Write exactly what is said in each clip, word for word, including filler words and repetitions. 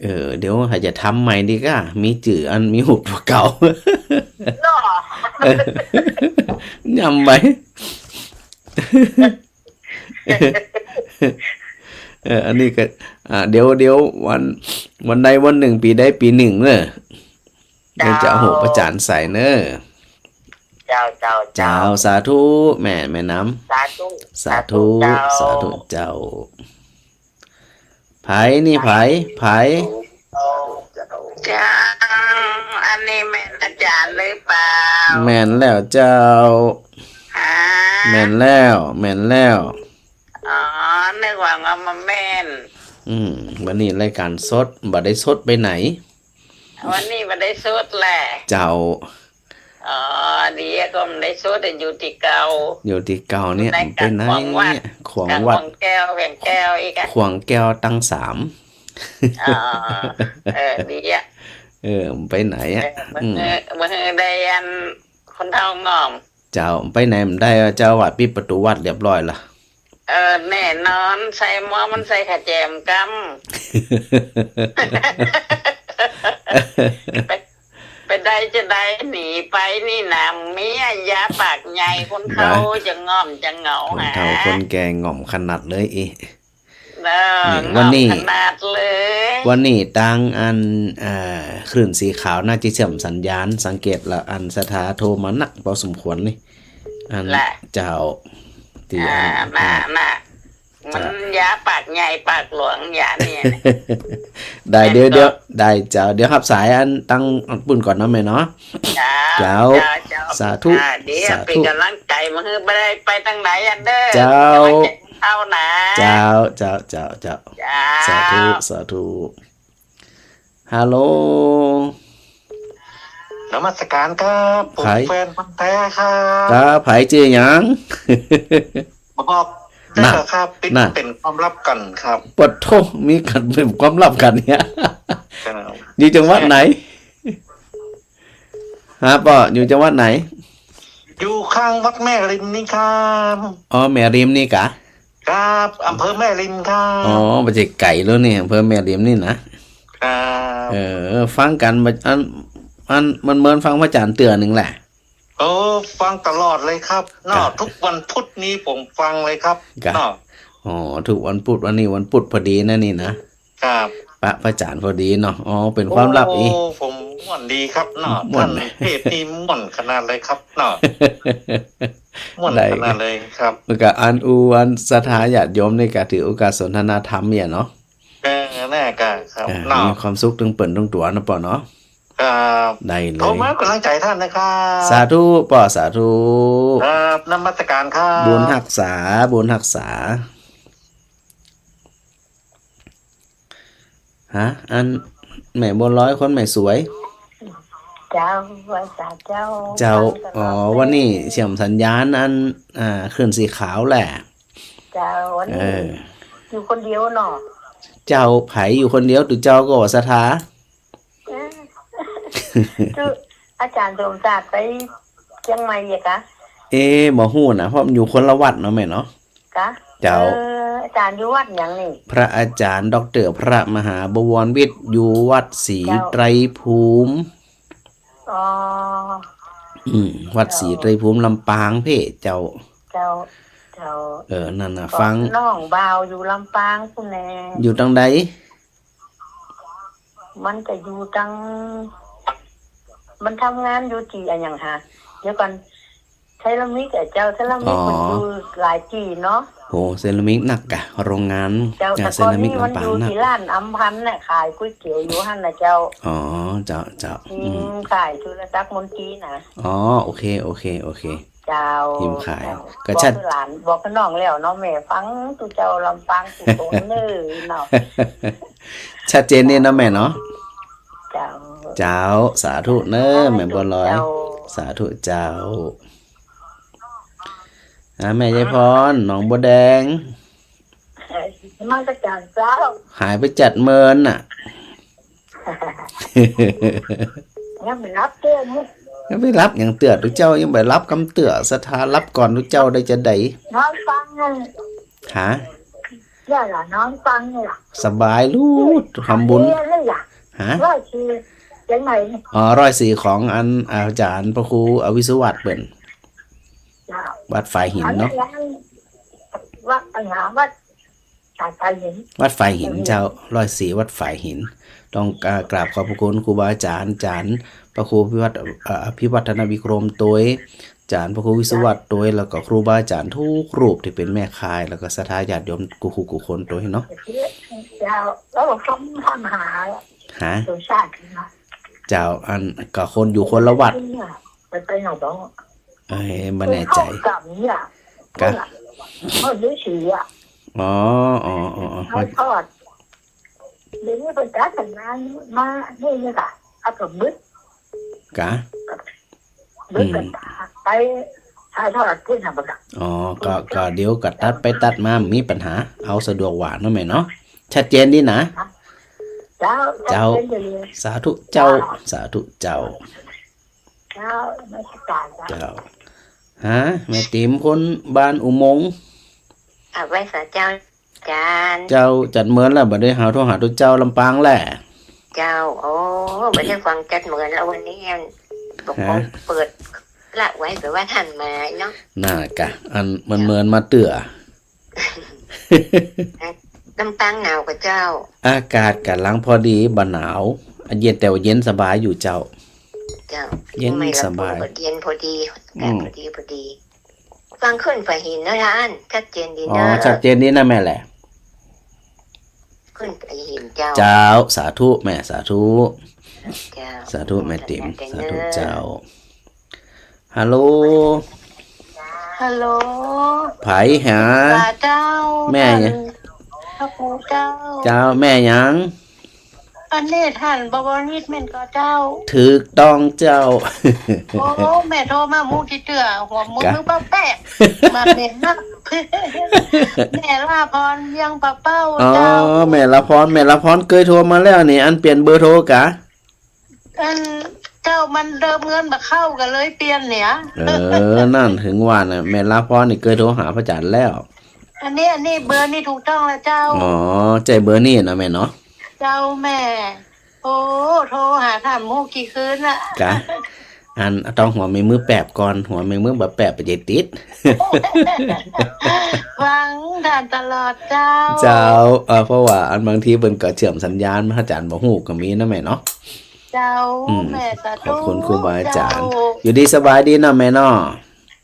เออ เดี๋ยวหาจะทำใหม่ดีกว่า มีจื้ออันมีฮูปตั๋วเก่า เนาะ เออ ย้ำไป เออ อันนี้ก็ อ่า เดี๋ยว เดี๋ยววัน วันใดวันนึ่ง ปี๋ใดปี๋นึ่งเน่อ เดี๋ยวจะเอาฮูปพระอาจ๋ารย์ใส่เน่อ เจ้า เจ้า เจ้า เจ้า สาธุ แม่ แม่น้ำ สาธุ สาธุ สาธุเจ้า สาธุเจ้า ใผนี่ ใผ ใผ เจ้า อันนี้แม่นอาจ๋ารย์หรือเปล่า แม่นแล้วเจ้า ฮะ แม่นแล้ว แม่นแล้ว อ๋อ นึกว่าเอามาแม่น อืม วันนี้รายการสด บ่ได้สดไปไหน วันนี้บ่ได้สดแหละ เจ้า อ๋อ ดีอะ ก็บ่ได้สดอะ อยู่ตี้เก่า อยู่ตี้เก่าเนี่ย อยู่ใน ไปไหน ขวางวัด ขวางวัด ขวางแก้ว แผงแก้วอีกอะ ขวางแก้วตังสาม อ๋อ เออ ดีอะ เออ ไปไหนอะ เออ อืม มื้อ มื้อได้อันคนเฒ่าง่อม เจ้า ไปไหนบ่ได้อะ เจ้าอาวาสปิดประตู๋วัดเรียบร้อยละ เออ แน่นอน ใส่หมวกมันใส่ขาแจมกำ ไป ไปได้จะได้หนีไปนี่นะ เมียยาปากใหญ่ คนเฒ่า ได้ จะง่อมจะเหงา คนเฒ่า หา คนแก่ง่อมขนาดเลยอี เออ นี่ ง่อม วันนี้ ขนาดเลย วันนี้ตางอัน เอ่อ คลื่นสีขาวน่าจะเสื่อมสัญญาณ สังเกตละ อันศรัทธาโทรมานักพอสมควรนี่ อัน แหละ เจ้า ตี้ อ่า อัน น่ะ อ่า น่ะ มัน เจ้า ยาปากใหญ่ปากหลวง ยาเนี่ย ได้ แม่น เดี๋ยว ก็ เดี๋ยว ได้เจ้า เดี๋ยวฮับสายอันตังปุ้นก่อนเนาะแม่เนาะ เจ้า เจ้า เจ้า เจ้า สาธุ อ่า เดี๋ยว สาธุ เป๋นก๋ำลังใจ๋มาหื้อ บ่ได้ไปตังไหนอันเด้อ เจ้า ก๋ำลังใจ๋เฒ่านะ เจ้า เจ้า เจ้า เจ้า เจ้า สาธุ สาธุ ฮัลโหล นมัสการครับ ผม ใผ แฟนพันธุ์แท้ครับ ครับ ใผจื้อหยัง บอกได้ น่ะ เหรอครับ ปิด น่ะ เป๋นความลับก่อนครับ ปะโธ่ มีกั๋นเป๋นความลับกั๋นเนี่ย ครับ อยู่จังหวัดไหน ฮะ ป้อ อยู่จังหวัดไหน อยู่ข้างวัดแม่ริมนี่ครับ อ๋อ แม่ริมนี่กะ ครับ อำเภอแม่ริมครับ อ๋อ บ่ใจ้ไก๋แล้วนี่ อำเภอแม่ริมนี่นะ ครับ เออ ฟังกั๋น อัน อัน มันเหมือนฟังพระอาจ๋ารย์เตื้อนึ่งแหละ โอ้ ฟังตลอดเลยครับเนาะ ครับ ทุกวันพุธนี้ผมฟังเลยครับ ครับ เนาะ อ๋อ ทุกวันพุธ วันนี้วันพุธพอดีนะนี่นะ ครับ ปะพระอาจ๋ารย์พอดีเนาะ อ๋อ เป๋นความลับอีก โอ้ ผมม่วนดีครับเนาะ ม่วน ท่านเทศน์นี่ม่วนขนาดเลยครับเนาะ ม่วน ได้ ขนาดเลยครับ แล้วก็อันอู้ อันศรัทธาญาติโยมนี่ก็ถือโอกาสสนทนาธรรมเนี่ยเนาะ เออ แน่ก็ครับ อ่า เนาะ มีความสุขตึงเปิ้นตึงตั๋วนะป้อเนาะ ครับ ได้เลย ผมให้ก๋ำลังใจ๋ท่านนะครับ สาธุป้อ สาธุ ครับ นมัสการครับ บุญฮักษา บุญฮักษา ฮะ อันแม่บัวลอยคนแม่สวย เจ้า ไหว้สาเจ้า เจ้า ฟังตลอด อ๋อ เลย วันนี้เสื่อมสัญญาณอัน อ่า คลื่นสีขาวแหละ เจ้า วันนี้ เออ อยู่คนเดียวเนาะ เจ้า ใผอยู่คนเดียว ตุ๊เจ้าก็ศรัทธา เออ คืออาจ๋ารย์สมศักดิ์ไปเจียงใหม่เหรอคะ เอ๊ะ บ่ฮู้นะ เพราะมันอยู่คนละวัดเนาะแม่เนาะ กะ เจ้า เออ อาจ๋ารย์อยู่วัดหยังนี่ พระอาจ๋ารย์ด็อกเตอร์พระมหาบวรวิทย์ อยู่วัดศรี เจ้า ไตรภูมิ อ๋อ อืม วัดศรี เจ้า ไตรภูมิ ลำปางเพ่เจ้า เจ้า เจ้า เออ นั่นน่ะ ก็ ฟัง น้องบ่าวอยู่ลำปางพู้นแหละ อยู่ตังใด มันก็อยู่ตัง มันทำงานอยู่ตี้อะหยังหา เดี๋ยวก่อน เซรามิกอะเจ้า เซรามิก อ๋อ มันอยู่หลายตี้เนาะ โห เซรามิกนักกะ โรงงาน เจ้า อ่า แต่ก่อนนี้ เซรามิกลำปางนัก มันอยู่ตี้ร้านอำพันธ์น่ะ ขายก๋วยเตี๋ยวอยู่หั้นน่ะเจ้า อ๋อ เจ้า เจ้า อืม อืม ขายโทรศัพท์มนตรีนะ อ๋อ โอเค โอเค โอเค เจ้า หิมขาย เจ้า ก็ชัด บอกกับหลาน บอกกับน้องแล้วเนาะ แม่ฟังตุ๊เจ้าลำปางตุ๊คนเน้อเนาะ ชัดเจนนี่เนาะแม่เนาะ เจ้า เจ้า สาธุเน้อ แม่บัวลอย เจ้า สาธุเจ้า อ่า แม่ยายพร หนองบัวแดง นมัสการเจ้า หายไปจัดเมินน่ะ ยังบ่หลับเตื้อนี่ ยังบ่หลับหยังเตื้อ ตุ๊เจ้ายังบ่หลับกำเตื้อ ศรัทธาหลับก่อนตุ๊เจ้าได้จะใด นอนฟังนั่น ฮะ เนี่ยล่ะ น้องฟังเนี่ยล่ะ สบายลูก ทำบุญ เนี่ยเลยล่ะ ฮะ ร้อยสี่ เชียงใหม่นี่ อ๋อ ร้อยสี่ ของอันอาจ๋ารย์พระครูอวิสุวัตเปิ้น เจ้า วัดฝายหินเนาะ อันนั้นวัดอะไรนะ วัด วัดฝายหิน วัดฝายหิน อืม เจ้า ร้อยสี่ วัดฝายหิน ต้อง อ่า กราบขอบพระคุณครูบาอาจ๋ารย์ อาจ๋ารย์พระครูพิวัฒน์ เอ่อ อภิวัฒนวิกรมตวย อาจ๋ารย์พระครูวิสุวัตตวย แล้วก็ครูบาอาจ๋ารย์ทุกรูปตี้เป๋นแม่ข่าย แล้วก็ศรัทธาญาติโยมกู้ผู้กู้คนตวยเนาะ เจ้า แล้วก็ทำหา ฮะ สมชาติเนาะ เจ้า อันก็คนอยู่คนละวัด ไปไปไหนบ้าง เอ้ย บ่แน่ใจ๋ เข้ากรรมเนี่ย กะ เขาฤๅษีอะ อ๋อ อ๋อ อ๋อ อ๋อ เขาทอด เดี๋ยวนี้เปิ้นจัดแต่งงานมานี่นี่ค่ะ เอาก็บึด กะ บึด อืม กันไปถ่ายทอดพุ้นน่ะบ่กะ อ๋อ ก็ ก็เดี๋ยวก็ตัดไปตัดมา บ่มีปัญหา เอาสะดวกว่าเนาะแม่เนาะ ชัดเจนดีนะ เจ้า เจ้า ชัดเจนดี สาธุเจ้า เจ้า สาธุเจ้า เจ้า นมัสการเจ้า เจ้า ฮะ แม่ติ๋มคนบ้านอุโมงค์ อ่ะ ไหว้สาเจ้า อาจ๋ารย์ เจ้า จัดเมินแล้ว บ่ได้หาโทรหาตุ๊เจ้าลำปางแล เจ้า โอ้ บ่ได้ฟังจัดเมินแล้ววันนี้ ฮะ เปิดละไว้ แปลว่าท่านมาเนาะ น่ากะ อันมันเมินมาเตื้อ ลำปางหนาวก่อเจ้า อากาศก่ำลังพอดี บ่หนาว เย็น แต่ว่าเย็นสบายอยู่เจ้า เจ้า เย็นสบาย เย็นพอดี อืม อากาศพอดีพอดี ฟังขึ้นฝายหินนะท่าน ชัดเจนดีนะ อ๋อ ชัดเจนดีนะแม่แล ขึ้นฝายหินเจ้า เจ้า สาธุแม่ สาธุ เจ้า สาธุแม่ติ๋ม สาธุเจ้า ฮัลโหล ฮัลโหล ใผหา เจ้า แม่หยัง พระครูเจ้า เจ้า แม่หยัง อันนี้ท่านบวรนิชแม่นก่อเจ้า ถูกต้องเจ้า โอ้ แม่โทรมาหมู่ตี้เตื้อ หัวหมู่ กะ มือป้าแป๊ะ มาเห็นนะ แม่ลาพรเวียงป่าเป้า อ๋อ เจ้า แม่ลาพร แม่ลาพรเกยโทรมาแล้วนี่ อันเปลี่ยนเบอร์โทรกะ อันเจ้ามันเติมเงินบ่เข้าก็เลยเปลี่ยนเนี่ย เออ นั่นถึงว่าน่ะ แม่ลาพรนี่เกยโทรหาพระอาจ๋ารย์แล้ว อันนี้ อันนี้เบอร์นี่ถูกต้องแล้วเจ้า อ๋อ ใจ้เบอร์นี่เนาะแม่เนาะ เจ้าแม่ โอ้ โทรหาท่านหมู่กี่คืนละ กะ อันต้องหัวแม่มือแป๊บก่อน หัวแม่มือบ่แป๊บบ่ใจ้ติด ฟังท่านตลอดเจ้า เจ้า เอ่อ เพราะว่าอันบางทีเปิ้นก็เสื่อมสัญญาณ พระอาจ๋ารย์บ่ฮู้ก็มีนะแม่เนาะ เจ้า อืม แม่สาธุ ขอบคุณครูบาอาจ๋ารย์ เจ้า อยู่ดีสบายดีเนาะแม่เนาะ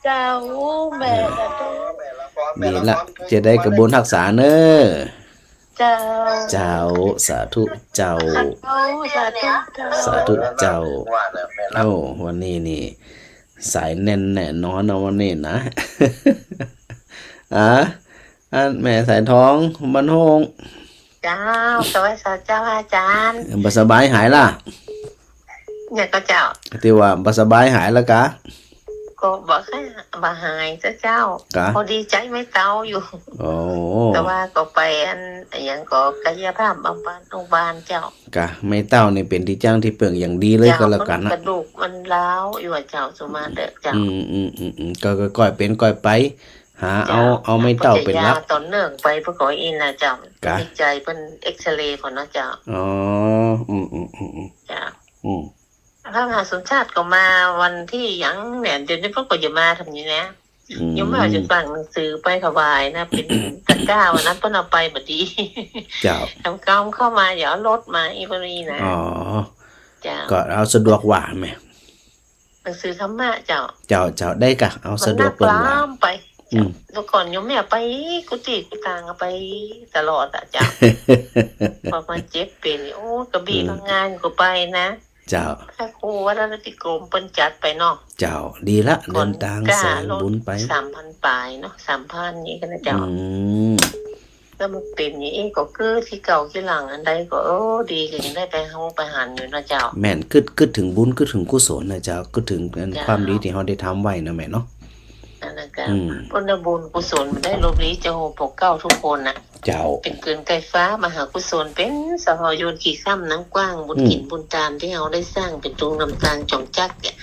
เจ้า แม่สาธุ ดีละ จะได้กระบุญฮักษาเน้อ เจ้า เจ้า สาธุเจ้า เจ้า สาธุเจ้า สาธุเจ้า เอ้า วันนี้นี่ สายแน่นแน่นอนนะวันนี้นะ อ่ะ อันแม่สายทองบ้านโฮง เจ้า สวัสดีเจ้าอาจ๋ารย์ บ่สบายหายละ เนี่ยก็เจ้า ตี้ว่าบ่สบายหายละกะ ก็บ่ค่อย บ่หายเจ้า เจ้า กะ พอดีใจ๊ไม้เต๊าอยู่ โอ้ แต่ว่าก็ไปอัน อะหยังก็กายภาพบำบัดโรงพยาบาลเจ้า กะ ไม้เต๊านี่เป๋นตี้จั้งตี้เปิ่งอย่างดีเลย เจ้า ก็แล้วกั๋นนะ กระดูกมันร้าวอยู่อะเจ้า สุมาเต๊อะเจ้า อืม อืม อืม อืม ก็ ก็ก้อยเป๋นก้อยไป หาเอา เจ้า เอาไม้เต๊าเป๋นหลัก เปิ้นจะยาต่อเนื่องไป เปิ้นก็อี้นะเจ้า กะ วิจัยเปิ้นเอ็กซเรย์ก่อนเนาะเจ้า อ๋อ อืม อืม อืม อืม เจ้า อืม พระมหาสมชาติก็มาวันตี้หยังเนี่ย เดี๋ยวนี้เปิ้นก็จะมาทำนี้นะ อืม ยังบ่าจะสั่งหนังสือไปถวายนะ เป๋นตะกร้าวันนั้นเปิ้นเอาไปบ่ดี เจ้า ทำกรรมเข้ามา อย่าเอารถมาอีก เปิ้นอี้นะ อ๋อ เจ้า ก็เอาสะดวกว่าแม่ หนังสือธรรมะเจ้า เจ้า เจ้า ได้กะ เอาสะดวกเปิ้นว่า มันนักล้ามไป อืม เมื่อก่อนโยมแม่ไปกู้ตี้กู้ตางไปตลอดอะเจ้า พอมาเจ็บเป๋น โอ้ กระบี่ อืม พังงาก็ไปนะ เจ้า พระครูวัดอรัตติโกมเปิ้นจัดไปเนาะ เจ้า ดีละ ก่อน เดินตาง กล้า สายบุญไป ลดสามพันปลายเนาะ สามพันนี่ก็นะเจ้า อืม แล้วมันเป๋นอย่างอี้ก็คือตี้เก่าตี้หลังอันใดก็ เออ ดีก็ยังได้ไปฮงไปหันอยู่นะเจ้า แม่น กึ๊ด กึ๊ดเถิงบุญ กึ๊ดเถิงกุศลนะเจ้า กึ๊ดเถิงอัน เจ้า ความดีตี้เฮาได้ทำไว้นะแม่เนาะ นั่นนะเจ้า อืม เปิ้นได้บุญกุศลมันได้ลบลี้เจ้า พวกเก่าทุกคนนะ เจ้า เป๋นเกินไกลฟ้ามหากุศล เป๋นสหายโยนขี่ข้ามน้ำกว้าง บุญ อืม กิ๋นบุญตานตี้เฮาได้สร้างเป๋นตุงนำตางจองจักเนี่ย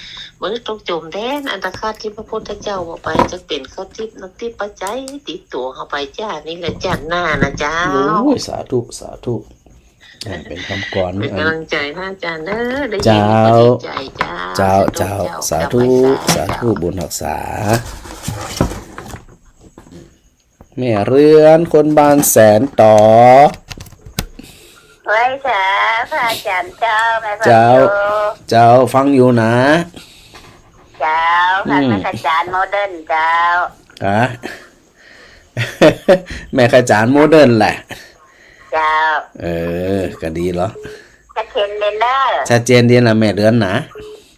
บ่ต้องจ๋มแต๊ อันตะข้าวทิพย์พระพุทธเจ้าว่าไป จะเป๋นข้าวทิพย์น้ำทิพย์ปัจจัยติดตั๋วเฮาไปจ้า นี่แหละจ้า หน้านะเจ้า โอ้ย สาธุ สาธุ อ่า เป๋นกำกร เป๋นก๋ำลังใจ๋นะอาจ๋ารย์เน้อ ได้ยิน เจ้า ก็ดีใจ๋เจ้า เจ้า สาธุ เจ้า เจ้า สาธุ กราบไหว้สา สาธุ เจ้า บุญฮักษา แม่เรือนคนบ้านแสนต่อ ไหว้สาพระอาจ๋ารย์เจ้า แม่ฟังอยู่ เจ้า เจ้า ฟังอยู่นะ เจ้า ฟัง อืม แม่ขจารย์โมเดิร์นเจ้า ฮะ แม่ขจารย์โมเดิร์นแหละ เจ้า เออ ก็ดีเหรอ ชัดเจนดีเน้อ ชัดเจนดีนะแม่เรือนนะ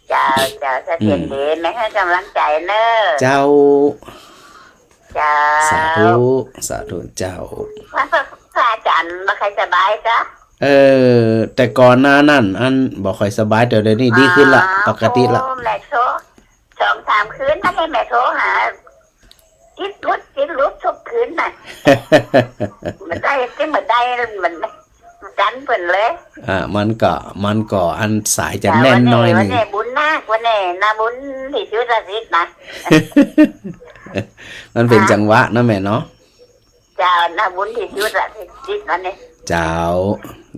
เจ้า เจ้า ชัดเจนดี อืม แม่หื้อกำลังใจ๋เน้อ เจ้า เจ้า สาธุ สาธุเจ้า พระ พระอาจ๋ารย์บ่ค่อยสบายกา เออ แต่ก่อนหน้านั้น อันบ่ค่อยสบาย แต่เดี๋ยวนี้ดีขึ้นละ อ๋อ ปกติละ โอ้ แม่โทร สองสามคืนมานี่แม่โทรหา ติดหลุด ติดหลุดทุกคืนน่ะ บ่ได้ ติดบ่ได้ มัน มันกั๋นเปิ้นเลย อ่า มันก็ มันก็อันสายจะแน่นหน้อยนึ่ง วันนี้บุญนัก วันนี้นะ บุญตี้สุดละสิทธิ์นะ มันเป๋นจังหวะนะแม่เนาะ เจ้า นะ บุญตี้สุดละสิทธิ์วันนี้ เจ้า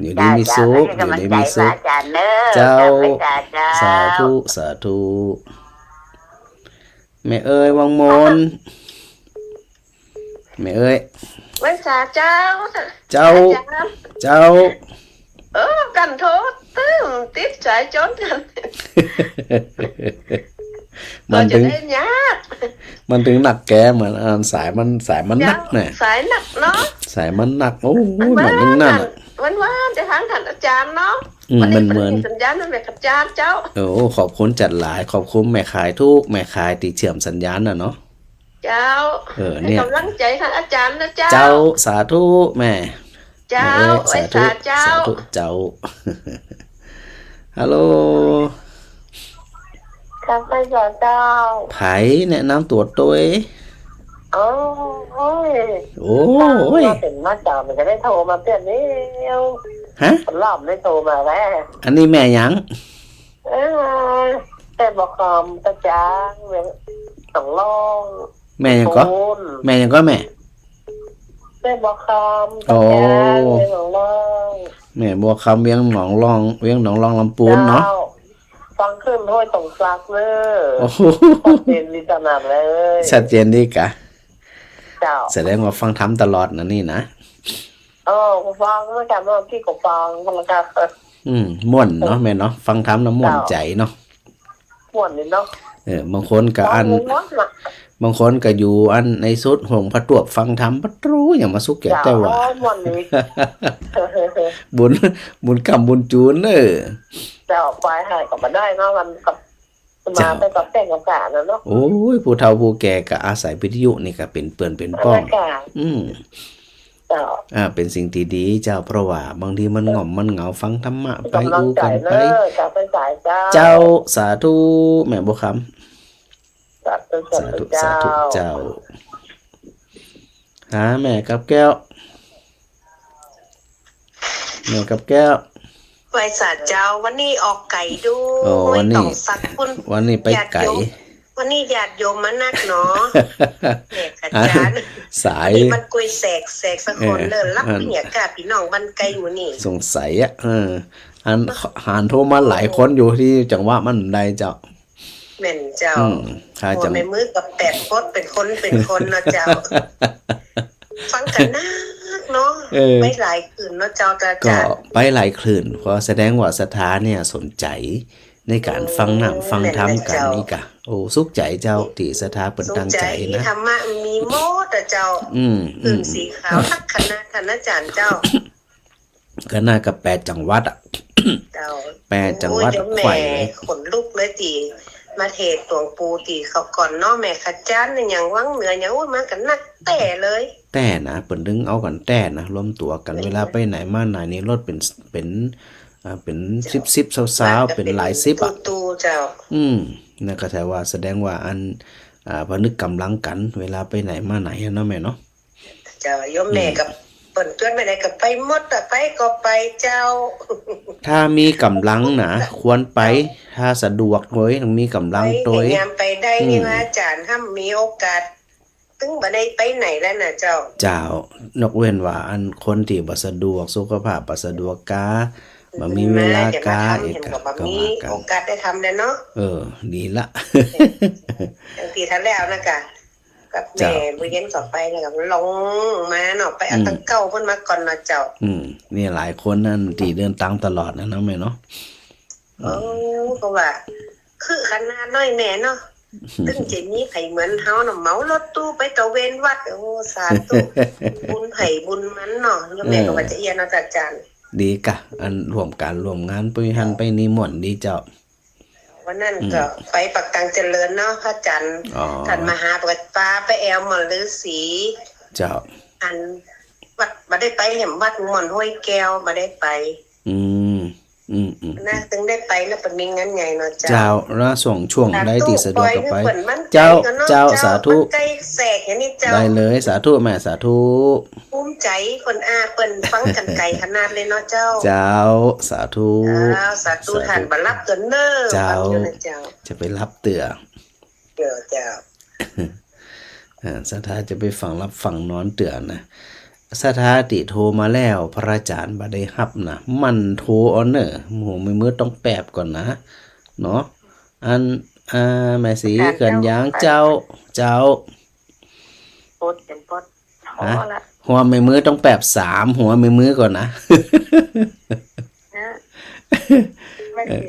อยู่ดีมีสุข เจ้า อยู่ดีมีสุข เจ้า ให้กำลังใจ๋พระอาจ๋ารย์เน้อ เจ้า เจ้า สาธุ สาธุ แม่เอ๋ยวังมน แม่เอ๋ย ไหว้สาเจ้า เจ้า อาจ๋ารย์ เจ้า เออ กั๋นโทรตึงติดสายจ๋นกั๋น มันตึง ก็จะได้ยาก มันตึงนักแก เหมือน อ่า สายมัน สายมันนักน่ะ สายนักเนาะ สายมันนัก โอ้ย มันตึงนั่นน่ะ วันวานจะฟังต้านอาจ๋ารย์เนาะ อืม วันนี้ มันเหมือน มันมีสัญญาณ มันแม่นอาจ๋ารย์เจ้า โอ้ ขอบคุณจัดหลาย ขอบคุณแม่ขายทุกแม่ขายตี้เชื่อมสัญญาณน่ะเนาะ เจ้า เออ เนี่ย หื้อกำลังใจ๋ต้านอาจ๋ารย์นะเจ้า เจ้า สาธุแม่ เจ้า แม่เอ๋ย ไหว้สาเจ้า สาธุเจ้า ฮัลโหล ครับ ไหว้สาเจ้า ใผ แนะนำตั๋วตวย โอ้ย โอ้ย มาเถิงมาจ๋า มันจะได้โทรมาเปื้อนนี่ ฮะ รอบได้โทรมาแล้ว อันนี้แม่หยัง เออ แม่บัวคำ ตาจาง เวียงหนองล่อง แม่หยังก็ ปูน แม่หยังก็แม่ แม่บัวคำ อ๋อ ตาจาง เวียงหนองล่อง แม่บัวคำ เวียงหนองล่อง เวียงหนองล่องลำปูนเนาะ เจ้า ฟังขึ้นห้วยตงสักเน้อ โอ้โห ชัดเจนดีขนาดเลย ชัดเจนดีกา เจ้า แสดงว่าฟังธรรมตลอดนะนี่นะ เออ ฟังเหมือนกั๋น เมื่อกี้ก็ฟัง แล้วก็ อืม ม่วนเนาะแม่เนาะ ฟังธรรมแล้วม่วนใจ๋เนาะ ม่วนนี่เนาะ เออ บางคนก็อัน ฟังม่วนน่ะ บางคนก็อยู่อันในสุดห้องพระตวบฟังธรรม ปะตรู๋ อย่างมาสุขแก่ เจ้า แต่ว่า อ๋อ ม่วนนี่ บุญ บุญค่ำบุญจูนเน้อ เจ้า ไปหาก็บ่ได้เนาะ มันก็ มาแต่กับแป้งกับกาดน่ะเนาะ โอ้ย ผู้เฒ่าผู้แก่ก็อาศัยวิทยุนี่ก็เป๋นเปื้อนเป๋นป้อง อากาศ อืม เจ้า อ่า เป๋นสิ่งตี้ดีเจ้า เพราะว่าบางทีมันง่อมมันเหงา ฟังธรรมะไป อู้กั๋นไป กำลังใจ๋เน้อ เจ้า ไปสายเจ้า เจ้า สาธุ แม่บัวคำ สาธุ สาธุ สาธุเจ้า สาธุเจ้า หาแม่กับแก้ว แม่กับแก้ว ไหว้สาเจ้า วันนี้ออกไก๋ดู อ๋อ ห้วยต๋องสักปูน วันนี้ไปไก๋ ญาติโยม วันนี้ญาติโยมมานักเนาะ แม่ขจารย์ สาย นี่มันกวยแสก แสกสะขอนเน้อ เออ ฮั่น รับเปิ้นหยังก้า ปี้น้องบ้านไก๋หมู่นี่ สงสัยอะ เออ อัน หันโทรมาหลายคนอยู่ ตี้จังหวะมันได้เจ้า แม่นเจ้า อืม ถ้าจะ แม่มือกับแปดปดเป๋นคนเป๋นคนเนาะเจ้า ฟังกั๋นนักเนาะ เออ ไปหลายคืนเนาะเจ้า อาจ๋ารย์ ก็ไปหลายคืน เพราะแสดงว่าศรัทธาเนี่ยสนใจ๋ในก๋านฟังน้ำฟังธรรมกั๋นนี่กา โอ้ สุขใจ๋เจ้า ตี้ศรัทธาเปิ้นตั้งใจ๋นะ ธรรมะมีหมดอะเจ้า อืม อืม สีขาวทักคณะ ท่านอาจ๋ารย์เจ้า ก็น่ากับแปดจังหวัดอะ เจ้า แปดจังหวัด โอ้ย เดี๋ยวแม่ ไขว่ ขนลุกเลยตี้มาเทศน์หลวงปู่ตี้เขาก่อนเนาะ แม่ขจารย์เนี่ย อย่างวังเหนือ อย่าง โอ้ย มากั๋นนักแต๊เลย แต๊นะ เปิ้นตึงเอากั๋นแต๊นะ รวมตั๋วกั๋น เวลาไปไหนมาไหนนี่ รถเป๋น เป๋น อ่า เป๋นสิบๆ ซาวๆ เป๋นหลายสิบอะ ตู้ๆ เจ้า อืม นั่นก็ถือว่าแสดงว่าอัน อ่า ผนึกก๋ำลังกั๋น เวลาไปไหนมาไหนอะเนาะแม่เนาะ เจ้า โยมแม่ อืม กับ ปิ้นจวนไปไหนก็ไปหมดอะ ไปก็ไปเจ้า ถ้ามีก๋ำลังนะ ควรไป เจ้า ถ้าสะดวกโดย มีก๋ำลังโดย ไป พยายามไปได้ อืม นี่ว่าอาจ๋ารย์ ถ้ามีโอกาส ตึงบ่ได้ไปไหนแล้วนะเจ้า เจ้า ยกเว้นว่าอันคนตี้บ่สะดวก สุขภาพบ่สะดวกกา บ่มีเวลากา เอก ก็บ่มีโอกาสได้ทำแล้วเนาะ เออ ดีละ จังซี้ถ้าแล้วนะกะ กับแม่ เจ้า มื้อเย็นก็ไปแล้วก็ลงมาเนาะ ไปเอา อืม ตังเก่าเปิ้นมาก่อนเนาะเจ้า อืม นี่หลายคนนั่นตี้เดินตางตลอดนะเนาะแม่เนาะ อืม โอ้ ก็ว่า คือขนาดน้อยแม่เนาะ ตึงจะมีใผเหมือนเฮาเนาะ เหมารถตู้ไปตระเวนวัด โอ้ สาธุ บุญใผบุญมันเนาะ แล้วแม่ก็ว่าจะเอี้ยเนาะอาจ๋ารย์ ดีกะ อันร่วมก๋านร่วมงาน ไปหั้นไปนี่ม่วนดีเจ้า วันนั้นก็ อืม ไปปากตังเจริญเนาะ พระอาจ๋ารย์ อ๋อ ต้านมหาก็ปาไปแอวหม่อนฤๅษี เจ้า อันวัด บ่ได้ไปแหมวัดหม่อนห้วยแก้ว บ่ได้ไป อืม อืม อืม นะ ตึงได้ไปนะ เปิ้นมีงานใหญ่เนาะเจ้า เจ้า แล้วช่วง ช่วงใดตี้สะดวกก็ไป สาธุ ปล่อยหื้อเปิ้นมั่นใจ เจ้า ก่อนเนาะ เจ้า เจ้า สาธุ มั่นใจแสกอย่างนี้เจ้า ได้เลย สาธุแม่ สาธุ ภูมิใจเปิ้นอา เปิ้นฟังกั๋นไก๋ขนาดเลยเนาะเจ้า เจ้า สาธุ เจ้า สาธุ สาธุ ต้านบ่หลับเตื้อเน่อ เจ้า ฟังอยู่นะเจ้า จะไปหลับเตื้อ เจ้า เจ้า เออ ศรัทธาจะไปฟังหลับฟังนอนเตื้อนะ ศรัทธาตี้โทรมาแล้ว พระอาจ๋ารย์บ่ได้ฮับนะ หมั่นโทรเอาเน่อ หัวแม่มือต้องแปบก่อนนะ เนาะ อัน อ่า แม่ศรี เจ้า เขื่อนยาง เจ้า เจ้า ปดเป็นปด ฮะ พอละ หัวแม่มือต้องแปบสามหัวแม่มือก่อนนะ นะ ไม่ดี เออ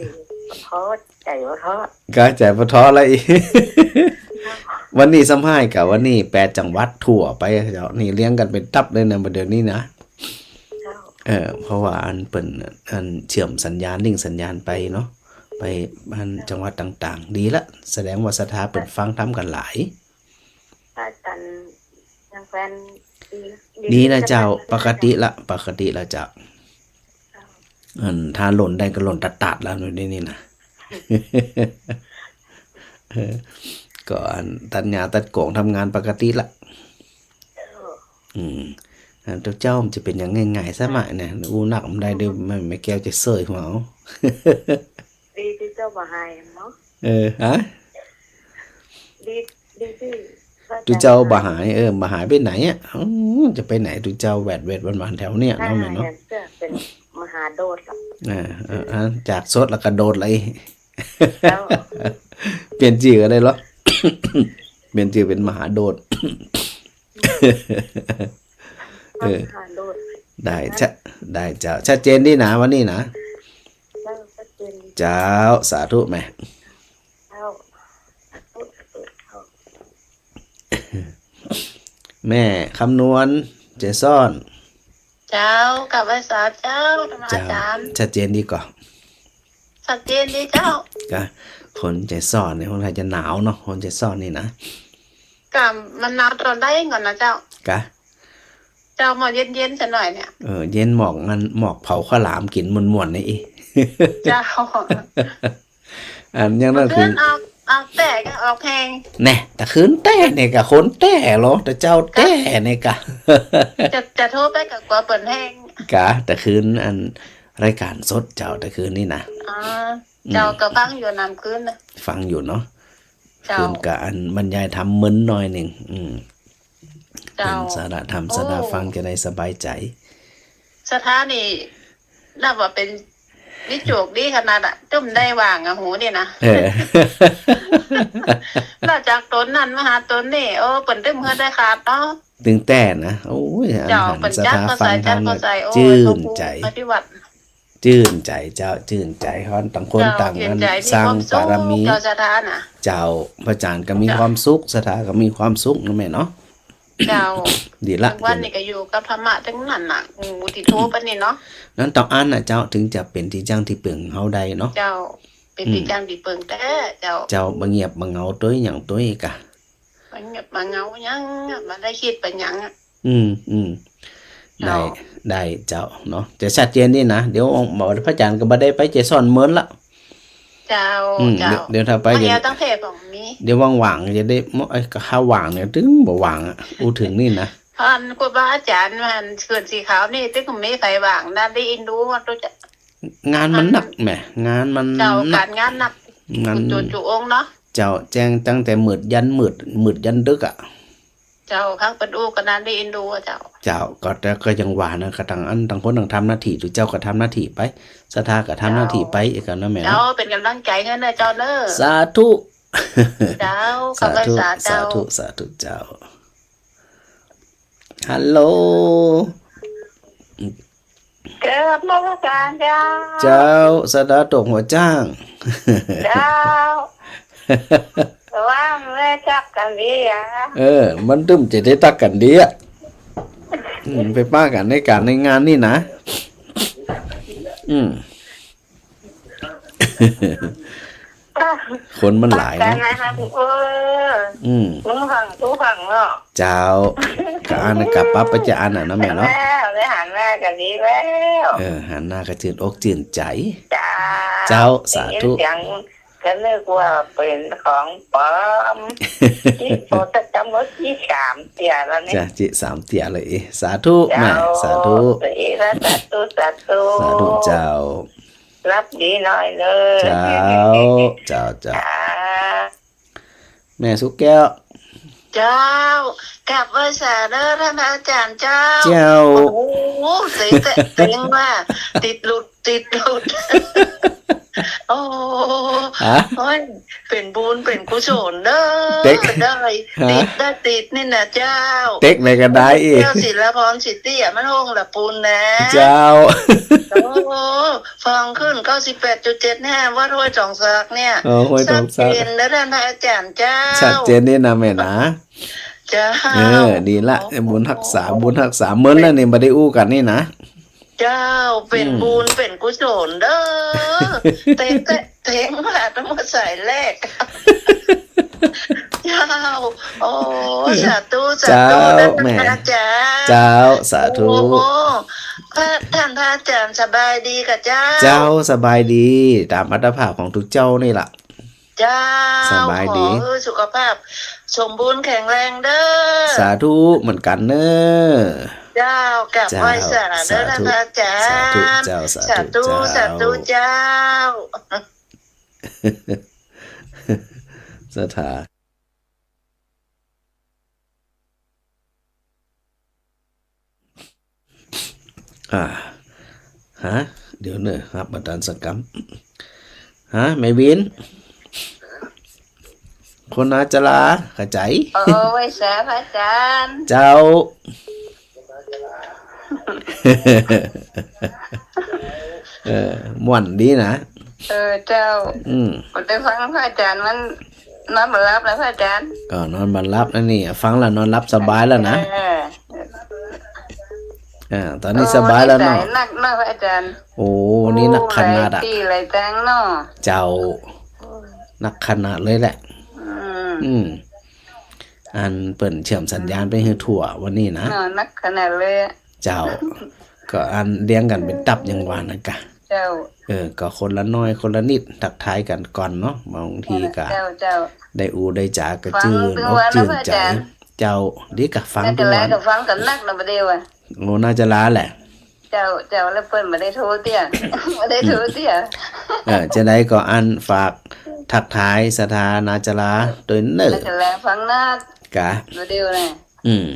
ท้อ ใจ๋ว่าท้อ ก็ใจ๋ว่าท้อแล้วอีก วันนี้ซ้ำฮ้ายกะ วันนี้แปดจังหวัดทั่วไปเจ้า นี่เรียงกั๋นเป็นตับเลยนะ บ่าเดี๋ยวนี้นะ เจ้า เออ เพราะว่าอันเปิ้น อันเชื่อมสัญญาณ ลิงก์สัญญาณไปเนาะ ไปอันจังหวัดต่างๆ ดีละ แสดงว่าศรัทธาเปิ้นฟังธรรมกั๋นหลาย พระอาจ๋ารย์ยังแฟนดี ดีนะเจ้า ปกติละ ปกติละเจ้า เจ้า อันถ้าหล่นได้ก็หล่นตัดๆ แล้วเดี๋ยวนี้นะ เออ ก็อันตัดหญ้าตัดโก๋งทำงานปกติละ เจ้า อืม อันตุ๊เจ้ามันจะเป๋นอย่างง่ายๆ ซะหมายเนี่ย อู้นักมันได้เดี๋ยวแม่ แม่แก้วจะเสยหัวเอา ดีตี้เจ้าบ่หายเนาะ เออ ฮะ ดี ดีตี้ ตุ๊เจ้าบ่หาย เออ บ่หายไปไหนอะ อืม จะไปไหนตุ๊เจ้า แวดแวดวันๆ แถวเนี่ยเนาะแม่เนาะ เจ้าเป๋นมหาโดษละ อ่า อ่า อ่า จากสดแล้วก็โดษเลย เจ้า เปลี่ยนจื้อก็ได้เหรอ เปลี่ยนจื้อเป๋นมหาโดษ เออ มหาโดษ ได้ นะ ชะ ได้เจ้า ชัดเจนดีนะวันนี้นะ เจ้า ชัดเจนดี เจ้า สาธุแม่ เจ้า สาธุ สาธุ เจ้า แม่คำนวณ ใจซ่อน เจ้า กราบไหว้สาเจ้า ธรรมาจ๋ารย์ ชัดเจนดีก่อ ชัดเจนดีเจ้า กะ คนใจซ่อนเนี่ย คนไทยจะหนาวเนาะ คนใจซ่อนนี่นะ กะมันหนาวต๋อนใดก่อนนะเจ้า กะ เจ้า หมอกเย็นๆ ซะหน่อยเนี่ย เออ เย็นหมอกอัน หมอกเผาข้าวหลามกิ๋นม่วนๆ นี่อีก เจ้า อันอย่างนั้นคือ ตะคืนออก ออกแต๊ก็ออกแฮง แน่ ตะคืนแต๊นี่กะคนแต๊เหรอ ตะเจ้าแต๊นี่กะ จะ จะโทรไปก็กั๋วเปิ้นแฮง กะ ตะคืนอันรายการสดเจ้า ตะคืนนี่นะ อ๋อ อืม เจ้าก็ฟังอยู่นำคืนนะ ฟังอยู่เนาะ เจ้า คืนกะอันบรรยายธรรมมึนหน่อยนึ่ง อืม เจ้า เป๋นสาระธรรม โอ้ ศรัทธาฟังจะได้สบายใจ๋ ศรัทธานี่นับว่าเป๋น นี่โจคดีขนาดอะ จุ่มได้ว่างอะ หูนี่นะ เออ นอกจากต๋นนั้นมาหาต๋นนี่ โอ้ เปิ้นตึงเฮือได้ขาดเนาะ ตึงแต๊นะ โอ้ย อัน เจ้า หัน เปิ้น ศรัทธา จักก็ ฟัง ใส่ ธรรม จักก็ใส่ โอ้ย จื้นใจ๋ พระครูปฏิบัติ จื้นใจ๋เจ้า จื้นใจ๋ ฮ้อนต่างคน เจ้า ต่างอัน จื้นใจ๋ สร้าง มีความสุข บารมี เจ้า ศรัทธาน่ะ เจ้า พระอาจ๋ารย์ก็มี เจ้า ความสุข ศรัทธาก็มีความสุขนะแม่เนาะ เจ้า ดีละ ทุกวันนี้ก็อยู่กับธรรมะตึงนั้นน่ะ อืม ที่โทรไปนี่เนาะ นั้นต้องอั้นน่ะเจ้า ถึงจะเป๋นตี้จั้งตี้เปิงเฮาได้เนาะ เจ้า เป๋นตี้ อืม จั้งตี้เปิงแต๊เจ้า เจ้า บ่เงียบบ่เหงาตวยหยังตวยกะ บ่เงียบบ่เหงาหยังอะ บ่ได้กึ๊ดไปหยังอะ อืม อืม เจ้า ได้ ได้เจ้าเนาะ จะชัดเจนนี่นะ เดี๋ยวบอกพระอาจ๋ารย์ก็บ่ได้ไป จะซ่อนเมินละ เจ้า อืม เจ้า เดี๋ยว เดี๋ยวถ้าไป มา เดี๋ยว แอวตังเพจของมี เดี๋ยวว่างๆ จะได้ เอ้ย ก็ถ้าว่างเนี่ย ตึงบ่ว่างอะ อู้เถิงนี่นะ อันครูบาอาจ๋ารย์อันเขื่อนสีขาวนี่ ตึงมีใผว่างนารีอินดูว่าตุ๊จะ งานมันหนักแหม งานมัน เจ้า หนัก ก๋านงานหนัก งาน จุ จุ จุองค์เนาะ เจ้า แจ้งตั้งแต่มืดยันมืด มืดยันดึกอะ เจ้า คันเปิ้นอู้ก็นารีอินดูอะเจ้า เจ้า ก็ แต่ก็ยังว่านะ ก็ต่างอันต่างคนต่างทำหน้าตี้ ตุ๊เจ้าก็ทำหน้าตี้ไป ศรัทธาก็ทำหน้าตี้ไป เจ้า อีกกันนะแม่เนาะ เจ้า เป๋นก๋ำลังใจ๋หื้อเน่อเจ้าเน่อ สาธุ เจ้า สาธุ ขอบพระสาเจ้า สาธุ สาธุเจ้า ฮัลโหล กราบนมัสก๋านเจ้า เจ้า ศรัทธาตกหัวจ้าง เจ้า ว่ามันได้จักกั๋นดีอะ เออ มันตึงจะได้จักกั๋นดีอะ อืม ไปปะกั๋นในก๋านในงานนี่นะ อืม คนมันหลายนะ ได้ไหมคะ เออ อืม มึงฟัง กูฟังเนาะ เจ้า ก็อันนั้นก็ปรับไปจะอันน่ะเนาะแม่เนาะ แล้ว ได้หันหน้ากั๋นดีแล้ว เออ หันหน้าก็จืนอกจืนใจ๋ เจ้า เจ้า สาธุ เสียงก็นึกว่าเป๋นของป๋อม จิโตตะกำว่าจิสามเตี้ยแล้วเนี่ย จ้ะ จิสามเตี้ยเลย เอ๊ะ สาธุแม่ เจ้า สาธุ สาธุ สาธุ สาธุ สาธุเจ้า หลับดีหน้อยเน่อ เจ้า เจ้า เจ้า จ้า แม่สุแก้ว เจ้า กราบไหว้สาเน่อท่านพระอาจ๋ารย์เจ้า เจ้า โอ้โห เสียงแตะเสียงว่า ติดหลุด ติดหลุด โอ้ ฮะ โอ้ย เป๋นบุญเป๋นกุศลเน่อ เต๊ก ได้ ฮะ ติดได้ติดนี่นะเจ้า เต๊กไหนก็ได้อีก เจ้าศิลปรสิทธิอะ มันห้องละปูนนะ เจ้า โอ้ ฟังขึ้นเก้าสิบแปดจุดเจ็ดเนี่ย วัดห้วยตองสักเนี่ย เออ ห้วยตองสัก ชัดเจนนะท่านพระอาจ๋ารย์เจ้า ชัดเจนนี่นะแม่นะ เจ้า เออ ดีละ บุญฮักษา บุญฮักษา เมินแล้วนี่บ่ได้อู้กั๋นนี่นะ เจ้า เป๋นบุญ อืม เป๋นกุศลเน่อ เต๊ง เต๊ง เต๊งมาตั้งแต่สายแรก เจ้า โอ้ สาธุ สาธุ เจ้า นะ แม่ อาจ๋ารย์ เจ้า สาธุ โอ้ พระ ท่านพระอาจ๋ารย์สบายดีก่อเจ้า เจ้า สบายดี ต๋ามอัตภาพของตุ๊เจ้านี่ล่ะ เจ้า สบายดี ขอหื้อสุขภาพสมบูรณ์แข็งแรงเน่อ สาธุเหมือนกั๋นเน่อ เจ้า กราบไหว้สาเน่อ เจ้า ท่านพระอาจ๋ารย์ สาธุเจ้า สาธุ สาธุ สาธุเจ้า เจ้า ศรัทธา อ่า ฮะ เดี๋ยวเน่อ ฮับบ่ตันสักกำ ฮะ แม่วิน คนนาจารา เข้าใจ๋ โอ้ ไหว้สาพระอาจ๋ารย์ เจ้า เออ ม่วนดีนะ เออ เจ้า อืม บ่ได้ฟังพระอาจ๋ารย์มัน นอนบ่หลับแล้วพระอาจ๋ารย์ ก็นอนบ่หลับแล้วนี่ ฟังแล้วนอนหลับสบายแล้วนะ เออ อ่า ต๋อนนี้สบายแล้วเนาะ โอ้ นิสัยนักเนาะพระอาจ๋ารย์ โอ้ นี่นักขนาดอะ โอ้ หลายตี้หลายตางเนาะ เจ้า นักขนาดเลยแหละ อืม อืม อันเปิ้นเชื่อมสัญญาณไปหื้อทั่ววันนี้นะ เนาะ นักขนาดเลยอะ เจ้า ก็อันเลี้ยงกั๋นเป๋นตับยังว่านั่นกะ เจ้า เออ ก็คนละน้อยคนละนิด ทักทายกั๋นก่อนเนาะ บางทีก็ เจ้า เจ้า ได้อู้ได้จ๋าก็จื้นอกจื้นใจ๋ ฟังตุ๊วันเนาะพระอาจ๋ารย์ เจ้า ดีกะฟังตุ๊วัน นาจาราก็ฟังกั๋นนักเนาะบ่าเดี่ยวอะ โอ้ นาจาราแหละ เจ้า เจ้า แล้วเปิ้นบ่ได้โทรเตี้ย บ่ได้โทรเตี้ย อืม เออ จะได้ก็อันฝากทักทายศรัทธานาจาราตวยเน่อ นาจาราฟังนัก กะ บ่าเดี่ยวนะ อืม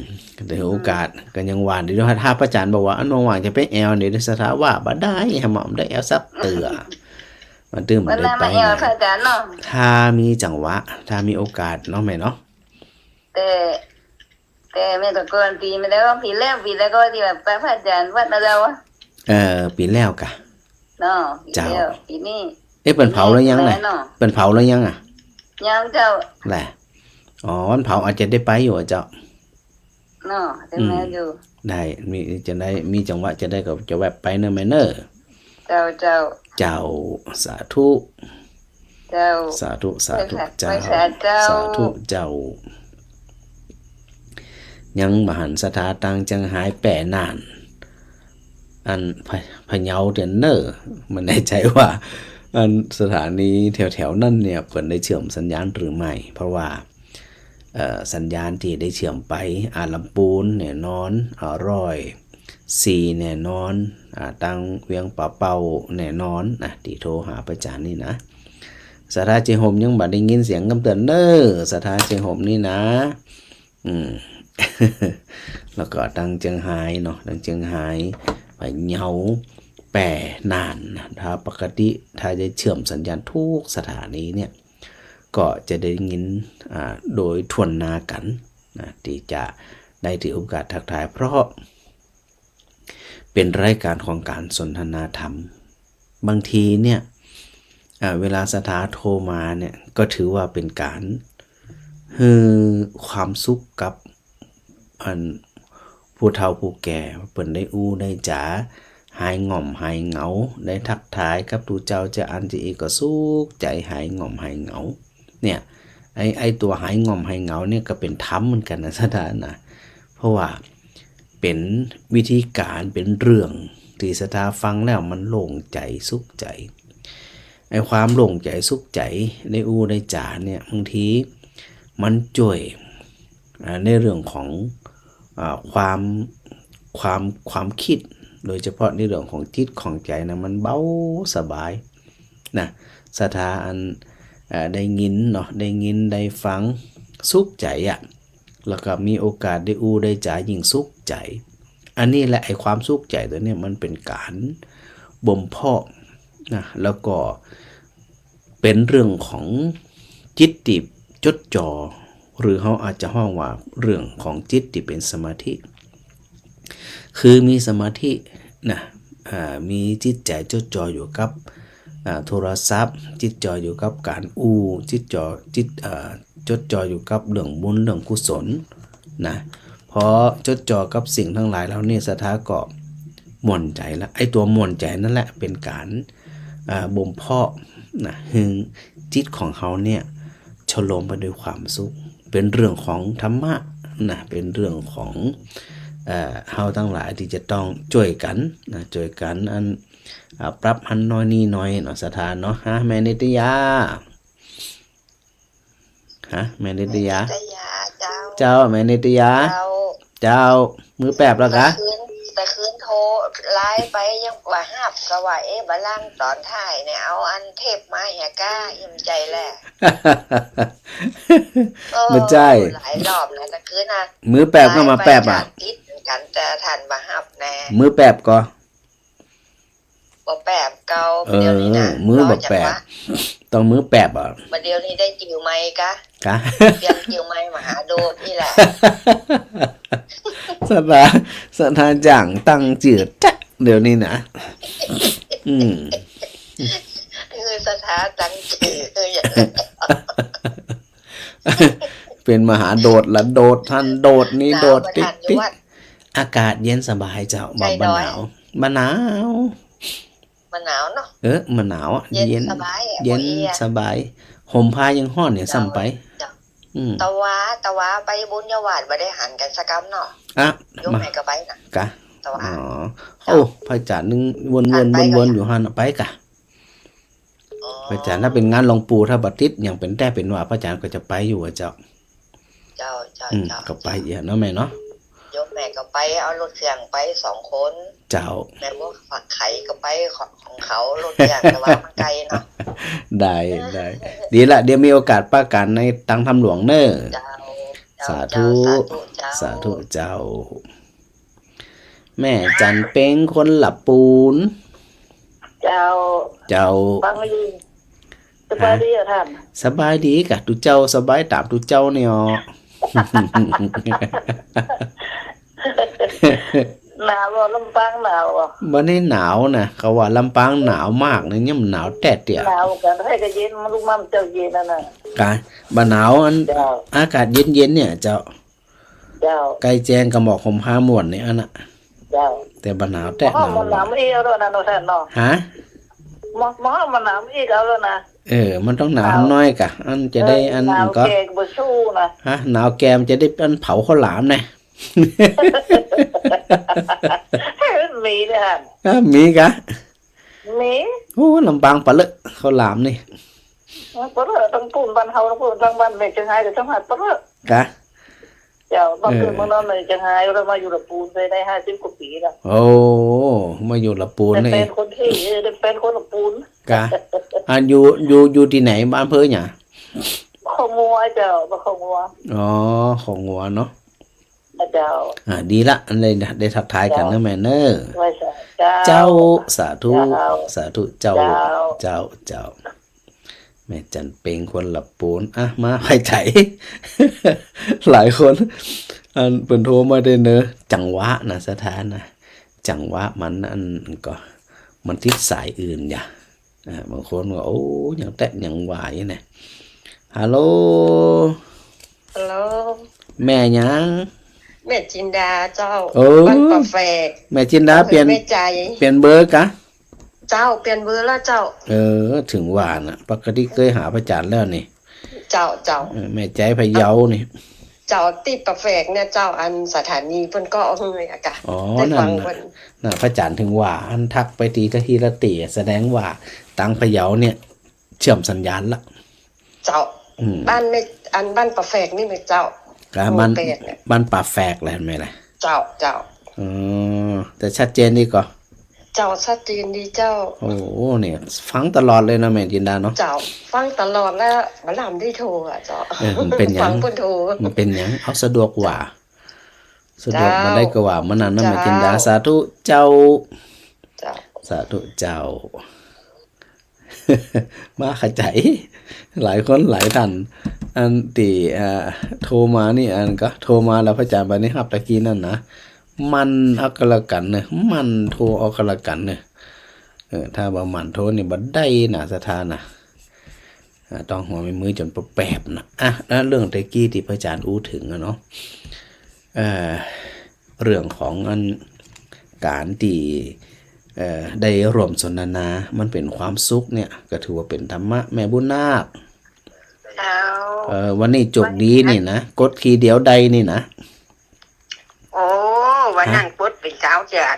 ได้โอกาสก็ยังหวานดีเนาะ ถ้าพระอาจ๋ารย์บอกว่าอันว่างๆจะไปแอวเนี่ย ศรัทธาว่าบ่ได้ หาหม่อมได้แอวสักเตื้อ มันตึงบ่ได้ไป วันหน้ามาแอวพระอาจ๋ารย์เนาะ ถ้ามีจังหวะ ถ้ามีโอกาสเนาะแม่เนาะ แต่ แต่แม่ตะกอนปี๋มาแล้ว ปี๋แล้ว ปี๋แล้วก็ตี้ว่าไปพระอาจ๋ารย์วัดนาเจ้าอะ เออ ปี๋แล้วกะ เนาะ ปี๋ เจ้า แล้ว ปี๋นี้ เอ๊ะ เปิ้นเผาแล้วยังน่ะ เนาะ เปิ้นเผาแล้วยังอะ ยังเจ้า แหละ อ๋อ วันเผาอาจจะได้ไปอยู่อะเจ้า เนาะ ได้ อืม มาอยู่ ได้ มี จะได้ มีจังหวะจะได้ก็จะแวบไปเน่อแม่เน่อ เจ้า เจ้า เจ้า สาธุ เจ้า สาธุ สาธุ ไหว้สา เจ้า ไหว้สาเจ้า สาธุเจ้า ยังบ่หันศรัทธาตางเจียงฮายแป้นาน อันพะ พะเยาเตียนเน่อ บ่แน่ใจ๋ว่า อันสถานีแถวๆ นั้นเนี่ย เปิ้นได้เชื่อมสัญญาณหรือไม่ เพราะว่า เอ่อ สัญญาณตี้ได้เชื่อมไป อ่า ลำปูนแน่นอน อ่า ร้อยสี่แน่นอน อ่า ตังเวียงป่าเป้าแน่นอนนะ ตี้โทรหาพระอาจารย์นี่นะ ศรัทธาเจียงโฮมยังบ่ได้ยินเสียงกำเตือนเน้อ ศรัทธาเจียงโฮมนี่นะ อืม แล้วก็ตังเจียงฮายเนาะ ตังเจียงฮาย พะเยา แป้ น่านนะ ถ้าปกติ ถ้าจะเชื่อมสัญญาณทุกสถานีเนี่ย ก็จะได้ยิน อ่า โดยถ้วนหน้ากั๋นนะ ตี้จะได้ถือโอกาสทักทาย เพราะ เป๋นรายการของก๋านสนทนาธรรม บางทีเนี่ย อ่า เวลาศรัทธาโทรมาเนี่ย ก็ถือว่าเป๋นก๋านหื้อความสุขกับ อัน ผู้เฒ่าผู้แก่ เปิ้นได้อู้ได้จ๋า หายง่อมหายเหงา ได้ทักทายกับตุ๊เจ้าจะอั้นจะอี้ก็สุขใจ๋ หายง่อมหายเหงา เนี่ย ไอ้ ไอ้ตั๋วหายง่อมหายเหงาเนี่ยก็เป๋นธรรมเหมือนกั๋นนะศรัทธานะ เพราะว่าเป๋นวิธีก๋าน เป๋นเรื่องตี้ศรัทธาฟังแล้วมันโล่งใจ๋สุขใจ๋ ไอ้ความโล่งใจ๋สุขใจ๋ ได้อู้ได้จ๋าเนี่ย บางทีมันจ้วย อ่า ในเรื่องของ อ่า ความ ความ ความกึ๊ด โดยเฉพาะในเรื่องของจิตของใจ๋นะ มันเบาสบายนะ ศรัทธาอัน อ่า ได้ยินเนาะ ได้ยินได้ฟังสุขใจ๋อะ แล้วก็มีโอกาสได้อู้ได้จ๋ายิ่งสุขใจ๋ อันนี้แหละ ไอ้ความสุขใจ๋ตั๋วเนี่ยมันเป๋นก๋านบ่มเพาะนะ แล้วก็เป๋นเรื่องของจิตตี้จดจ่อ หรือเฮาอาจจะฮ้องว่าเรื่องของจิตตี้เป๋นสมาธิ คือมีสมาธินะ อ่า มีจิตใจ๋จดจ่ออยู่กับ อ่า โทรศัพท์ จดจ่ออยู่กับก๋านอู้ จดจ่อ จิต อ่า จดจ่ออยู่กับเรื่องบุญเรื่องกุศลนะ พอจดจ่อกับสิ่งตังหลายเหล่านี้ ศรัทธาก็ม่วนใจ๋ละ ไอ้ตั๋วม่วนใจ๋นั่นแหละเป๋นก๋าน อ่า บ่มเพาะนะ หื้อจิตของเฮาเนี่ย ฉโลมไปด้วยความสุข เป๋นเรื่องของธรรมะนะ เป๋นเรื่องของ เอ่อ เฮาตังหลายตี้จะต้องจ้วยกั๋นนะ จ้วยกั๋นอัน อ่า ปรับหันน้อยนี่น้อยเนาะ ศรัทธาเนาะ ฮะ แม่นิตยา ฮะ แม่นิตยา แม่นิตยา เจ้า เจ้า แม่นิตยา เจ้า เจ้า มื้อแปบแล้วกา ตะคืน ตะคืนโทรไลน์ไปยังบ่ฮับ ก็ว่า เอ๊ะ บ่าลางต๋อนท้ายเนี่ย เอาอันเทปมาเหียก้า อิ่มใจ๋แหละ เออ บ่ใจ้ หลายรอบนะ ตะคืนนะ มื้อแปบก็มาแปบอะ ไลน์ไปจ๋าติดเหมือนกั๋น แต่ต้านบ่ฮับแน่ มื้อแปบก่อ บ่แปบเก่า เออ เดี๋ยวนี้นะ มื้อบ่แปบ รอจังหวะ ต้องมื้อแปบอะ บ่าเดี๋ยวนี้ได้จื้อใหม่กา กา เปลี่ยนจื้อใหม่ มหาโดดนี่แหละ ศรัทธา ศรัทธาจ๋างตั้งจื้อจั๊กเดี๋ยวนี้นะ อืม คือศรัทธาตั้งจื้อคืออย่างนั้น เป๋นมหาโดดละ โดดหั้นโดดนี่ หนาว โดดติ๊กติ๊ก บ่ทันอยู่วัด อากาศเย็นสบายเจ้า ใกล้ดอย บ่ บ่หนาว บ่หนาว บ่หนาวเนาะ เออ บ่หนาวอะ เย็น เย็นสบายอะ เย็น บ่เอียด สบาย ห่มผ้ายังฮ้อนเนี่ย เจ้า ซ้ำไป เจ้า อืม ตะวา ตะวาไปบุญญาวาสบ่ได้หันกั๋นสักกำเนาะ อะ โยม มา แม่ก็ไปนะ กา ตะวา อ๋อ เจ้า โอ้ พระอาจารย์นึ่งวนๆ ผ่านไปก็ วนๆ อยู่หั้นน่ะ ไปกา อ๋อ พระอาจารย์ ถ้าเป๋นงานหลวงปู่ ถ้าบ่ติดหยังเป๋นแต๊เป๋นว่า พระอาจารย์ก็จะไปอยู่อะเจ้า เจ้า เจ้า อืม เจ้า ก็ไปเอียเนาะแม่เนาะ โยมแม่ก็ไป เอารถเครื่องไปสองคน เจ้า แม่บัวผักไข่ก็ไปของ ของเขา รถเครื่อง แต่ว่ามันไกลเนาะ ได้ ได้ ดีละ เดี๋ยวมีโอกาสปะกั๋นในตังธรรมหลวงเน้อ เจ้า เจ้า สาธุ เจ้า สาธุ เจ้า สาธุเจ้า แม่จันเพ็งคนละปูน เจ้า เจ้า ฟังอยู่ สบายดีอะต้าน สบายดีกา ตุ๊เจ้าสบายต๋ามตุ๊เจ้าเนี่ย หนาวบ่ ลำปางหนาวบ่ บ่ได้หนาวนะ เขาว่าลำปางหนาวมากนะ เนี่ยมันหนาวแต๊เตี้ย หนาวกั๋น ใผก็เย็น มันลุกมามันเจ้าเย็นนั่นน่ะ กา บ่หนาวอัน เจ้า อากาศเย็นๆ เนี่ยเจ้า เจ้า ไก่แจ้งกะหมอกห่มผ้าม่วนนี่อันน่ะ เจ้า แต่บ่หนาวแต๊ หนาว หนาว หนาวอีกเอาแล้วนะ เนาะต้านเนาะ ฮะ หมอ หมอ มันหนาวอีกเอาแล้วนะ เออ มันต้องหนาว หนาว น้อยกะ อันจะได้ เออ อัน หนาว ก็ แก่ก็บ่สู้นะ ฮะ หนาวแก่มันจะได้อันเผาข้าวหลามนะ มีเนี่ย อ่ะ มีกะ มี โอ้ ลำปางปะเลอะข้าวหลามนี่ เออ ปะเลอะตังปู้นบ้านเฮา ตังปู้นตังบ้านแม่เชียงฮายก็จังหวัดปะเลอะ กะ เจ้า มาเกิด เออ เมืองนอนเมืองเจียงฮาย แล้วมาอยู่ละปูนได้ ได้ห้าสิบกว่าปี๋แล้ว โอ้ มาอยู่ละปูน ได้ นี่ แฟนคนที่ เออ ได้แฟนคนละปูน กะ อ่ะ อยู่ อยู่ อยู่ตี้ไหน บ้านอำเภอหยัง คองัวเจ้า บ้านคองัว อ๋อ คองัวเนาะ เจ้า อ่า ดีละ ได้ ได้ทักทายกั๋นเนาะแม่เนาะ เจ้า เจ้า สาธุ เจ้า สาธุเจ้า เจ้า เจ้า เจ้า แม่จันเพ็งคนละปูน อ่ะ มา ไปใจ๋ หลายคน อันเปิ้นโทรมาได้เนาะ จังหวะนะ สถานะ จังหวะมันอันก็ มันติดสายอื่นอย่า อ่า บางคนก็ โอ้ ยังแต๊ะยังหว่าอยู่เนี่ย ฮัลโหล ฮัลโหล แม่หยัง แม่จินดาเจ้า เออ บ้านป่าแฝก แม่จินดา อำเภอ เปลี่ยน แม่ใจ๋ เปลี่ยนเบอร์กะ เจ้า เปลี่ยนเบอร์แล้วเจ้า เออ เถิงว่าน่ะ ปกติเกยหาพระอาจ๋ารย์แล้วนี่ เจ้า เจ้า เออ แม่ใจ๋พะเยานี่ เจ้า ตี้ป่าแฝกเนี่ยเจ้า อันสถานีเปิ้นก็เอาหื้ออะกะ อ๋อ ได้ฟัง นั่นน่ะ เปิ้น น่ะ พระอาจ๋ารย์เถิงว่า อันทักไปตี้ตะฮีละตี้ แสดงว่าตางพะเยาเนี่ย เชื่อมสัญญาณละ เจ้า อืม บ้านแม่ อันบ้านป่าแฝกนี่แหมเจ้า กะ หมู่ บ้าน แปดเนี่ย บ้านป่าแฝกแหละ แม่นแหละ เจ้า เจ้า อ๋อ แต่ชัดเจนดีก่อ เจ้า ชัดเจนดีเจ้า โอ้ เนี่ย ฟังตลอดเลยเนาะแม่จินดาเนาะ เจ้า ฟังตลอดแล้ว บ่ลำได้โทรอะเจ้า เออ มันเป๋นหยัง ฟังเปิ้นโทร มันเป๋นหยัง เอาสะดวกกว่า สะดวก เจ้า บ่ได้ก็ว่ามานั่นเนาะ เจ้า แม่จินดา สาธุเจ้า เจ้า สาธุเจ้า มาเข้าใจ๋ หลายคนหลายท่าน อันตี้ อ่า โทรมานี่ อันก็โทรมาแล้วพระอาจ๋ารย์บ่ได้ฮับตะกี้นั่นนะ มันเอาก็แล้วกั๋นเนาะ มันโทรเอาก็แล้วกั๋นเนาะ เออ ถ้าบ่มันโทรนี่บ่ได้นะ สถานะ อ่า ต้องหัวมีมือจ๋นแปบๆ นะ อ่ะ แล้วเรื่องตะกี้ตี้พระอาจ๋ารย์อู้เถิงอะเนาะ เอ่อ เรื่องของอันก๋านตี้ เอ่อ ได้ร่วมสนทนา มันเป๋นความสุขเนี่ย ก็ถือว่าเป๋นธรรมะ แม่บุญนาค เจ้า เอ่อ วันนี้โจคดีนี่นะ กดทีเดียวได้นี่นะ โอ้ วันนั้น ฮะ กดเป๋นเจ้าเจียด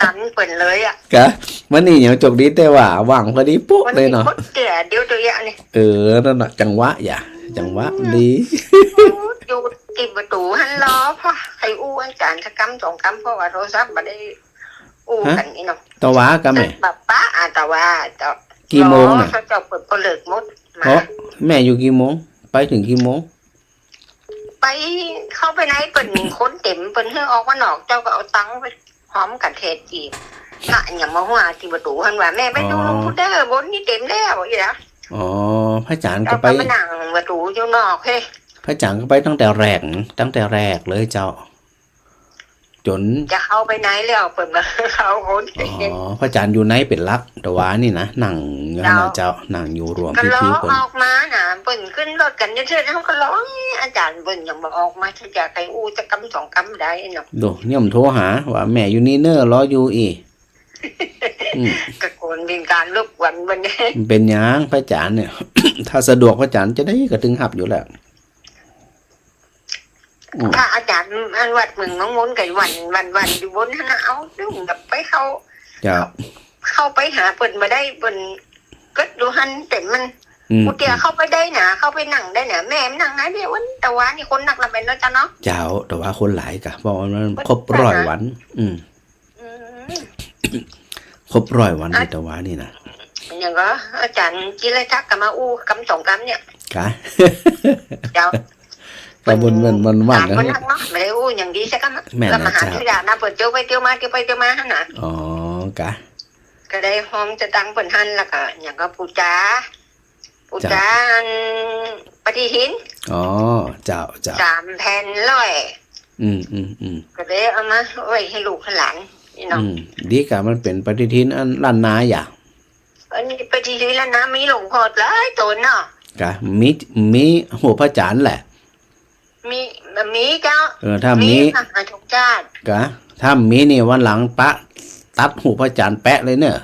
ตันเปิ้นเลยอะ กะ วันนี้ยังโจคดีแต่ว่าว่างพอดีปุ๊บเลยเนาะ วันนี้กดเจียดเดียวเดียวนี่ เออ นั่นน่ะ จังหวะอย่า จังหวะ อืม ดี อยู่ตี้ประตู๋หั้นลอ เพราะใค่อู้อาจ๋ารย์สักกำสองกำ เพราะว่าโทรศัพท์บ่ได้อู้กั๋นนี่เนาะ ฮะ ตะวากะแม่ ปะปะ อ่ะ ตะวา เจ้า กี่โมงน่ะ รอเจ้าเปิ้นก็เลิกหมดมา อ๋อ แม่อยู่กี่โมง ไปเถิงกี่โมง ไป เข้าไปในเปิ้นคนเต็ม เปิ้นหื้อออกมานอก เจ้าก็เอาตังค์ไปหอมกั๋นแทนตี้ พระยังมาว่าตี้ประตู๋หั้นว่า แม่ไปดู อ๋อ ลุงพุทธเด้อ บนนี่เต็มแล้ว อีหละ อ๋อ พระอาจ๋ารย์ก็ไป เจ้าก็มานั่งประตู๋อยู่นอกเฮ้ย พระอาจ๋ารย์ก็ไปตั้งแต่แรก ตั้งแต่แรกเลยเจ้า จ๋น จะเข้าไปในแล้ว เปิ้นบ่เข้าคน อ๋อ พระอาจ๋ารย์อยู่ในเป๋นหลัก ตะวานี่นะ นั่งอยู่หั้นน่ะเจ้า เจ้า นั่งอยู่ร่วมพิธีเปิ้น ก็รอออกมาน่ะ เปิ้นขึ้นรถกั๋นเยอะๆ เฮาก็รอ อาจ๋ารย์เปิ้นยังบ่ออกมา จะใค่อู้สักกำสองกำได้เนาะ โด ย่อมโทรหาว่าแม่อยู่นี่เน่อ รออยู่อี้ อืม ก็ควรเป๋นก๋านรบกวนเปิ้น มันเป๋นหยัง พระอาจ๋ารย์เนี่ย ถ้าสะดวกพระอาจ๋ารย์จะได้ก็เถิงฮับอยู่แล้ว อืม พระอาจ๋ารย์อันวัดเมืองหนองมนก็วัน วัน วันอยู่บนหั้นนะ เอ้า ซึ่งแบบไปเข้า เจ้า เข้าไปหาเปิ้นบ่ได้ เปิ้นกึ๊ดอยู่หั้นเต็มมัน อืม กูเตียเข้าไปได้นะ เข้าไปนั่งได้นะ แม่มานั่งนะ เดี๋ยววันตะวานี่คนนักละแม่นเนาะเจ้าเนาะ เจ้า ตะวาคนหลายกะ เพราะว่ามันครบร้อยวัน อืม อืม ครบร้อยวัน อ่ะ ตี้ตะวานี่นะ อย่างก็อาจ๋ารย์จิรศักดิ์ก็มาอู้กำสองกำเนี่ย กะ เจ้า ก็มัน มัน มันว่าง ถามเปิ้น นะ นักเนาะ บ่ได้อู้อย่างดีสักกำ แม่นนะ แล้วมหา เจ้า เถรดานะ เปิ้นเตียวไปเตียวมา เตียวไปเตียวมาหั้นนะ อ๋อ กะ ก็ได้ฮ้องจะตังเปิ้นหั้น แล้วก็อย่างก็ปู๋จา ปู๋ เจ้า จาอันปฏิทิน อ๋อ เจ้า เจ้า สามแผ่นร้อย อืม อืม อืม ก็เลยเอามาไว้หื้อลูกหื้อหลานนี่เนาะ อืม ดีกะ มันเป๋นปฏิทินอันล้านนาอย่า อันนี้ปฏิทินล้านนา มีหลวงพ่อหลายต๋นเนาะ กะ มี มีฮูปพระอาจ๋ารย์แหละ มี มีเจ้า เออ ถ้ามี มีมหาธงชาติ กะ ถ้ามีนี่วันหลังปะ ตัดฮูปพระอาจ๋ารย์แปะเลยเน่อ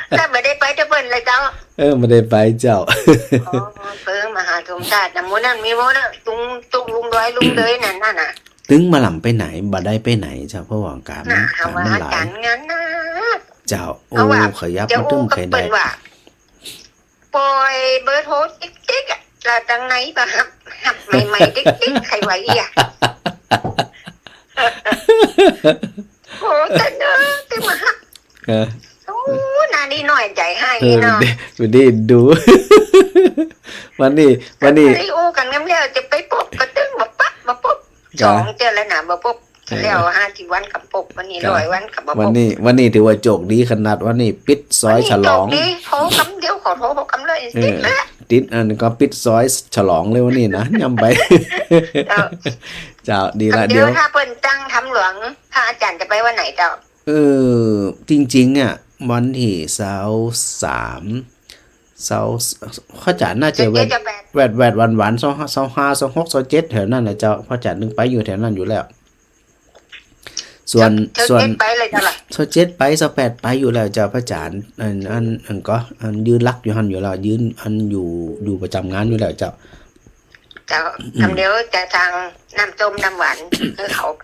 แต่บ่ได้ไปเตื้อเปิ้นเลยเจ้า เออ บ่ได้ไปเจ้า อ๋อ เปิ้นมหาธงชาตินะ หมู่นั้นมีหมดนะ ตุง ตุงลุงดอยลุงเดยนั่น นั่นน่ะ ตึงบ่ลำไปไหน บ่ได้ไปไหนเจ้า เพราะว่าก๋านมัน น่ะ ก๋านมันหลาย หาว่าก๋านงานหนัก เจ้า โอ้ เอาว่า ขยับ จะ มาตึง อู้กับ ใครได้ เปิ้นว่า ปล่อยเบอร์โทรติ๊กๆ อะ แล้วตังไหนบ่ฮับ ฮับใหม่ๆ เด็กๆ ใครไหวอ่ะ โอ้ แต่เนอะ แต่มาฮับ เออ โอ้ นานี่น้อยใจ๋ให้ เออ เนาะ เดี๋ยว เดี๋ยวดู วันนี้ วันนี้ จะไปอู้กั๋นกำแล้ว จะไปปบก็ตึงบ่ปะ บ่ปบ ครับ สองเตื้อแล้วนะ บ่ปบ เออ แล้วห้าสิบวันก็ปบ วันนี้ ครับ ร้อยวันก็บ่ปบ วันนี้ วันนี้ถือว่าโจคดีขนาด วันนี้ปิดซอยฉลอง วันนี้โจคดี โทรกำเดียว ขอโทรกำเลย เออ ติดแล้ว ติดอันก็ปิดซอยฉลองเลยวันนี้นะ ย้ำไป เจ้า เจ้า ดีละ กำเดียว เดี๋ยว ถ้าเปิ้นตั้งธรรมหลวง พระอาจ๋ารย์จะไปวันไหนเจ้า เออ จริงๆ เนี่ย วันตี้ซาวสาม ซาว พระอาจ๋ารย์น่าจะแวด ซาวเจ็ด ซาวแปด แวดๆ วันๆ ซาวห้า ซาวห้า ซาวหก ซาวเจ็ด แถวนั้นนะเจ้า พระอาจ๋ารย์นึ่งไปอยู่แถวนั้นอยู่แล้ว ส่วน ซาว ส่วน ซาวเจ็ดไปเลยเจ้าล่ะ ซาวเจ็ดไป ซาวแปดไปอยู่แล้วเจ้า พระอาจ๋ารย์ อัน อัน อันก็ อันยืนหลักอยู่หั้นอยู่แล้ว ยืน อันอยู่ อยู่ประจ๋ำงานอยู่แล้วเจ้า เจ้า อืม กำเดียวจะสั่งน้ำส้มน้ำหวาน หื้อเขาไป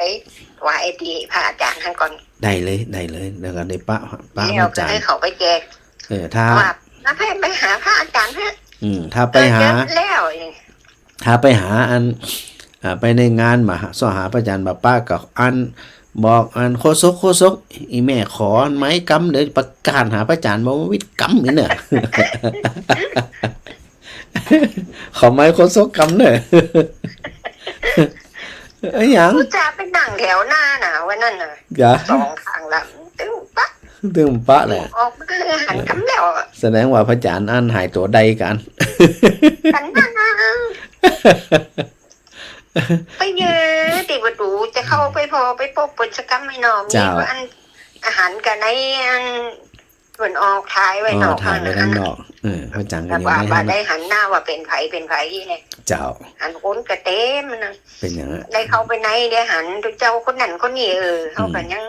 ไหว้ตี้พระอาจ๋ารย์หั้นก่อน ได้เลย ได้เลย แล้วก็ได้ปะ ปะ แล้วก็ พระอาจ๋ารย์ หื้อเขาไปแจก เออ ถ้า ว่า มาให้ไปหาพระอาจ๋ารย์เถอะ อืม ถ้าไปหา เออ เยอะแล้ว ถ้าไปหาอัน อ่า ไปในงานบ่า เซาะหาพระอาจ๋ารย์บ่า ปะก็อัน บอกอันโฆษก โฆษก อี่แม่ขอไม้กำ เดี๋ยวประกาศหาพระอาจ๋ารย์บ่า วิทย์กำนี่เนี่ย ขอไม้โฆษกกำเนี่ย เอ้ย หยัง อุตส่าห์ไปนั่งแถวหน้าน่ะ วันนั้นน่ะ อย่า สองข้างหลัง ตึงปะ ตึงปะแหละ ออกมาเลยหันกำแล้วอะ แสดงว่าพระอาจ๋ารย์อันหายตั๋วได้กั๋น กั๋นนะ ไปเยอะ ตี้ประตู๋จะเข้าไปผ่อไปปบเปิ้นสักกำไม่นอก เจ้า มีอัน อาหารกับในอัน เปิ้นออกถ่ายไว้นอก อ๋อ ถ่ายไว้ด้านนอก เออ พระอาจ๋ารย์ก็ยัง แต่ว่า ไม่ บ่ได้หันหน้าว่าเป๋นใผเป๋นใผเนี่ย เจ้า หันคนก็เต็มนะ เป๋นหยังอะ ได้เข้าไปในได้หันเจ้าคนนั้นคนนี้ เออ เขาก็ อืม ยัง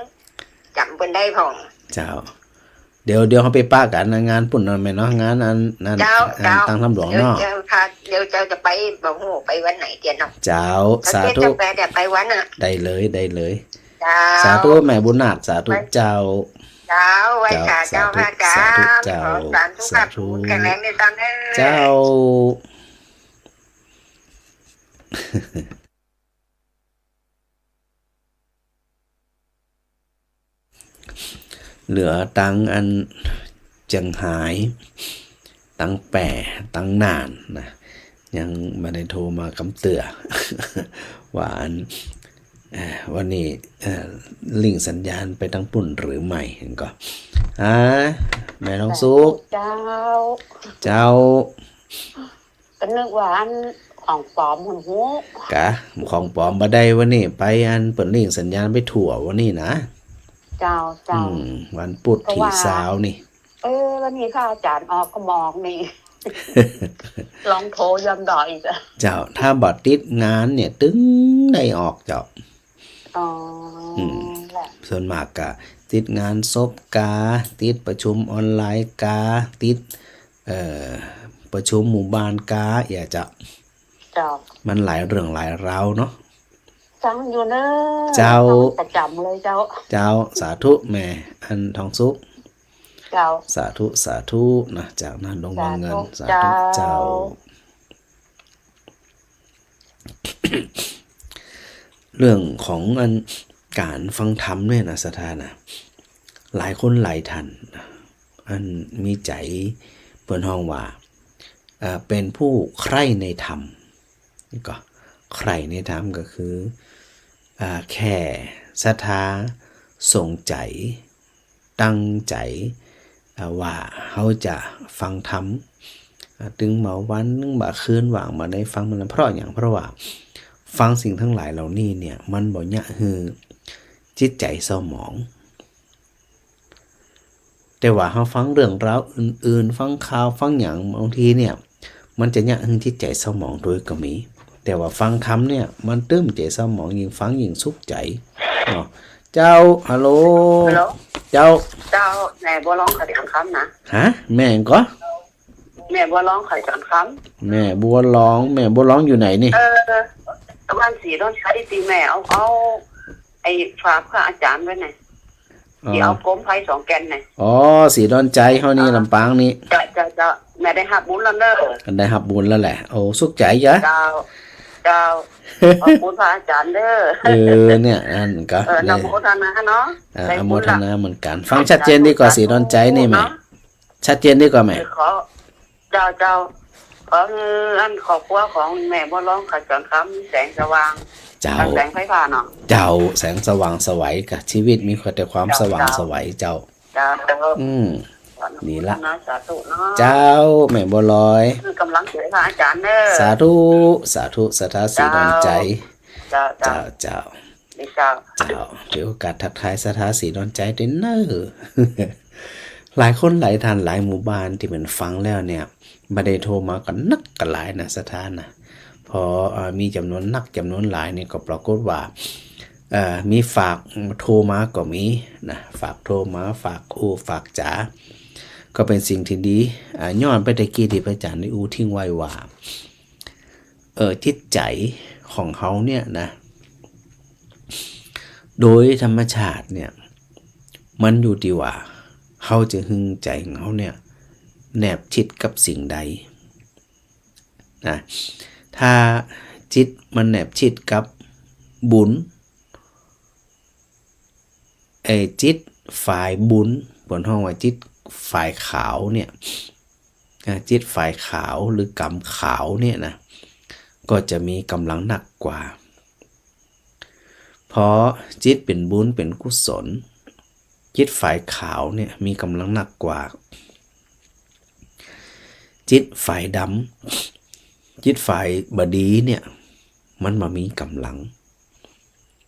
จ๋ำเปิ้นได้พ่อง เจ้า เดี๋ยว เดี๋ยวเฮาไปปะกั๋นในงานปุ้นเนาะแม่เนาะ งานอันนั้น เจ้า อัน เจ้า ตั้งธรรมหลวงเนาะ เดี๋ยวเจ้าค่ะ เดี๋ยวเจ้าจะไป บ่ฮู้ไปวันไหนเตียเนาะ เจ้า สาธุ เจ้าแปดเนี่ยไปวันน่ะ ได้เลย ได้เลย เจ้า สาธุแม่บุญนาค สาธุ ไป เจ้า เจ้า ไหว้สาเจ้า เจ้า พระอาจ๋ารย์ สาธุเจ้า ขอสารสุขภาพ สาธุ บุญแข็งแรงด้วยกันเด้อ เจ้า เหลือตังอันเจียงฮาย ตังแป้ ตังน่านนะ ยังบ่ได้โทรมากำเตื้อ ว่าอัน เอ่อ วันนี้ เอ่อ ลิงก์สัญญาณไปตังปุ้นหรือไม่ หั้นก่อ อ่า แม่ทองสุข เจ้า เจ้า ก็นึกว่าอันของปลอม หั้นฮู้ กะ ของปลอมบ่ได้วันนี้ ไปอันเปิ้นลิงก์สัญญาณไปทั่ววันนี้นะ เจ้า เจ้า อืม วันพุธตี้ซาวนี่ เออ วันนี้พระอาจ๋ารย์ออกก็มองนี่ ลองโทรย้ำดอกอีกอะ เจ้า ถ้าบ่ติดงานเนี่ย ตึงได้ออกเจ้า อ๋อ อืม แหละ ส่วนมากก็ติดงานศพกา ติดประชุมออนไลน์กา ติด เอ่อ ประชุมหมู่บ้านกา อย่าจะ เจ้า มันหลายเรื่องหลายราวเนาะ ฟังอยู่เนอะ เจ้า ฟังประจ๋ำเลยเจ้า เจ้า สาธุแม่ อันทองสุข เจ้า สาธุ สาธุนะ จากนาดงวังเงิน สาธุ สาธุเจ้า เจ้า เรื่องของอันก๋านฟังธรรมเนี่ยนะ ศรัทธานะ หลายคนหลายท่านนะ อันมีใจ๋ เปิ้นฮ้องว่า อ่า เป๋นผู้ใคร่ในธรรม นี่ก็ ใคร่ในธรรมก็คือ อ่า แค่ศรัทธา สงสัย ตั้งใจ๋ อ่า ว่าเฮาจะฟังธรรม อ่า ตึงบ่าวัน ตึงบ่าคืน ว่างบ่าใดฟังมัน เพราะหยัง เพราะว่าฟังสิ่งตังหลายเหล่านี้เนี่ย มันบ่เยียะหื้อจิตใจ๋เศร้าหมอง แต่ว่าเฮาฟังเรื่องราวอื่นๆ ฟังข่าว ฟังหยัง บางทีเนี่ย มันจะเยียะหื้อจิตใจ๋เศร้าหมองตวยก็มี แต่ว่าฟังธรรมเนี่ย มันตึงใจ๋เศร้าหมอง ยิ่งฟังยิ่งสุขใจ๋เนาะ เจ้า ฮัลโหล ฮัลโหล เจ้า เจ้า แม่บัวร้องไขสังคำนะ ฮะ แม่หยังก่อ แม่บัวร้องไขสังคำ แม่บัวร้อง แม่บัวร้องอยู่ไหนนี่ เออ บ้านศรีดอนชัยตี้แม่เอา เอาไอ้ฝากพระอาจ๋ารย์ไว้น่ะ ๋อ ตี้เอาโกมไพรสองแก่นเนี่ย อ๋อ ศรีดอนใจ๋เฮานี่ อ่า ลำปางนี่ เจ้า เจ้า เจ้า แม่ได้ฮับบุญแล้วเน่อ ได้ฮับบุญแล้วแหละ โอ้ สุขใจ๋ยะ เจ้า เจ้า ขอบคุณพระอาจ๋ารย์เน่อ เออ เนี่ย อันก็ เออ ได้ อนุโมทนาเนาะ อ่า ได้บุญละ อนุโมทนาเหมือนกั๋น ฟังชัดเจนดีกว่า ศรีดอนใจ๋นี่แม่ เนาะ ชัดเจนดีกว่าแม่ เออ ขอ เจ้า เจ้า ขอหื้ออันครอบครัวของแม่บัวลอย ขจรคำ มีแสงสว่าง เจ้า แสงไฟฟ้าเนาะ เจ้า แสงสว่างไสวกับชีวิต มีแต่ความ เจ้า สว่าง เจ้า ไสวเจ้า เจ้า เจ้า อืม ขออนุโมทนา นี่ละ สาธุเนาะ เจ้า แม่บัวลอย หื้อกำลังใจ๋พระอาจ๋ารย์เน่อ สาธุ สาธุ ศรัทธาศรีดอนใจ๋ เจ้า เจ้า เจ้า เจ้า นี่เจ้า เจ้า ถือโอกาสทักทายศรัทธาศรีดอนใจ๋ตวยเน่อ หลายคนหลายท่านหลายหมู่บ้านตี้เปิ้นฟังแล้วเนี่ย บ่ได้โทรมากั๋นนักกั๋นหลายนะ ศรัทธานะ พอ เอ่อ มีจ๋ำนวนนักจ๋ำนวนหลายเนี่ยก็ปรากฏว่า เอ่อ มีฝากโทรมาก็มีนะ ฝากโทรมา ฝากอู้ฝากจ๋า ก็เป๋นสิ่งตี้ดี อ่า ย้อนไปตะกี้ตี้พระอาจ๋ารย์ได้อู้ทิ้งไว้ว่า เอ่อ จิตใจ๋ของเฮาเนี่ยนะ โดยธรรมชาติเนี่ย มันอยู่ตี้ว่า เฮาจะหื้อใจ๋ของเฮาเนี่ย แนบชิดกับสิ่งใด นะ ถ้าจิตมันแนบชิดกับบุญ ไอ้จิตฝ่ายบุญ เปิ้นฮ้องว่าจิตฝ่ายขาวเนี่ย อ่า จิตฝ่ายขาวหรือกำขาวเนี่ยนะ ก็จะมีกำลังนักกว่า พอจิตเป๋นบุญเป๋นกุศล จิตฝ่ายขาวเนี่ยมีกำลังนักกว่า จิตฝ่ายดำ จิตฝ่ายบ่ดีเนี่ย มันบ่มีกำลัง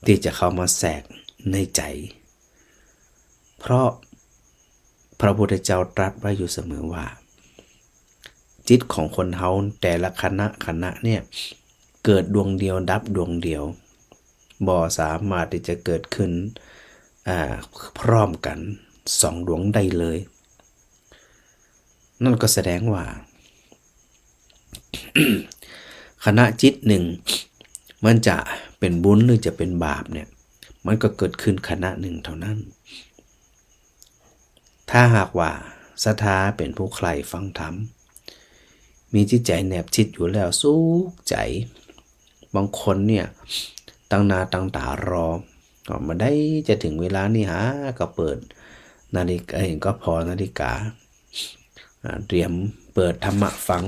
ตี้จะเข้ามาแทรกในใจ๋ เพราะพระพุทธเจ้าตรัสไว้อยู่เสมอว่า จิตของคนเฮาแต่ละขณะขณะเนี่ย เกิดดวงเดียวดับดวงเดียว บ่สามารถตี้จะเกิดขึ้น อ่า พร้อมกั๋นสองดวงได้เลย นั่นก็แสดงว่า ขณะจิตนึ่ง มันจะเป๋นบุญหรือจะเป๋นบาปเนี่ย มันก็เกิดขึ้นขณะนึ่งเต้านั้น ถ้าหากว่าศรัทธาเป๋นผู้ใคร่ฟังธรรม มีจิตใจ๋แนบชิดอยู่แล้วสุขใจ๋ บางคนเนี่ย ตั้งหน้าตั้งต๋ารอ ก็บ่ได้จะเถิงเวลานี้หา ก็เปิดนาฬิกา เอ้ย ก็ผ่อนาฬิกา อ่า เตรียมเปิดธรรมะฟัง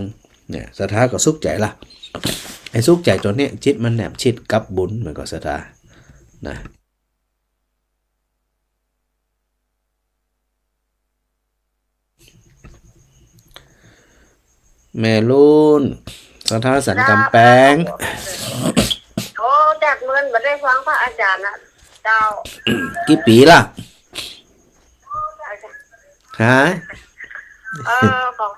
เนี่ย ศรัทธาก็สุขใจ๋ละ ไอ้สุขใจ๋ตั๋วเนี้ย จิตมันแนบชิดกับบุญ มันก็ศรัทธา นะ แม่ลุน ศรัทธาสันกำแปง โอ้ จากเมินบ่ได้ฟังพระอาจ๋ารย์นะเจ้า กี่ปี๋ละ ฮะ เออ ของ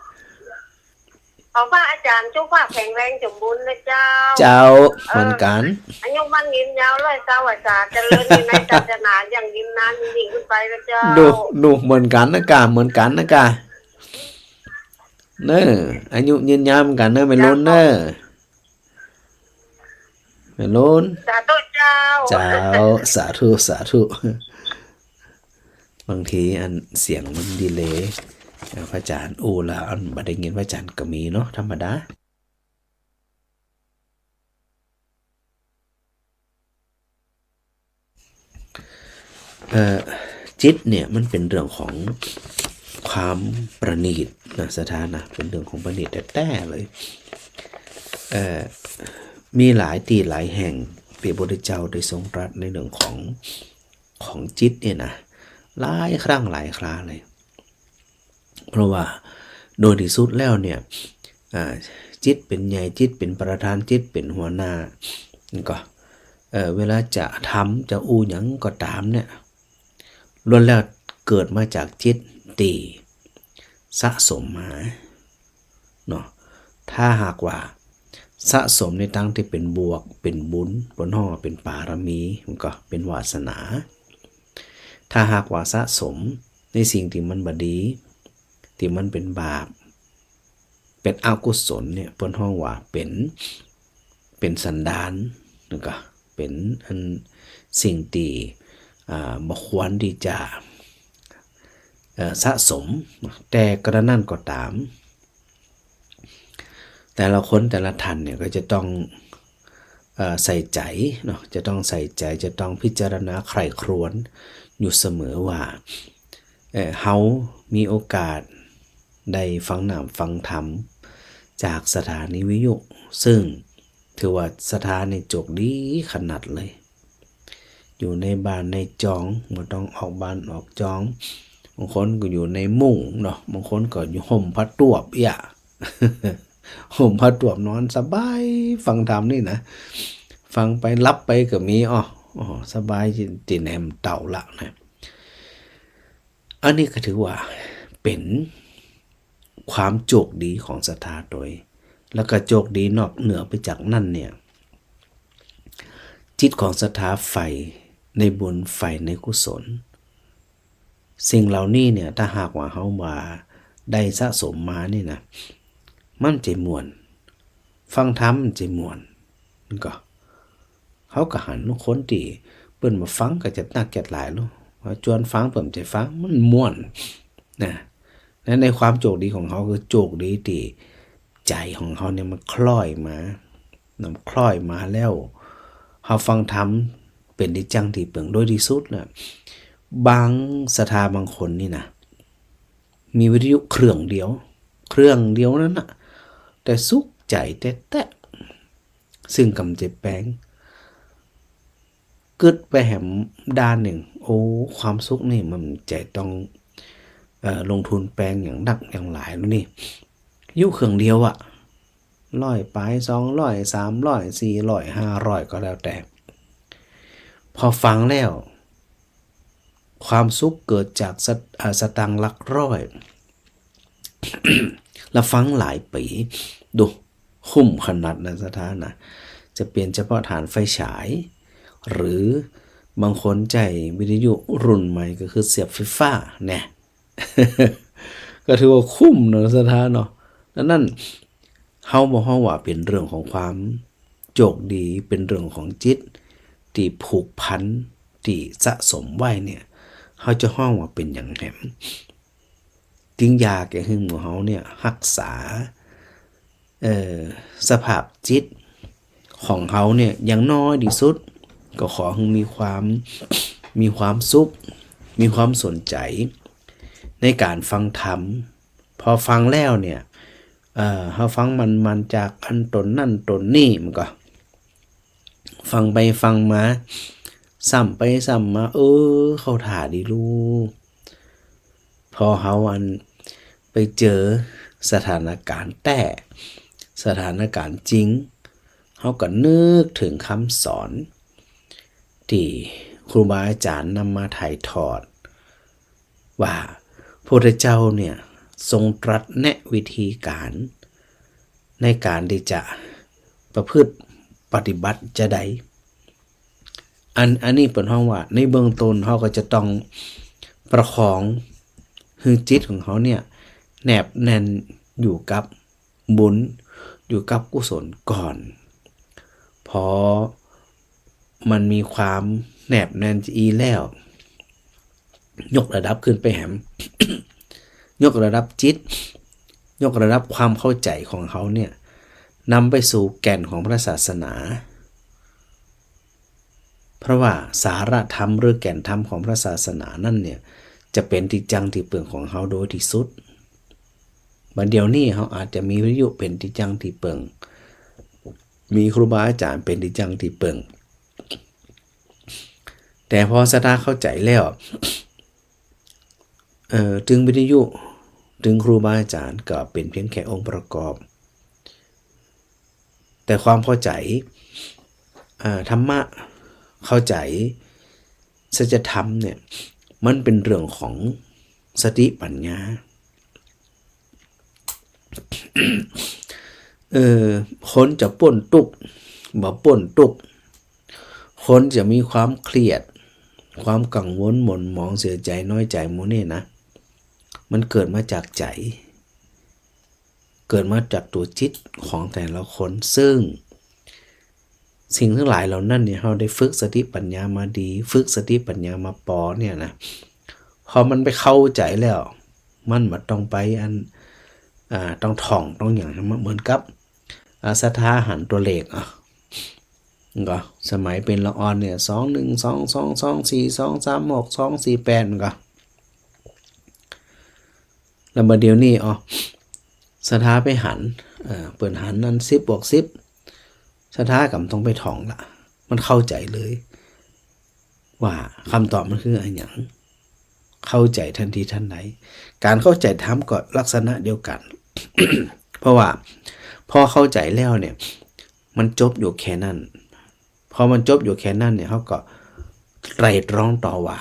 ขอพระอาจ๋ารย์สุขภาพแข็งแรงสมบูรณ์นะเจ้า เจ้า เออ เหมือนกั๋น อายุมั่นยืนยาว ร้อยเก้าพรรษา เจริญอยู่ในศาสนาอย่างยืนนานยิ่งขึ้นไปนะเจ้า ดู ดู เหมือนกั๋นนะก่า เหมือนกั๋นนะก่า เน่อ อายุยืนยาวเหมือนกั๋นเน่อ แม่ลุนเน่อ แม่ลุน สาธุเจ้า เจ้า สาธุ สาธุ บางทีอันเสียงมันดีเลย์ อ่า พระอาจ๋ารย์อู้แล้วอันบ่ได้ยินพระอาจ๋ารย์ก็มีเนาะ ธรรมดา เอ่อ จิตเนี่ยมันเป๋นเรื่องของความประณีตนะ ศรัทธานะ เป๋นเรื่องของประณีตแต๊ๆ เลย เอ่อ มีหลายตี้หลายแห่ง ตี้พระพุทธเจ้าได้ทรงตรัสในเรื่องของ ของจิตเนี่ยนะ หลายครั้งหลายคราเลย เพราะว่าโดยที่สุดแล้วเนี่ย อ่า จิตเป๋นใหญ่ จิตเป๋นประธาน จิตเป๋นหัวหน้า ก็ เอ่อ เวลาจะทำ จะอู้หยังก็ต๋ามเนี่ย ล้วนแล้วเกิดมาจากจิตตี้สะสมมา เนาะ ถ้าหากว่าสะสมในตางตี้เป๋นบวก เป๋นบุญ เปิ้นฮ้องว่าเป๋นปารมี มันก็เป๋นวาสนา ถ้าหากว่าสะสมในสิ่งตี้มันบ่ดี ตี้มันเป๋นบาป เป๋นอกุศลเนี่ย เปิ้นฮ้องว่าเป๋น เป๋นสันดาน แล้วก็เป๋นอันสิ่งตี้ อ่า บ่ควรตี้จะ เอ่อ สะสม แต่กระนั้นก็ต๋าม แต่ละคนแต่ละท่านเนี่ยก็จะต้อง เอ่อ ใส่ใจ๋เนาะ จะต้องใส่ใจ๋ จะต้องพิจารณาใคร่ครวญอยู่เสมอว่า เอ่อ เฮามีโอกาสได้ฟังน้ำฟังธรรมจากสถานีวิทยุ ซึ่งถือว่าศรัทธานี่โจคดีขนาดเลย อยู่ในบ้านในจอง บ่ต้องออกบ้านออกจอง บางคนก็อยู่ในมุ้งเนาะ บางคนก็อยู่ห่มผ้าตวบเอี้ย ห่มผ้าตวบนอนสบายฟังธรรมนี่นะ ฟังไปหลับไปก็มี อ้อ อ้อ สบาย ตี้แหนมเต่าละนะ อันนี้ก็ถือว่าเป๋นความโจคดีของศรัทธาตวย แล้วก็โจคดีนอกเหนือไปจากนั้นเนี่ย จิตของศรัทธาใฝ่ในบุญ ใฝ่ในกุศล สิ่งเหล่านี้เนี่ย ถ้าหากว่าเฮาว่าได้สะสมมานี่นะ มันจะม่วน ฟังธรรมมันจะม่วน มันก็ เฮาก็หันคนตี้เปิ้นบ่ฟังก็จะนักจะหลายลูก ว่าจวนฟังเปิ้นจะฟัง มันม่วนนะ และในความโจคดีของเฮาคือโจคดีตี้ใจ๋ของเฮาเนี่ยมันคล้อยมา นำคล้อยมาแล้ว เฮาฟังธรรมเป๋นตี้จั้งตี้เปิ่ง โดยตี้สุดนะ บางศรัทธาบางคนนี่นะ มีวิทยุเครื่องเดียว เครื่องเดียวนั้นนะ แต่สุขใจ๋แต๊ๆ ซึ่งกำเจ็บแปง กึ๊ดไปแหมด้านนึ่ง โอ้ ความสุขนี่มันจะต้อง เอ่อ ลงทุนแปงอย่างนักอย่างหลายแล้วนี่ อยู่เครื่องเดียวอะ ร้อยป๋าย สองร้อย สามร้อย สี่ร้อย ห้าร้อย ก็แล้วแต่ พอฟังแล้ว ความสุขเกิดจากสะ อ่า สตางค์หลักร้อย แล้วฟังหลายปี๋ ดู คุ้มขนาดนะศรัทธานะ จะเป๋นเฉพาะถ่านไฟฉาย หรือบางคนใจ๊วิทยุรุ่นใหม่ก็คือเสียบไฟฟ้าแน่ ก็ถือว่าคุ้มเนาะศรัทธาเนาะ ดังนั้น เฮาบ่ฮ้องว่าเป๋นเรื่องของความโจคดี เป๋นเรื่องของจิตตี้ผูกพัน ตี้สะสมไว้เนี่ย เฮาจะฮ้องว่าเป๋นหยังแหม จึงอยากจะหื้อหมู่เฮาเนี่ยฮักษา เอ่อ สภาพจิตของเฮาเนี่ย อย่างน้อยตี้สุด ก็ขอหื้อมีความ มีความสุข มีความสนใจ๋ในก๋านฟังธรรม พอฟังแล้วเนี่ย เอ่อ เฮาฟังมันๆ จากอันต๋นนั้นต๋นนี้ มันก็ ฟังไปฟังมา ซ้ำไปซ้ำมา เออ เข้าท่าดีลูก พอเฮาอันไปเจอสถานก๋ารณ์แต๊ สถานก๋ารณ์จริง เฮาก็นึกเถิงกำสอน ตี้ครูบาอาจ๋ารย์นำมาถ่ายทอด ว่าพระพุทธเจ้าเนี่ยทรงตรัสแนะวิธีก๋ารในก๋ารตี้จะประพฤติปฏิบัติจาใด อัน อันนี้เปิ้นฮ้องว่าในเบื้องต้นเฮาก็จะต้องประคองหื้อจิตของเฮาเนี่ยแนบแน่นอยู่กับบุญ อยู่กับกุศลก่อน พอมันมีความแนบแน่นจาอี้แล้ว ยกระดับขึ้นไปแหม ยกระดับจิต ยกระดับความเข้าใจ๋ของเฮาเนี่ย นำไปสู่แก่นของพระศาสนา เพราะว่าสาระธรรมหรือแก่นธรรมของพระศาสนานั้นเนี่ย จะเป๋นตี้จั้งตี้เปิ่งของเฮาโดยตี้สุด บัดเดี๋ยวนี้เฮาอาจจะมีวิทยุเป๋นตี้จั้งตี้เปิ่ง มีครูบาอาจ๋ารย์เป๋นตี้จั้งตี้เปิ่ง แต่พอศรัทธาเข้าใจ๋แล้ว เอ่อ ตึงวิทยุ ตึงครูบาอาจ๋ารย์ก็เป๋นเพียงแค่องค์ประกอบ แต่ความเข้าใจ๋ อ่า ธรรมะ เข้าใจ๋สัจธรรมเนี่ย มันเป๋นเรื่องของสติปัญญา เออ คนจะป๊นตุ๊กข์ บ่ป๊นตุ๊กข์ คนจะมีความเครียด ความกังวลหม่นหมอง เสียใจ๋ น้อยใจ๋ หมู่นี้นะ มันเกิดมาจากใจ๋ เกิดมาจากตั๋วจิตของแต่ละคน ซึ่งสิ่งตังหลายเหล่านั้นเนี่ย เฮาได้ฝึกสติปัญญามาดี ฝึกสติปัญญามาปอเนี่ยนะ พ พอมันไปเข้าใจ๋แล้ว มันบ่ต้องไปอัน อ่า ต้องท่อง ต้องหยัง เหมือนกับ อ่า ศรัทธาหันตั๋วเลข อ่ะ ก็สมัยเป๋นละอ่อนเนี่ย สองหนึ่ง สองสอง สองสี่ สองสาม หก สองสี่แปด มันก็ แล้วบ่าเดี่ยวนี้ อ๋อ ศรัทธาไปหัน เอ่อ เปิ้นหันอัน สิบบวกสิบ ศรัทธาก็บ่ต้องไปท่องละ มันเข้าใจ๋เลย ว่าคำตอบมันคืออะหยัง เข้าใจ๋ทันทีทันใด ก๋านเข้าใจ๋ธรรมก็ลักษณะเดียวกั๋น เพราะว่าพอเข้าใจ๋แล้วเนี่ย มันจบอยู่แค่นั้น พอมันจบอยู่แค่นั้นเนี่ย เฮาก็ไตร่ตรองต่อว่า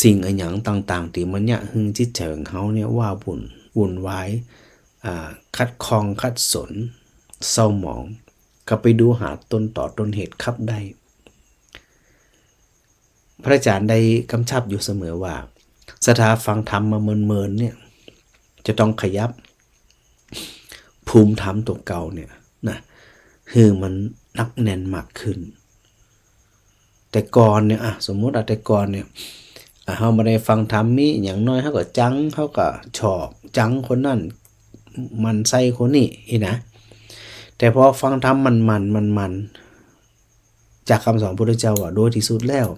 สิ่งอะหยังต่างๆ ตี้มันเยียะหื้อจิตใจ๋ของเฮาเนี่ยว้าวุ่น วุ่นวาย อ่า ขัดข้อง ขัดสน เศร้าหมอง ก็ไปดูหาต้นตอต้นเหตุคับได้ พระอาจ๋ารย์ได้กำชับอยู่เสมอว่า ศรัทธาฟังธรรมมาเมินๆ เนี่ย จะต้องขยับ ภูมิธรรมตั๋วเก่าเนี่ยนะ หื้อมันหนักแน่นมากขึ้น แต่ก่อนเนี่ย อ่ะ สมมุติ อ่ะ แต่ก่อนเนี่ย อ่ะ เฮาบ่ได้ฟังธรรม มีอะหยังน้อย เฮาก็จัง เฮาก็ชอบ จังคนนั้น หมั่นใส่คนนี้ อี้นะ แต่พอฟังธรรมมันๆ มันๆ จากกำสอนพุทธเจ้าว่า โดยตี้สุดแล้ว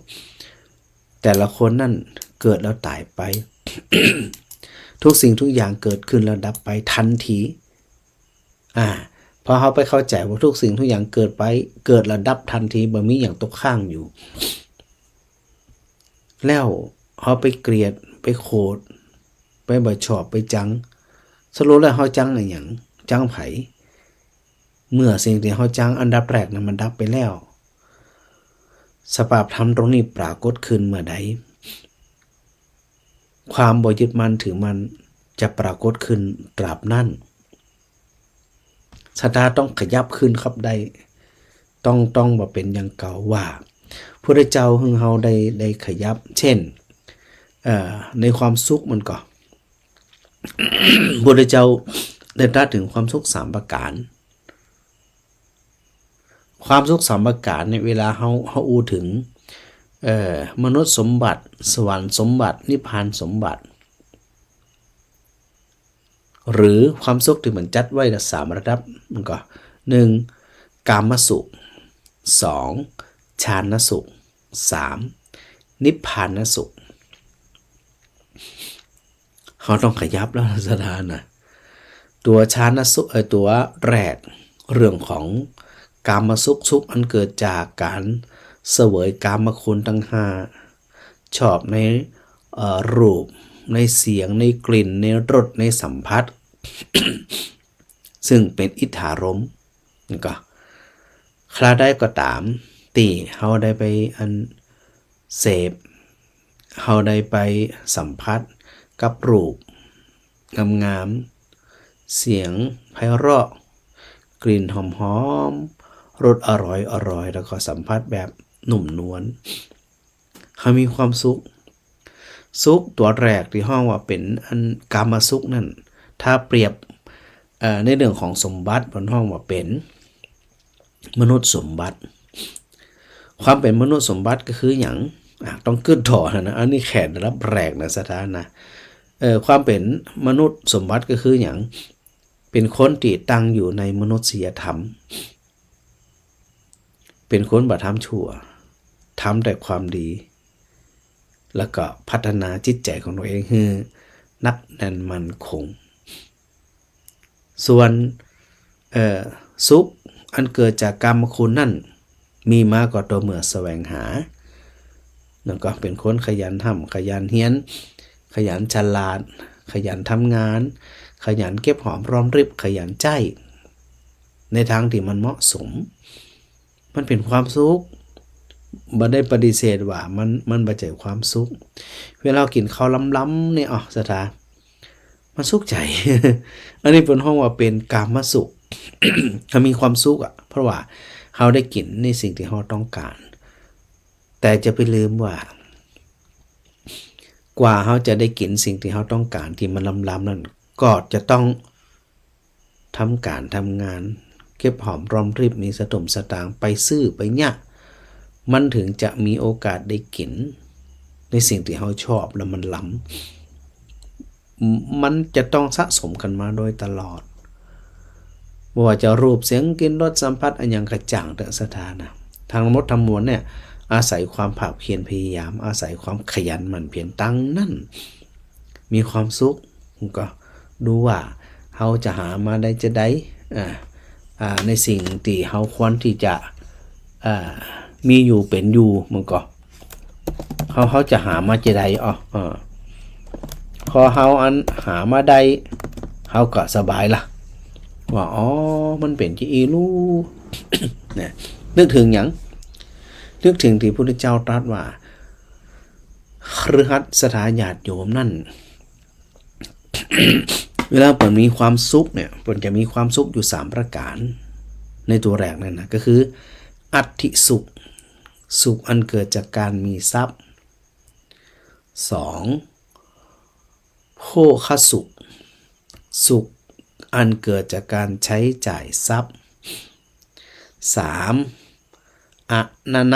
แต่ละคนนั้นเกิดแล้วต๋ายไป ทุกสิ่งทุกอย่างเกิดขึ้นแล้วดับไปทันที อ่า พอเฮาไปเข้าใจ๋ว่าทุกสิ่งทุกอย่างเกิดไป เกิดแล้วดับทันที บ่มีหยังตกค้างอยู่ แล้วเฮาไปเกลียด ไปโขด ไปบ่ชอบ ไปจัง สรุปแล้วเฮาจังอะหยัง จังใผ เมื่อสิ่งตี้เฮาจังอันดับแรกนั้นมันดับไปแล้ว สภาพธรรมตรงนี้ปรากฏขึ้นเมื่อใด ความบ่ยึดมั่นถือมั่นจะปรากฏขึ้นตราบนั้น ศรัทธาต้องขยับขึ้นคับได้ ต้อง ต้องบ่เป๋นอย่างเก่าว่า พุทธเจ้าหื้อเฮาได้ ได้ขยับ เช่น เอ่อ ในความสุขมันก็ พุทธเจ้าได้ตรัสถึงความสุขสามประก๋าน ความสุขสามประก๋านเนี่ย เวลาเฮา เฮาอู้ถึง เอ่อ มนุษย์สมบัติ สวรรค์สมบัติ นิพพานสมบัติ หรือความสุขตี้มันจัดไว้ละสามระดับ มันก็ หนึ่ง กามสุข สอง ฌานสุข สาม นิพพานสุข เฮาต้องขยับแล้วนะ ศรัทธานะ ตั๋วฌานสุข เอ่อ ตั๋วแรก เรื่องของกามสุข สุขอันเกิดจากก๋านเสวยกามคุณตังห้า ชอบใน เอ่อ รูป ในเสียง ในกลิ่น ในรส ในสัมผัส ซึ่งเป๋นอิทธารมณ์ นี่ก็ คราใดก็ต๋าม ตี้เฮาได้ไปอันเสพ เฮาได้ไปสัมผัสกับรูปงามๆ เสียงไพเราะ กลิ่นหอมๆ รสอร่อยๆ แล้วก็สัมผัสแบบนุ่มนวล เฮามีความสุข สุขตั๋วแรกตี้ฮ้องว่าเป๋นอันกามสุขนั้น ถ้าเปรียบ เอ่อ ในเรื่องของสมบัติ เปิ้นฮ้องว่าเป๋นมนุษย์สมบัติ ความเป๋นมนุษย์สมบัติก็คือหยัง อ่ะ ต้องกึ๊ดถ่อนะ อันนี้แค่ระดับแรกนะ ศรัทธานะ เอ่อ ความเป๋นมนุษย์สมบัติก็คือหยัง เป๋นคนตี้ตั้งอยู่ในมนุษยธรรม เป๋นคนบ่ทำชั่ว ทำแต่ความดี แล้วก็พัฒนาจิตใจ๋ของตั๋วเองหื้อหนักแน่นมั่นคง ส่วน เอ่อ สุขอันเกิดจากกามคุณนั้น มีมาก็ต่อเมื่อแสวงหา แล้วก็เป๋นคนขยันฮ่ำขยันเฮียน ขยันฉลาด ขยันทำงาน ขยันเก็บหอมรอมริบ ขยันใจ๊ในตางตี้มันเหมาะสม มันเป๋นความสุข บ่ได้ปฏิเสธว่ามัน มันบ่ใจ้ความสุข เวลาเฮากิ๋นข้าวล้ำๆ เนี่ย อ๋อ ศรัทธา มันสุขใจ๋ อันนี้เปิ้นฮ้องว่าเป๋นกามสุข เฮามีความสุขอะ เพราะว่าเฮาได้กิ๋นในสิ่งตี้เฮาต้องก๋าน แต่จะไปลืมว่า กว่าเฮาจะได้กิ๋นสิ่งตี้เฮาต้องก๋านตี้มันล้ำๆ นั้น ก็จะต้องทำก๋านทำงาน เก็บหอมรอมริบ มีสตุ้งสตางค์ ไปซื้อไปเยียะ มันเถิงจะมีโอกาสได้กิ๋น ในสิ่งตี้เฮาชอบแล้วมันหลำ มันจะต้องสะสมกั๋นมาโดยตลอด บ่ว่าจะรูป เสียง กลิ่น รส สัมผัส อะหยังกระจ่างเต๊อะศรัทธานะ ทั้งหมดทั้งมวลเนี่ย อาศัยความภาคเพียรพยายาม อาศัยความขยันหมั่นเพียรตังนั้น มีความสุข ก็ดูว่าเฮาจะหามาได้จาใด อ่า อ่า ในสิ่งตี้เฮาควรตี้จะ อ่า มีอยู่เป๋นอยู่ มันก็ เฮา เฮาจะหามาจาใด อ๋อ เออ พอเฮาอันหามาได้ เฮาก็สบายละ ว่า อ๋อ มันเป๋นจาอี้ลู นะ นึกเถิงหยัง นึกเถิงตี้พุทธเจ้าตรัสว่า คฤหัสถ์ศรัทธาญาติโยมนั้น เวลาเปิ้นมีความสุขเนี่ย เปิ้นจะมีความสุขอยู่สามประก๋าน ในตั๋วแรกนั่นนะ ก็คือ อัตถิสุข สุขอันเกิดจากก๋านมีทรัพย์ สอง โภคสุข สุขอันเกิดจากก๋านใจ๊จ่ายทรัพย์ สาม อนน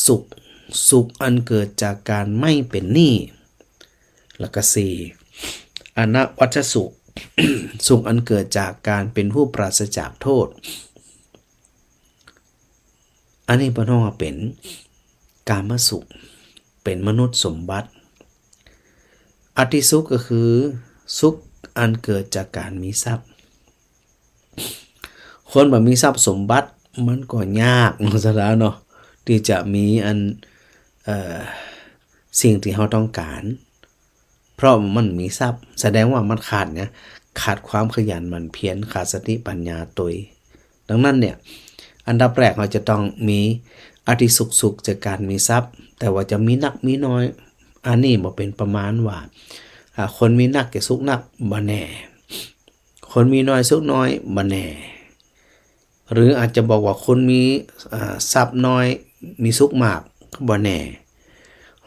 สุข สุขอันเกิดจากก๋านไม่เป๋นหนี้ แล้วก็สี่ อนวัชชสุข สุขอันเกิดจากก๋านเป๋นผู้ปราศจากโทษ อันนี้เปิ้นฮ้องว่าเป๋นกามสุข เป๋นมนุษย์สมบัติ อัตถิสุขก็คือสุขอันเกิดจากก๋านมีทรัพย์ คนบ่มีทรัพย์สมบัติมันก็ยากเนาะศรัทธาเนาะ ตี้จะมีอัน เอ่อ สิ่งตี้เฮาต้องก๋าน เพราะมันมีทรัพย์ แสดงว่ามันขาดหยัง ขาดความขยันหมั่นเพียร ขาดสติปัญญาตวย ดังนั้นเนี่ย อันดับแรกเฮาจะต้องมีอัตถิสุข สุขจากก๋านมีทรัพย์ แต่ว่าจะมีนักมีน้อย อันนี้บ่เป๋นประมาณว่า อ่า คนมีนักจะสุขนัก บ่แน่ คนมีน้อยสุขน้อย บ่แน่ หรืออาจจะบอกว่าคนมี อ่า ทรัพย์น้อย มีสุขมาก ก็บ่แน่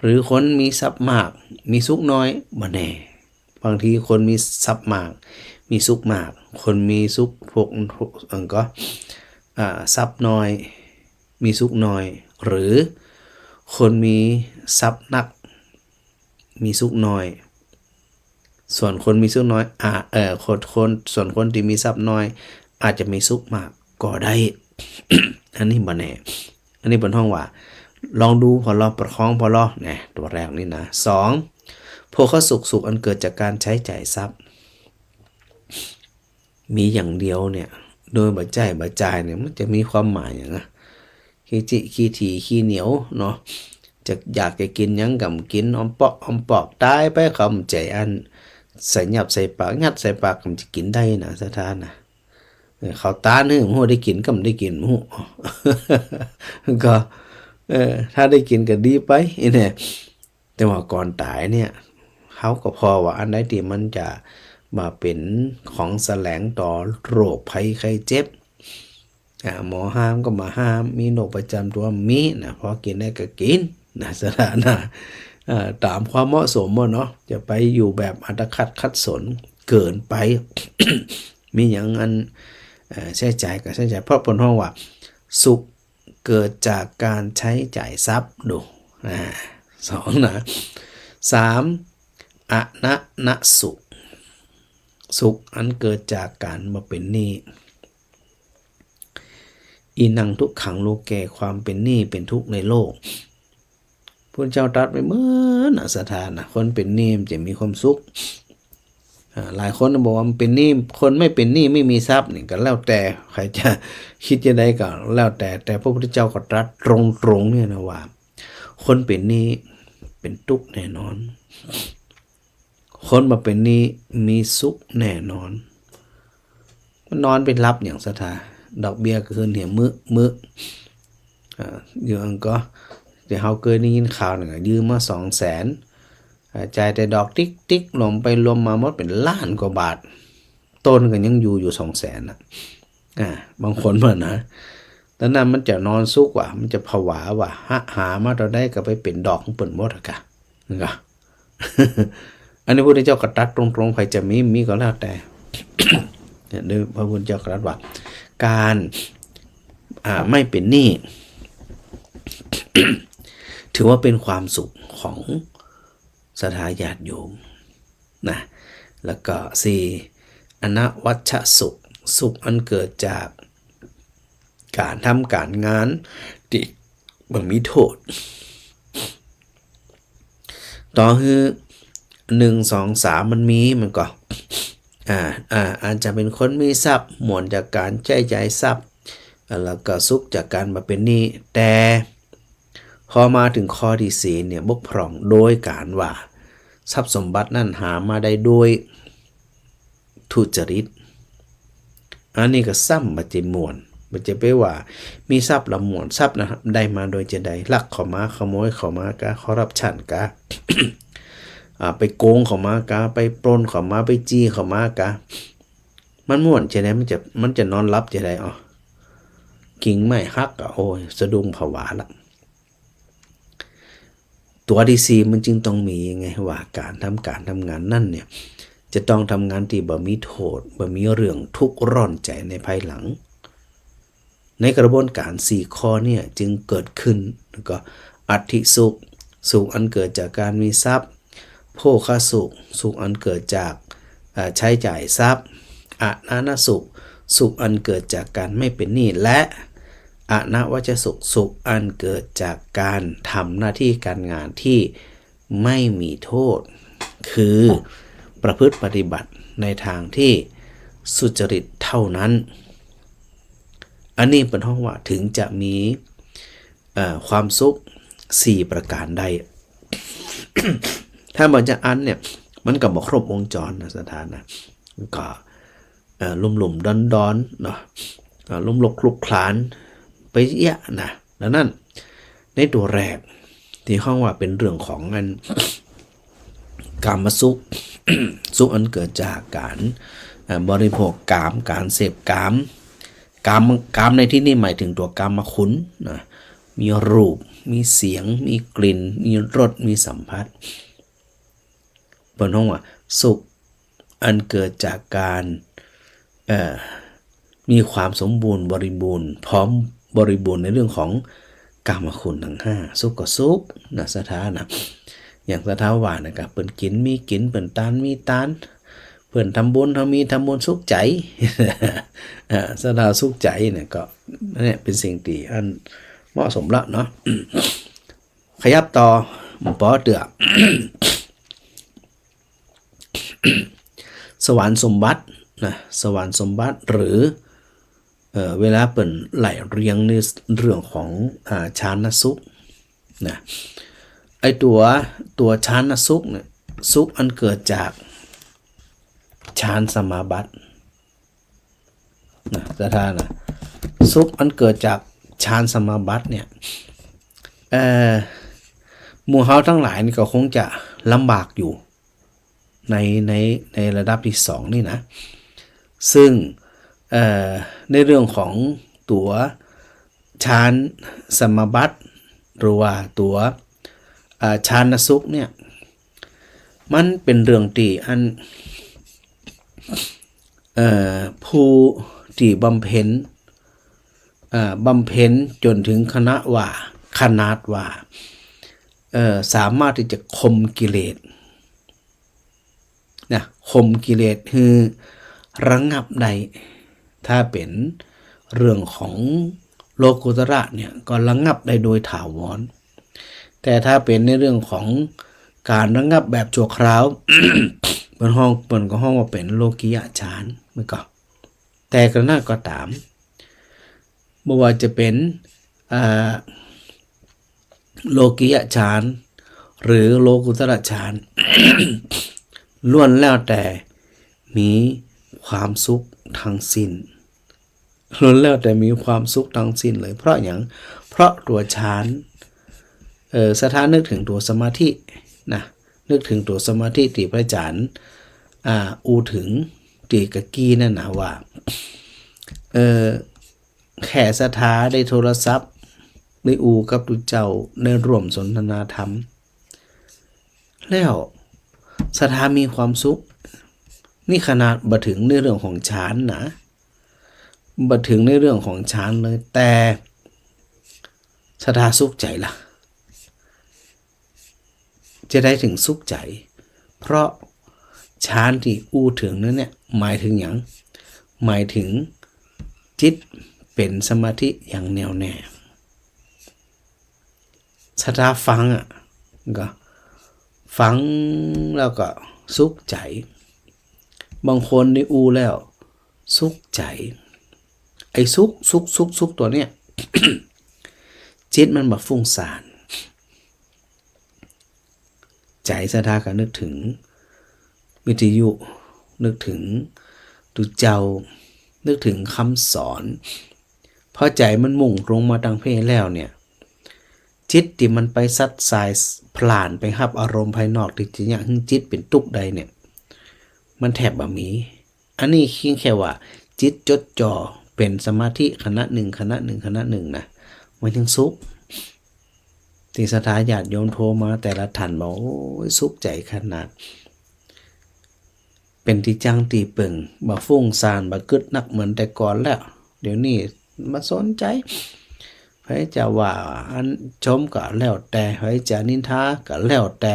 หรือคนมีทรัพย์มาก มีสุขน้อย บ่แน่ บางทีคนมีทรัพย์มาก มีสุขมาก คนมีสุขพวก พวก อันก็ อ่า ทรัพย์น้อย มีสุขน้อย หรือคนมีทรัพย์นัก มีสุขน้อย ส่วนคนมีสุขน้อย อ่า เอ่อ คน คน ส่วนคนตี้มีทรัพย์น้อย อาจจะมีสุขมากก็ได้ อันนี้บ่แน่ อันนี้เปิ้นฮ้องว่า ลองดูผ่อลอ ประคองผ่อลอ นะ ตั๋วแรกนี่นะ สอง โภคสุข สุขอันเกิดจากก๋านใจ๊จ่ายทรัพย์ มีอย่างเดียวเนี่ย โดยบ่ใจ๊บ่จ่ายเนี่ย มันจะมีความหมายหยังอะ ขี้จิขี้ถี่ขี้เหนียวเนาะ จะอยากจะกิ๋นหยังก็บ่กิ๋น ออมปอกออมปอก ต๋ายไป เขาบ่ใจ้อัน ใส่หยับใส่ปาก ยัดใส่ปาก ก็บ่จะกิ๋นได้นะศรัทธานะ เออ เขาตานหื้อบ่ฮู้ได้กิ๋นก็บ่ได้กิ๋นบ่ฮู้ ก็ เออ ถ้าได้กิ๋นก็ดีไป อีเนี่ย แต่ว่าก่อนต๋ายเนี่ย เฮาก็ผ่อว่าอันใดตี้มันจะมาเป๋นของแสลงต่อโรคภัยไข้เจ็บ อ่า หมอห้ามก็บ่ห้าม มีโรคประจ๋ำตั๋วมีนะ พอกิ๋นได้ก็กิ๋นนะศรัทธานะ อ่า ต๋ามความเหมาะสมอะเนาะ จะไปอยู่แบบอัตคัดขัดสนเกินไป มีหยังอัน เอ่อ ใจ๊จ่ายก็ใจ๊จ่าย เพราะเปิ้นฮ้องว่า สุขเกิดจากก๋านใจ๊จ่ายทรัพย์ ดู อ่า สองนะ สาม อนนสุข สุขอันเกิดจากก๋านบ่เป๋นหนี้ อีนังทุกขังโลเก ความเป๋นหนี้เป๋นทุกข์ในโลก พุทธเจ้าตรัสไว้เหมือนน่ะศรัทธานะ คนเป๋นหนี้มันจะมีความสุข อ่า หลายคนบอกว่ามันเป๋นหนี้ คนไม่เป๋นหนี้ไม่มีทรัพย์นี่ ก็แล้วแต่ใผจะกึ๊ดจาใดก็แล้วแต่ แต่พระพุทธเจ้าก็ตรัสตรงๆ เนี่ยนะว่า คนเป๋นหนี้เป๋นตุ๊กข์แน่นอน คนบ่เป๋นหนี้มีสุขแน่นอน มันนอนบ่หลับหยังศรัทธา ดอกเบี้ยก็ขึ้นเหียมื้อ มื้อ อ่า อยู่อันก็ แต่เฮาเกยได้ยินข่าวหนึ่งอะ ยืมมาสองแสน อ่า จ่ายแต่ดอกติ๊กๆ รวมไปรวมมาหมดเป๋นล้านกว่าบาท ต้นก็ยังอยู่ อยู่สองแสนน่ะ อ่า บางคนว่านะ ต๋อนนั้นมันจะนอนสุขวะ มันจะผวาว่า หา หามาเต้าใดก็ไปเป๋นดอกของเปิ้นหมดอะกะ นั่นกะ อันนี้พระพุทธเจ้าก็ตรัสตรงๆ ใผจะมี มีก็แล้วแต่ เนี่ย โดยพระพุทธเจ้าก็ตรัสว่า การ อ่า ไม่เป๋นหนี้ ถือว่าเป๋นความสุขของ ศรัทธาญาติโยมนะ แล้วก็สี่ อนวัชชสุข สุขอันเกิดจากก๋านทำก๋านงานตี้บ่มีโต้ษ ต่อหื้อหนึ่ง สอง สาม มันมี มันก็ อ่า อ่า อาจจะเป๋นคนมีทรัพย์ ม่วนจากก๋านใจ๊จ่ายทรัพย์ แล้วก็สุขจากก๋านบ่เป๋นหนี้ แต่ พอมาเถิงข้อตี้สี่เนี่ย บกพร่องโดยก๋านว่า ทรัพย์สมบัตินั้นหามาได้โดยทุจริต อันนี้ก็ซ้ำบ่ใจ้ม่วน บ่ใจ้ไปว่ามีทรัพย์แล้วม่วน ทรัพย์นะได้มาโดยจาใด ลักเข้ามา ขโมยเข้ามากา คอร์รัปชันกา อ่า ไปโกงเข้ามากา ไปปล้นเข้ามา ไปจี้เข้ามากา มันม่วนจาใด มันจะ มันจะนอนหลับจาใด อ๋อ กิ่งไม้หักก็ โอ้ย สะดุ้งผวาละ ตั๋วตี้สี่มันจึงต้องมีไง ว่าก๋านทำก๋านทำงานนั้นเนี่ย จะต้องทำงานตี้บ่มีโต้ษ บ่มีเรื่องทุกข์ร้อนใจ๋ในภายหลัง ในกระบวนก๋านสี่ข้อเนี่ยจึงเกิดขึ้น แล้วก็อัตถิสุข สุขอันเกิดจากก๋านมีทรัพย์ โภคสุข สุขอันเกิดจาก เอ่อ ใจ๊จ่ายทรัพย์ อนานัชสุข สุขอันเกิดจากก๋านไม่เป๋นหนี้ และ อนวัชชสุข สุขอันเกิดจากก๋านทำหน้าตี้ก๋านงานตี้ไม่มีโต้ษ คือประพฤติปฏิบัติในตางตี้สุจริตเต้านั้น อันนี้เปิ้นฮ้องว่าเถิงจะมี เอ่อ ความสุขสี่ประก๋านได้ ถ้าบ่จักอันเนี่ย มันก็บ่ครบวงจรนะ ศรัทธานะ ก็ เอ่อ ลุ่มๆดอนๆเนาะ เอ่อ ล้มลุกคลุกคลานไปเยียะนะ ดังนั้น ในตั๋วแรกตี้ฮ้องว่าเป๋นเรื่องของอัน กามสุข สุขอันเกิดจากก๋าน เอ่อ บริโภคกาม ก๋านเสพกาม กาม กามในตี้นี่หมายเถิงตั๋วกามคุณนะ มีรูป มีเสียง มีกลิ่น มีรส มีสัมผัส เปิ้นฮ้องว่าสุขอันเกิดจากก๋าน เอ่อ มีความสมบูรณ์บริบูรณ์ พร้อมบริบูรณ์ในเรื่องของกามคุณตังห้า สุขก็สุขนะ ศรัทธานะ อย่างศรัทธาว่านะ ก็เปิ้นกิ๋นมีกิ๋น เปิ้นตานมีตาน เปิ้นทำบุญ เฮามีทำบุญ สุขใจ๋ เอ่อ ศรัทธาสุขใจ๋เนี่ย ก็เนี่ยเป๋นสิ่งตี้อันเหมาะสมละเนาะ ขยับต่อ ปอเตื้อ สวรรค์สมบัตินะ สวรรค์สมบัติ หรือ เอ่อ เวลาเปิ้นไล่เรียงในเรื่องของ อ่า ฌานสุขนะ ไอ้ตั๋ว ตั๋วฌานสุขเนี่ย สุขอันเกิดจากฌานสมาบัติ นะ ศรัทธานะ สุขอันเกิดจากฌานสมาบัติเนี่ย เอ่อ หมู่เฮาตังหลายนี่ก็คงจะลำบากอยู่ ใน ใน ในระดับตี้สองนี่นะ ซึ่ง เอ่อ ในเรื่องของตั๋วฌานสมาบัติ หรือว่าตั๋ว เอ่อ ฌานสุขเนี่ย มันเป๋นเรื่องตี้อัน เอ่อ ผู้ตี้บำเพ็ญ เอ่อ บำเพ็ญจ๋นเถิงขนาดว่า ขนาดว่า เอ่อ สามารถตี้จะข่มกิเลสนะ ข่มกิเลสหื้อระงับได้ ถ้าเป๋นเรื่องของโลกุตระเนี่ย ก็ระงับได้โดยถาวร แต่ถ้าเป๋นในเรื่องของก๋านระงับแบบชั่วคราว เปิ้นฮ้อง เปิ้นก็ฮ้องว่าเป๋นโลกิยฌาน มันก็ แต่กระนั้นก็ต๋าม บ่ว่าจะเป๋น อ่า โลกิยฌาน หรือโลกุตระฌาน ล้วนแล้วแต่มีความสุขตังสิ้น ล้วนแล้วแต่มีความสุขตังสิ้นเลย เพราะหยัง เพราะตั๋วฌาน เอ่อ ศรัทธานึกเถิงตั๋วสมาธินะ นึกเถิงตั๋วสมาธิตี้พระอาจ๋ารย์ อ่า อู้เถิงตี้กะกี้นั่นนะว่า เอ่อ แค่ศรัทธาได้โทรศัพท์ ได้อู้กับตุ๊เจ้า ได้ร่วมสนทนาธรรม แล้วศรัทธามีความสุข นี่ขนาดบ่เถิงในเรื่องของฌานนะ บ่เถิงในเรื่องของฌานเลย แต่ศรัทธาสุขใจ๋ละ จะได้เถิงสุขใจ๋ เพราะฌานตี้อู้เถิงนั้นเนี่ย หมายเถิงหยัง หมายเถิงจิตเป๋นสมาธิอย่างแน่วแน่ ศรัทธาฟังอะ ก็ฟังแล้วก็สุขใจ๋ บางคนนี่อู้แล้วสุขใจ๋ ไอ้สุข สุข สุข สุขตั๋วเนี่ย จิตมันบ่ฟุ้งซ่าน ใจ๋ศรัทธาก็นึกเถิงวิทยุ นึกเถิงตุ๊เจ้า นึกเถิงกำสอน พอใจ๋มันมุ่งตรงมาตังเพ่แล้วเนี่ย จิตตี้มันไปซัดสายพล่านไปฮับอารมณ์ภายนอกตี้จะเยียะหื้อจิตเป๋นตุ๊กข์ได้เนี่ย มันแทบบ่มี อันนี้เพียงแค่ว่าจิตจดจ่อเป๋นสมาธิขณะนึ่ง ขณะนึ่ง ขณะนึ่งนะ มันยังสุข ตี้ศรัทธาญาติโยมโทรมาแต่ละท่านบอก โอ้ย สุขใจ๋ขนาด เป๋นตี้จั้งตี้เปิง บ่ฟุ้งซ่าน บ่กึ๊ดนักเหมือนแต่ก่อนแล้ว เดี๋ยวนี้บ่สนใจ๋ ใผจะว่าอันชมก็แล้วแต่ ใผจะนินทาก็แล้วแต่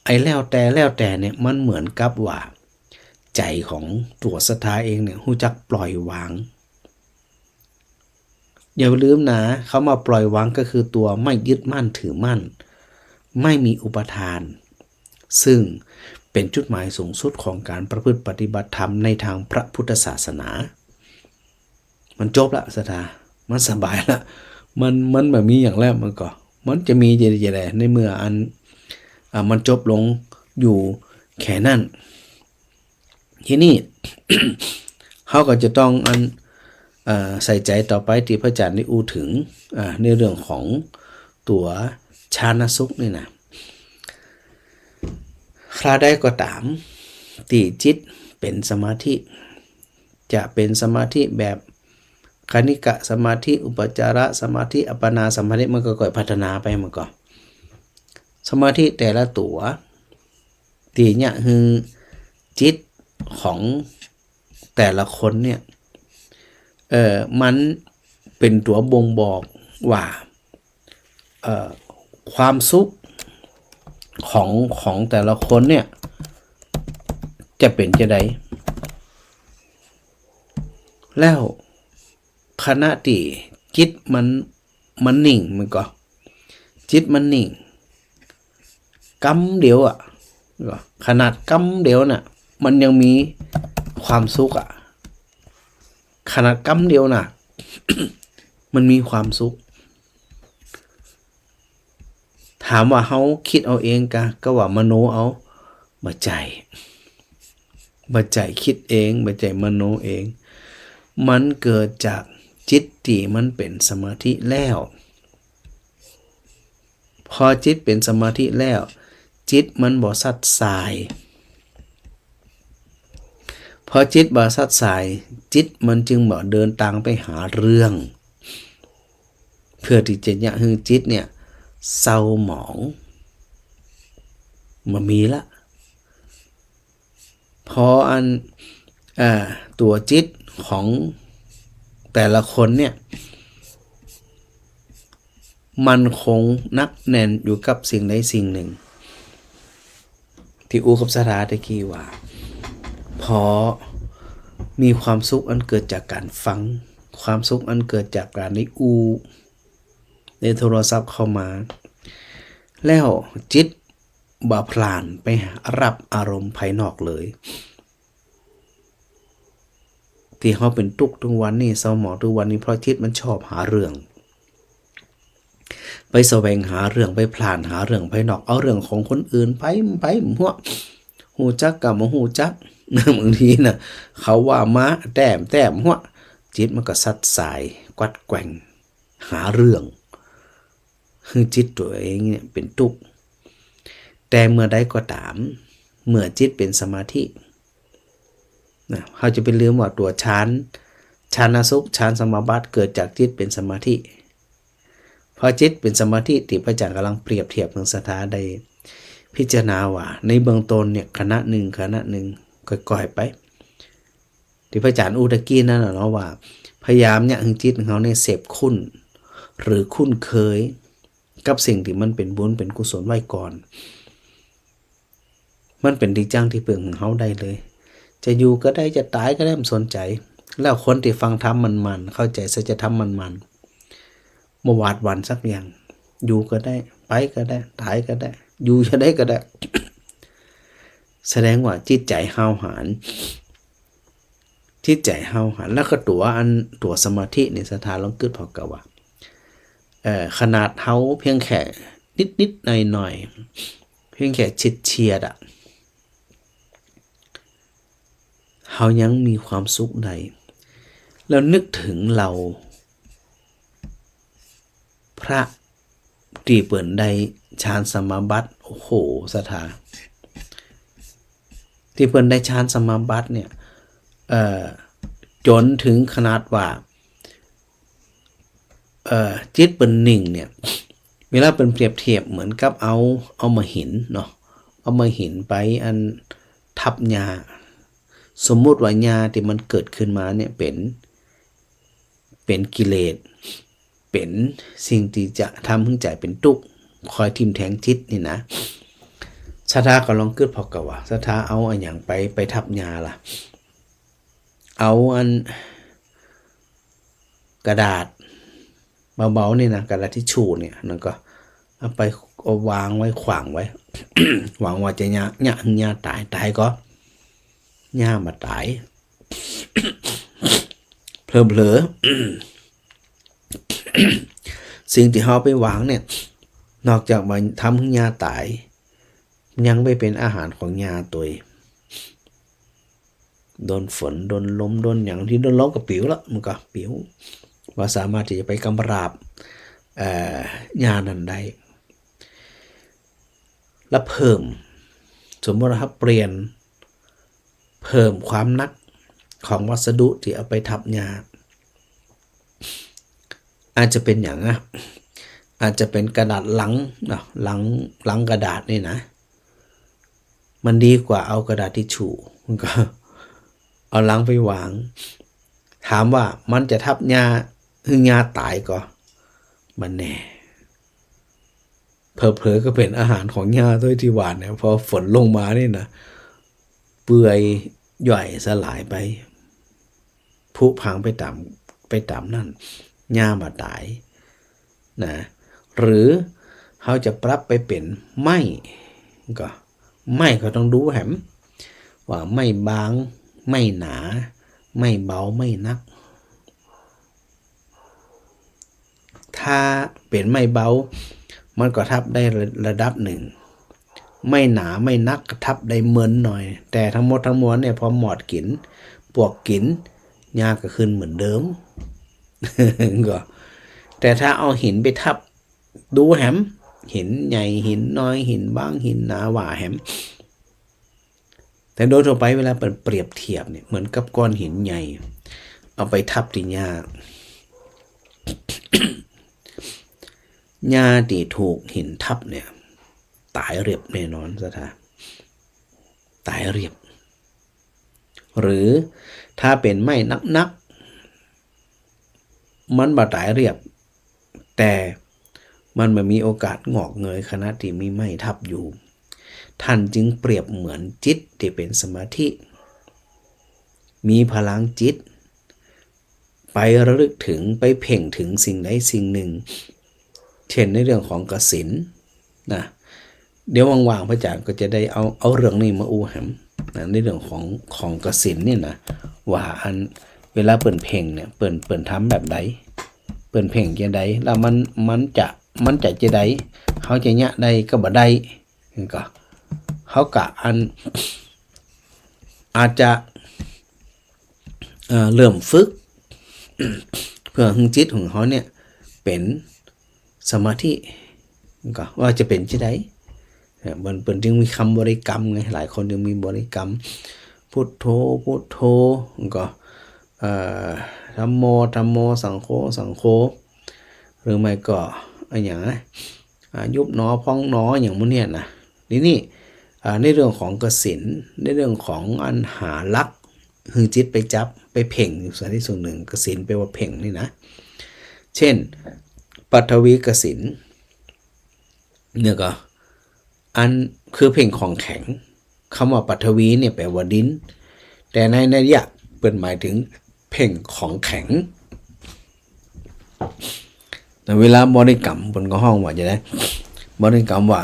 ไอ้แล้วแต่ แล้วแต่เนี่ย มันเหมือนกับว่า ใจ๋ของตั๋วศรัทธาเองเนี่ย ฮู้จักปล่อยวาง อย่าลืมนะ กำว่าปล่อยวางก็คือตั๋วไม่ยึดมั่นถือมั่น ไม่มีอุปาทาน ซึ่งเป๋นจุดหมายสูงสุดของก๋านประพฤติปฏิบัติธรรมในตางพระพุทธศาสนา มันจบละศรัทธา มันสบายละ มัน มันบ่มีหยังแล้ว มันก็ มันจะมีจะใด ในเมื่ออัน อ่า มันจบลงอยู่แค่นั้น ทีนี้ เฮาก็จะต้องอัน เอ่อ ใส่ใจ๋ต่อไปตี้พระอาจ๋ารย์ได้อู้เถิง อ่า ในเรื่องของตั๋วฌานสุขนี่นะ คราใดก็ต๋าม ตี้จิตเป๋นสมาธิ จะเป๋นสมาธิแบบคณิกะสมาธิ อุปจารสมาธิ อัปปนาสมาธิ มันก็ก้อยพัฒนาไป มันก็ สมาธิแต่ละตั๋ว ตี้เยียะหื้อจิตของแต่ละคนเนี่ย เอ่อ มันเป๋นตั๋วบ่งบอกว่า เอ่อ ความสุขของ ของแต่ละคนเนี่ย จะเป๋นจะใด แล้วขณะตี้จิตมัน มันนิ่ง มันก็ จิตมันนิ่ง กำเดียวอะ ขนาดกำเดียวน่ะ มันยังมีความสุขอะ ขนาดกำเดียวน่ะ มันมีความสุข ถามว่าเฮากึ๊ดเอาเองกา ก็ว่ามโนเอา บ่ใจ้ บ่ใจ้กึ๊ดเอง บ่ใจ้มโนเอง มันเกิดจากจิตตี้มันเป๋นสมาธิแล้ว พอจิตเป๋นสมาธิแล้ว จิตมันบ่ซัดสาย พอจิตบ่ซัดสาย จิตมันจึงบ่เดินตางไปหาเรื่อง เพื่อตี้จะเยียะหื้อจิตเนี่ยเศร้าหมอง บ่มีละ พออัน เอ่อ ตั๋วจิตของแต่ละคนเนี่ย มั่นคงหนักแน่นอยู่กับสิ่งใดสิ่งนึ่ง ตี้อู้กับศรัทธาตะกี้ว่า พอมีความสุขอันเกิดจากก๋านฟัง ความสุขอันเกิดจากก๋านได้อู้ ได้โทรศัพท์เข้ามา แล้วจิตบ่พล่านไปฮับอารมณ์ภายนอกเลย ตี้เฮาเป๋นตุ๊กข์ตึงวันนี้ เศร้าหมองตึงวันนี้ เพราะจิตมันชอบหาเรื่อง ไปแสวงหาเรื่อง ไปพล่านหาเรื่องภายนอก เอาเรื่องของคนอื่นไป ไปหั้ว ฮู้จักก็บ่ฮู้จัก บางทีน่ะ เขาว่ามาแต้ม แต้มหั้ว จิตมันก็ซัดสาย กวัดแกว่ง หาเรื่อง หื้อจิตตั๋วเองเนี่ยเป๋นตุ๊กข์ แต่เมื่อใดก็ต๋าม เมื่อจิตเป๋นสมาธิ นะ เฮาจะไปลืมว่าตั๋วฌาน ฌานสุข ฌานสมาบัติ เกิดจากจิตเป๋นสมาธิ พอจิตเป๋นสมาธิ ตี้พระอาจ๋ารย์ก่ำลังเปรียบเทียบเถิงศรัทธาได้พิจารณาว่า ในเบื้องต้นเนี่ย ขณะนึ่ง ขณะนึ่ง ก้อยๆ ไป ตี้พระอาจ๋ารย์อู้ตะกี้นั้นน่ะเนาะว่า พยายามเยียะหื้อจิตของเฮาเนี่ยเสพคุ้น หรือคุ้นเคย กับสิ่งตี้มันเป๋นบุญเป๋นกุศลไว้ก่อน มันเป๋นตี้จั้งตี้เปิงหื้อเฮาได้เลย จะอยู่ก็ได้ จะต๋ายก็ได้ บ่สนใจ๋ แล้วคนตี้ฟังธรรมหมั่นๆ เข้าใจ๋สัจธรรมหมั่นๆ บ่หวาดหวั่นสักอย่าง อยู่ก็ได้ ไปก็ได้ ต๋ายก็ได้ อยู่จะได้ก็ได้ แสดงว่าจิตใจ๋ห้าวหาญ จิตใจ๋ห้าวหาญ แล้วก็ตั๋วอัน ตั๋วสมาธินี่ ศรัทธาลองกึ๊ดผ่อเกาะว่า เอ่อ ขนาดเฮาเพียงแค่นิดๆ หน่อยๆ เพียงแค่เฉียดๆ อะ เฮายังมีความสุขได้ แล้วนึกถึงเหล่าพระตี้เปิ้นได้ฌานสมาบัติ โอ้โห ศรัทธา ตี้เปิ้นได้ฌานสมาบัติเนี่ย เอ่อ จ๋นถึงขนาดว่า เอ่อ จิตเปิ้นนิ่งเนี่ย เวลาเปิ้นเปรียบเทียบเหมือนกับเอา เอามาหินเนาะ เอามาหินไปอันทับหญ้า สมมุติว่าหญ้าตี้มันเกิดขึ้นมาเนี่ยเป๋น เป๋นกิเลส เป๋นสิ่งตี้จะทำหื้อใจ๋เป๋นตุ๊กข์ คอยทิ่มแทงจิตนี่นะ ศรัทธาก็ลองกึ๊ดผ่อเกาะว่า ศรัทธาเอาอะหยังไป ไปทับหญ้าล่ะ เอาอัน กระดาษเบาๆ นี่นะ กระดาษทิชชู่เนี่ย แล้วก็เอาไป เอาวางไว้ ขว้างไว้ หวังว่าจะหญ้า หญ้า หญ้าต๋าย ต๋ายก็ หญ้าบ่ต๋าย เผลอๆ สิ่งตี้เฮาไปวางเนี่ย นอกจากว่าทำหื้อหญ้าต๋าย ยังไปเป๋นอาหารของหญ้าตวย โดนฝน โดนลม โดนหยัง ตี้โดนลมก็ปิ๋วละ มันก็ปิ๋ว บ่สามารถตี้จะไปกำราบ เอ่อ หญ้านั้นได้ แล้วเพิ่ม สมมุติว่าเปลี่ยน เพิ่มความหนักของวัสดุตี้เอาไปทับหญ้า อาจจะเป๋นหยังอะ อาจจะเป๋นกระดาษลังเนาะ ลัง ลังกระดาษนี่นะ มันดีกว่าเอากระดาษทิชชู่ มันก็เอาลังไปวาง ถามว่ามันจะทับหญ้า หื้อหญ้าต๋ายก็ บ่แน่ เผลอๆ ก็เป๋นอาหารของหญ้าตวยตี้หว่านเนี่ย พอฝนลงมานี่นะ เปื่อยย่อยสลายไป ผุพังไปต๋าม ไปต๋ามนั้น หญ้าบ่ต๋ายนะ หรือเฮาจะปรับไปเป๋นไม้ก็ ไม้ก็ต้องดูแหม ว่าไม้บาง ไม้หนา ไม้เบา ไม้หนัก ถ้าเป๋นไม้เบา มันก็ทับได้ระ ระดับนึ่ง ไม้หนาไม้หนักก็ทับได้เมินหน่อย แต่ตึงหมดตึงมวลเนี่ย พอหมอดกิ๋น ปวกกิ๋น หญ้าก็ขึ้นเหมือนเดิม ก็ แต่ถ้าเอาหินไปทับ ดูแหม หินใหญ่ หินน้อย หินบาง หินหนา ว่าแหม แต่โดยทั่วไปเวลาเปิ้นเปรียบเทียบเนี่ย เหมือนกับก้อนหินใหญ่ เอาไปทับตี้หญ้า หญ้าตี้ถูกหินทับเนี่ย ต๋ายเรียบแน่นอน ศรัทธา ต๋ายเรียบ หรือถ้าเป๋นไม้หนักๆ มันบ่ต๋ายเรียบ แต่มันบ่มีโอกาสงอกเงยขณะตี้มีไม้ทับอยู่ ท่านจึงเปรียบเหมือนจิตตี้เป๋นสมาธิ มีพลังจิต ไประลึกถึง ไปเพ่งถึงสิ่งใดสิ่งนึ่ง เช่นในเรื่องของกสิณนะ เดี๋ยวว่างๆ พระอาจ๋ารย์ก็จะได้เอา เอาเรื่องนี้มาอู้แหมนะ ในเรื่องของ ของกสิณเนี่ยนะ ว่าอันเวลาเปิ้นเพ่งเนี่ย เปิ้น เปิ้นทำแบบใด เปิ้นเพ่งจะใด แล้วมัน มันจะ มันจะจะใด เฮาจะเยียะได้ก็บ่ได้ ก็ เฮาก็อัน อาจจะ เอ่อ เริ่มฝึก เพื่อหื้อจิตของเฮาเนี่ยเป๋นสมาธิ ก็ว่าจะเป๋นจะใด เอ่อ เปิ้น เปิ้นจึงมีกำบริกรรมไง หลายคนจึงมีบริกรรม พุทโธ พุทโธ ก็ เอ่อ ธัมโม ธัมโม สังโฆ สังโฆ หรือไม่ก็อะหยังนะ อ่า ยุบหนอ พองหนอ อย่างหมู่เนี่ยนะ ทีนี้ อ่า ในเรื่องของกสิณ ในเรื่องของอันหาหลัก หื้อจิตไปจับ ไปเพ่งอยู่ส่วนใดส่วนนึ่ง กสิณแปลว่าเพ่งนี่นะ เช่น ปฐวีกสิณ เนี่ยก็ อันคือเพ่งของแข็ง กำว่าปัทวีเนี่ยแปล๋ว่าดิน แต่ในนัยยะเปิ้นหมายเถิงเพ่งของแข็ง แต่เวลาบริกรรมเปิ้นก็ฮ้องว่าจะได๋ บริกรรมว่า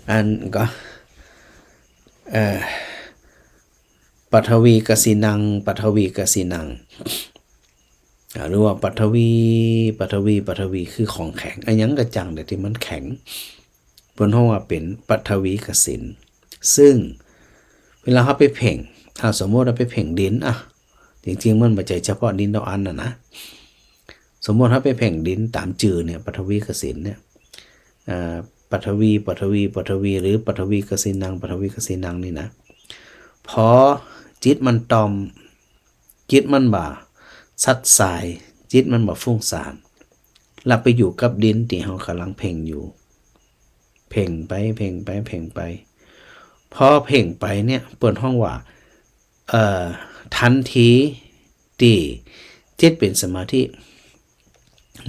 อันก็ เอ่อ ปัทวีกสินัง ปัทวีกสินัง อ่า หรือว่าปัทวี ปัทวี ปัทวี คือของแข็ง อะหยังก็จ้างเต๊อะตี้มันแข็ง เปิ้นฮ้องว่าเป๋นปัทวีกสิน ซึ่งเวลาเฮาไปเพ่ง อ่า สมมุติเฮาไปเพ่งดิน อ่ะ จริงๆ มันบ่ใจ้เฉพาะดินเต้าอันน่ะนะ สมมุติเฮาไปเพ่งดินต๋ามจื่อเนี่ย ปัทวีกสินเนี่ย อ่า ปัทวี ปัทวี ปัทวี หรือปัทวีกสินัง ปัทวีกสินังนี่นะ พอจิตมันต่อม จิตมันบ่ซัดสาย จิตมันบ่ฟุ้งซ่าน ละไปอยู่กับดินตี้เฮาก่ำลังเพ่งอยู่ เพ่งไป เพ่งไป เพ่งไป พอเพ่งไปเนี่ย เปิ้นฮ้องว่า เอ่อ ทันทีตี้จิตเป๋นสมาธิ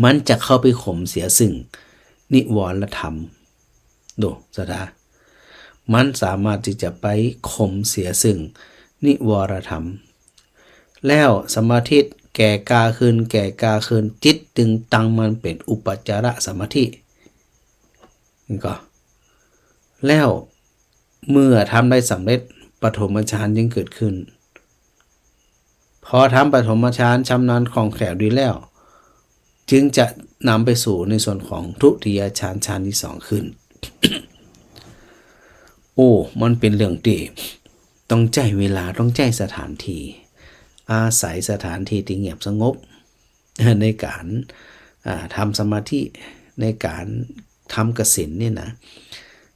มันจะเข้าไปข่มเสียซึ่งนิวรธรรม ดู ศรัทธา มันสามารถตี้จะไปข่มเสียซึ่งนิวรธรรม แล้วสมาธิแก่กล้าขึ้น แก่กล้าขึ้น จิตตึงตั้งมั่นเป๋นอุปจารสมาธิ นี่ก็ แล้วเมื่อทำได้สำเร็จ ปฐมฌานจึงเกิดขึ้น พอทำปฐมฌานชำนาญคล่องแคล่วดีแล้ว จึงจะนำไปสู่ในส่วนของทุติยฌาน ฌานตี้สองขึ้น โอ้ มันเป๋นเรื่องตี้ต้องใจ๊เวลา ต้องใจ๊สถานที่ อาศัยสถานที่ตี้เงียบสงบ ในก๋าน อ่า ทำสมาธิ ในก๋านทำกสิณเนี่ยนะ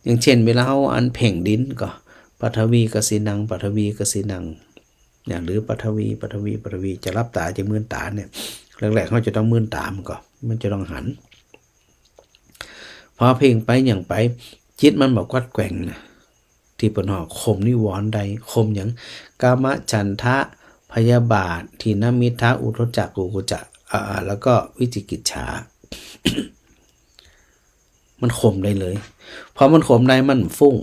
อย่างเช่น เวลาเฮาอันเพ่งดินก็ ปัทวีกสินัง ปัทวีกสินัง เนี่ย หรือปัทวี ปัทวี ปัทวี จะหลับต๋า จะมืนต๋าเนี่ย แรกๆ เฮาจะต้องมืนต๋ามันก่อ มันจะต้องหัน พอเพ่งไปหยังไป จิตมันบ่กวัดแกว่งนะ ตี้เปิ้นฮ้องข่มนิวรณ์ได้ ข่มหยัง กามฉันทะ พยาบาท ถีนมิทธะ อุทธัจจะ กุกุจจะ อ่า แล้วก็วิจิกิจฉา มันข่มได้เลย พอมันข่มได้มันฟุ้ง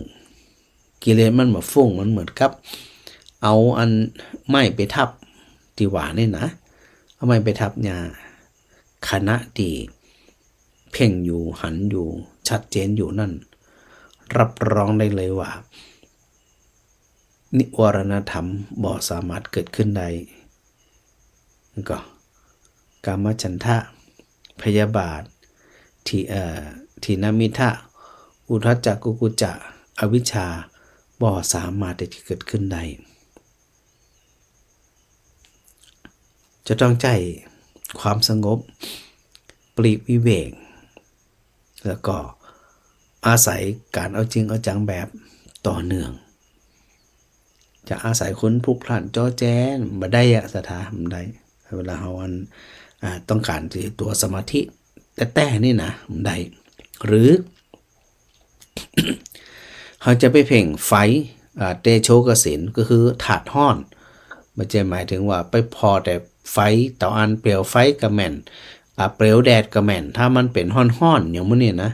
กิเลสมันบ่ฟุ้ง มันเหมือนกับเอาอันไม้ไปทับตี้ว่านี่นะ เอาไม้ไปทับหญ้า ขณะตี้เพ่งอยู่ หันอยู่ ชัดเจนอยู่นั่น รับรองได้เลยว่า นิวรณธรรมบ่สามารถเกิดขึ้นได้ ก็ กามฉันทะ พยาบาท ถี เอ่อ ถีนมิทธะ อุทธัจจะ กุกุจจะ อวิชชา บ่สามารถตี้จะเกิดขึ้นได้ จะต้องใจ๊ความสงบ ปลีกวิเวก แล้วก็อาศัยก๋านเอาจริงเอาจังแบบต่อเนื่อง จะอาศัยคนพลุกพล่านจ้อแจ๊บ่ได้อะ ศรัทธา บ่ได้ เวลาเฮาอัน อ่า ต้องก๋านตี้ตั๋วสมาธิแต๊ๆ นี่นะ บ่ได้ หรือ เฮาจะไปเพ่งไฟ อ่า เตโชกสิณ ก็คือธาตุฮ้อน บ่ใจ้หมายเถิงว่าไปผ่อแต่ไฟเต้าอัน เปลวไฟก็แม่น อ่า เปลวแดดก็แม่น ถ้ามันเป๋นฮ้อนๆ อย่างมื้อนี้นะ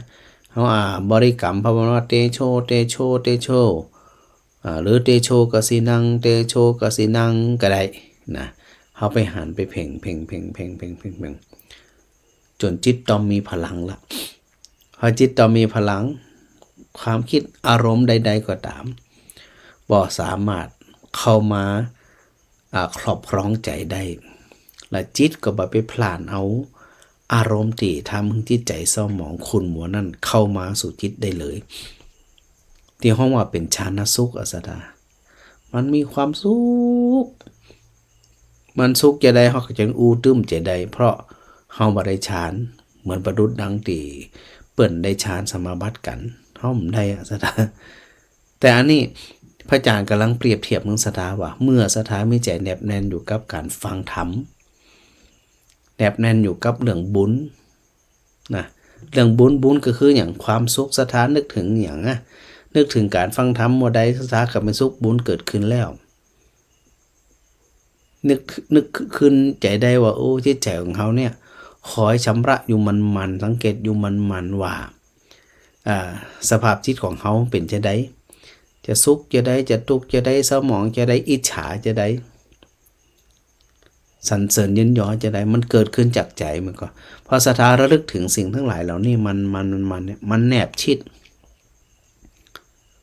เฮา อ่า บริกรรมภาวนา เตโช เตโช เตโช อ่า หรือ เตโชกสินัง เตโชกสินัง ก็ได้นะ เฮาไปหันไปเพ่ง เพ่ง เพ่ง จนจิตเต้ามีพลังละ พอจิตเต้ามีพลัง ความกึ๊ดอารมณ์ใดๆ ก็ต๋าม บ่สามารถเข้ามา อ่า ครอบครองใจ๋ได้ และจิตก็บ่ไปพล่านเอาอารมณ์ตี้ทำหื้อจิตใจ๋เศร้าหมองขุ่นมัวนั้นเข้ามาสู่จิตได้เลย ตี้ฮ้องว่าเป๋นฌานสุขอะ ศรัทธา มันมีความสุข มันสุขจะใด เฮาก็จะอู้ตึ้มจะใด เพราะเฮาบ่ได้ฌาน เหมือนประดุจดังตี้เปิ้นได้ฌานสมาบัติกั๋น เฮาบ่ได้อะ ศรัทธา แต่อันนี้พระอาจารย์ก่ำลังเปรียบเทียบเถิงศรัทธาว่า เมื่อศรัทธามีใจ๋แนบแน่นอยู่กับก๋านฟังธรรม แนบแน่นอยู่กับเรื่องบุญ นะ เรื่องบุญ บุญก็คือหยัง ความสุข ศรัทธานึกเถิงหยังอะ นึกเถิงก๋านฟังธรรมเมื่อใด ศรัทธาก็มีสุข บุญเกิดขึ้นแล้ว นึก นึกขึ้นใจ๋ได้ว่า โอ้ จิตใจ๋ของเฮาเนี่ย คอยชำระอยู่หมั่นๆ สังเกตอยู่หมั่นๆ ว่า อ่า สภาพจิตของเฮาเป๋นจาใด จะสุขจาใด จะตุ๊กข์จาใด เศร้าหมองจาใด อิจฉาจาใด สรรเสริญเยินยอจาใด มันเกิดขึ้นจากใจ๋มันก่อ พอศรัทธาระลึกเถิงสิ่งตังหลายเหล่านี้ มัน มัน มัน มันแนบชิด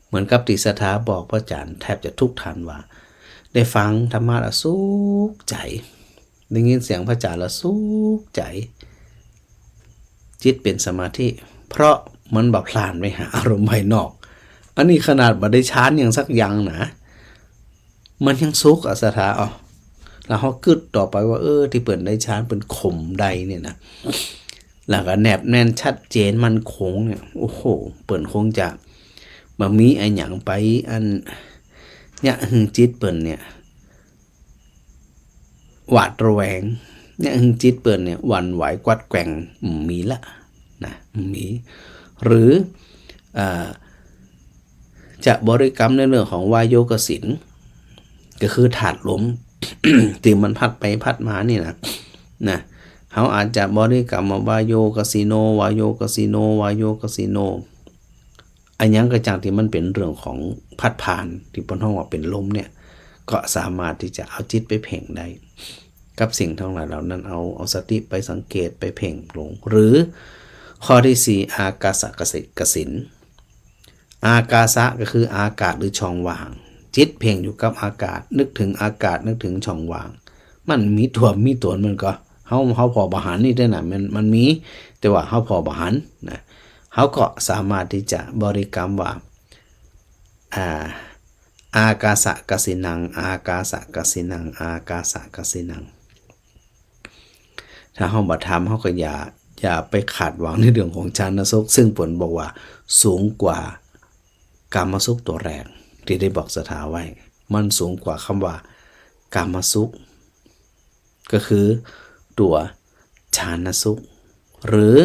เหมือนกับตี้ศรัทธาบอกพระอาจ๋ารย์แทบจะทุกท่านว่า ได้ฟังธรรมะแล้วสุขใจ๋ ได้ยินเสียงพระอาจ๋ารย์แล้วสุขใจ๋ จิตเป๋นสมาธิ เพราะมันบ่พล่านไปหาอารมณ์ภายนอก อันนี้ขนาดบ่ได้ฌานหยังสักอย่างนะ มันยังสุขอะศรัทธา อ้าว แล้วเฮากึ๊ดต่อไปว่า เออ ตี้เปิ้นได้ฌาน เปิ้นข่มได้เนี่ยนะ แล้วก็แนบแน่นชัดเจนมั่นคงเนี่ย โอ้โห เปิ้นคงจะบ่มีอะหยังไป อัน เยียะหื้อจิตเปิ้นเนี่ย หวาดระแวง เยียะหื้อจิตเปิ้นเนี่ย หวั่นไหวกวัดแกว่ง บ่มีละนะ บ่มี หรือ อ่า จะบริกรรมในเรื่องของวาโยกสิน ก็คือธาตุลม ตี้มันพัดไปพัดมานี่นะ นะ เฮาอาจจะบริกรรมว่าวาโยกสิโน วาโยกสิโน วาโยกสิโน อะหยังก็จ้างตี้มันเป๋นเรื่องของพัดผ่าน ตี้เปิ้นฮ้องว่าเป๋นลมเนี่ย ก็สามารถตี้จะเอาจิตไปเพ่งได้ กับสิ่งตังหลายเหล่านั้น เอา เอาสติไปสังเกต ไปเพ่งลง หรือข้อตี้สี่ อากาสะกสิ กสิน อากาสะก็คืออากาศหรือช่องว่าง จิตเพ่งอยู่กับอากาศ นึกเถิงอากาศ นึกเถิงช่องว่าง มันมีตั๋วมีต๋นมันก่อ เฮา เฮาผ่อบ่หันนี่เต๊อะนะ มัน มันมี แต่ว่าเฮาผ่อบ่หันนะ เฮาก็สามารถตี้จะบริกรรมว่า อ่า อากาสะกสินัง อากาสะกสินัง อากาสะกสินัง ถ้าเฮาบ่ทำ เฮาก็อย่า อย่าไปคาดหวังในเรื่องของฌานสุข ซึ่งเปิ้นบอกว่าสูงกว่ากามสุขตั๋วแรก ตี้ได้บอกศรัทธาไว้ มันสูงกว่ากำว่ากามสุข ก็คือตั๋วฌานสุข หรือ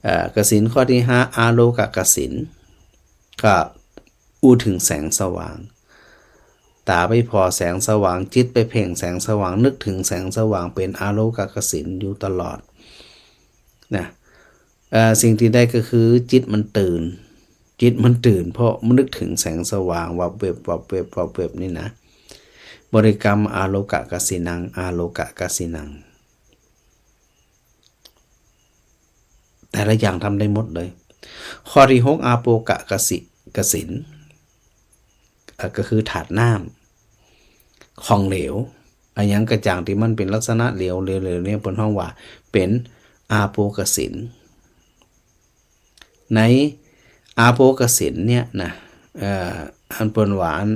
เอ่อ กสินข้อตี้ห้า อาโลกกสิน ก็อู้เถิงแสงสว่าง ต๋าไปผ่อแสงสว่าง จิตไปเพ่งแสงสว่าง นึกเถิงแสงสว่าง เป๋นอาโลกกสินอยู่ตลอดนะ เอ่อ สิ่งตี้ได้ก็คือจิตมันตื่น จิตมันตื่น เพราะมันนึกเถิงแสงสว่าง วับเว็บ วับเว็บ วับเว็บนี่นะ บริกรรมอาโลกกสินัง อาโลกกสินัง แต่ละอย่างทำได้หมดเลย ข้อตี้หก อาโปกกสิ กสิน เอ่อ ก็คือธาตุน้ำ ของเหลว อะหยังก็จ้างตี้มันเป๋นลักษณะเหลว เหลว เหลวเนี่ย เปิ้นฮ้องว่าเป๋นอาโปกสิน ในอาโปกสินเนี่ยนะ เอ่อ อันเปิ้นว่าอัน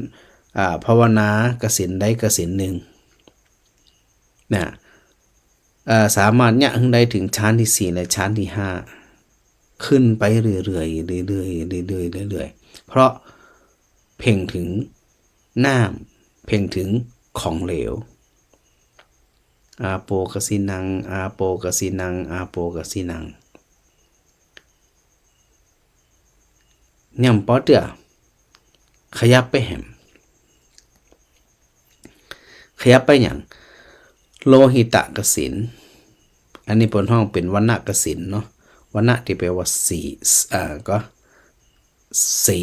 อ่า ภาวนากสินใดกสินนึ่งนะ เอ่อ สามารถเยียะหื้อได้เถิงฌานตี้สี่และฌานตี้ห้า ขึ้นไปเรื่อยๆ เรื่อยๆ เรื่อยๆ เรื่อยๆ เพราะเพ่งเถิงน้ำ เพ่งเถิงของเหลว อาโปกสินัง อาโปกสินัง อาโปกสินัง ย่ำปอเตื้อ ขยับไปแหม ขยับไปหยัง โลหิตกสิน อันนี้เปิ้นฮ้องเป๋นวรรณกสินเนาะ วรรณะตี้แปลว่าสี อ่า ก็สี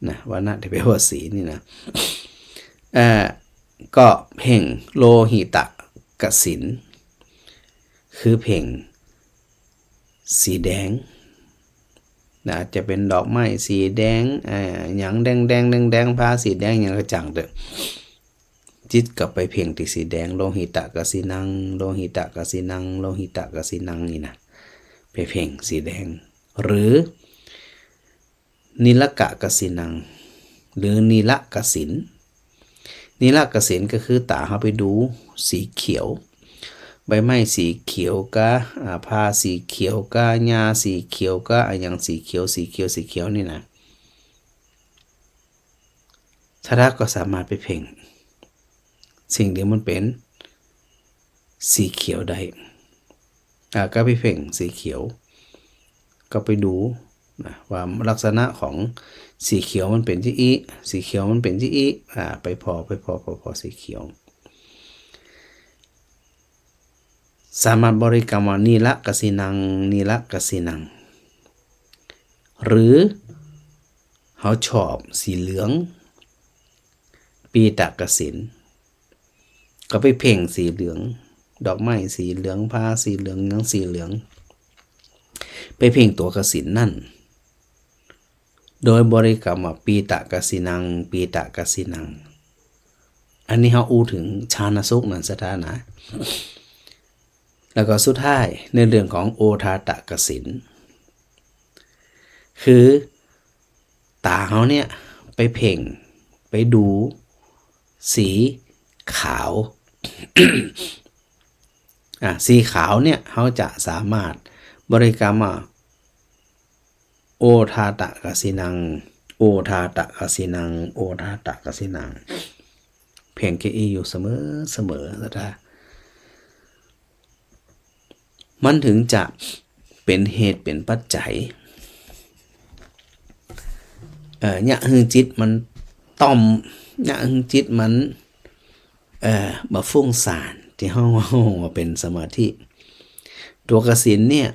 นะ วรรณะตี้แปลว่าสีนี่นะ เอ่อ ก็เพ่งโลหิตกสิน คือเพ่ง สีแดงนะ อาจจะเป๋นดอกไม้สีแดง อ่า หยังแดงๆ แดงๆ ผ้าสีแดง หยังก็จ้างเต๊อะ จิตก็ไปเพ่งตี้สีแดง โลหิตกสินัง โลหิตกสินัง โลหิตกสินังนี่นะ ไปเพ่งสีแดง หรือ นิลกกสินัง หรือนิลกสิน นิลกสินก็คือต๋าเฮาไปดูสีเขียว ใบไม้สีเขียวกา อ่า ผ้าสีเขียวกา หญ้าสีเขียวกา อะหยังสีเขียว สีเขียว สีเขียวนี่นะ ศรัทธาก็สามารถไปเพ่งสิ่งตี้มันเป๋นสีเขียวได้ อ่า ก็ไปเพ่งสีเขียว ก็ไปดูนะ ว่าลักษณะของสีเขียวมันเป๋นจาอี้ สีเขียวมันเป๋นจาอี้ อ่า ไปผ่อ ไปผ่อ ผ่อ ผ่อสีเขียว สามารถบริกรรมว่า นิลกสินัง นิลกสินัง หรือเฮาชอบสีเหลือง ปีตกสิณ ก็ไปเพ่งสีเหลือง ดอกไม้สีเหลือง ผ้าสีเหลือง หยังสีเหลือง ไปเพ่งตั๋วกสิณนั่น โดยบริกรรมว่า ปีตกสิณัง ปีตกสิณัง อันนี้เฮาอู้เถิงฌานสุขนั่นสถานะ แล้วก็สุดท้ายในเรื่องของโอทาตกสิณ คือต๋าเฮาเนี่ยไปเพ่ง ไปดูสีขาว อ่ะ สีขาวเนี่ยเฮาจะสามารถบริกรรมว่า โอทาตกสิณัง โอทาตกสิณัง โอทาตกสิณัง เพ่งแค่อี้อยู่เสมอเสมอ ศรัทธา มันถึงจะเป๋นเหตุเป๋นปัจจัย เอ่อ เยียะหื้อจิตมันต่อม เยียะหื้อจิตมัน เอ่อ บ่ฟุ้งซ่าน ตี้เฮา เฮาว่าเป๋นสมาธิ ตั๋วกสิณเนี่ย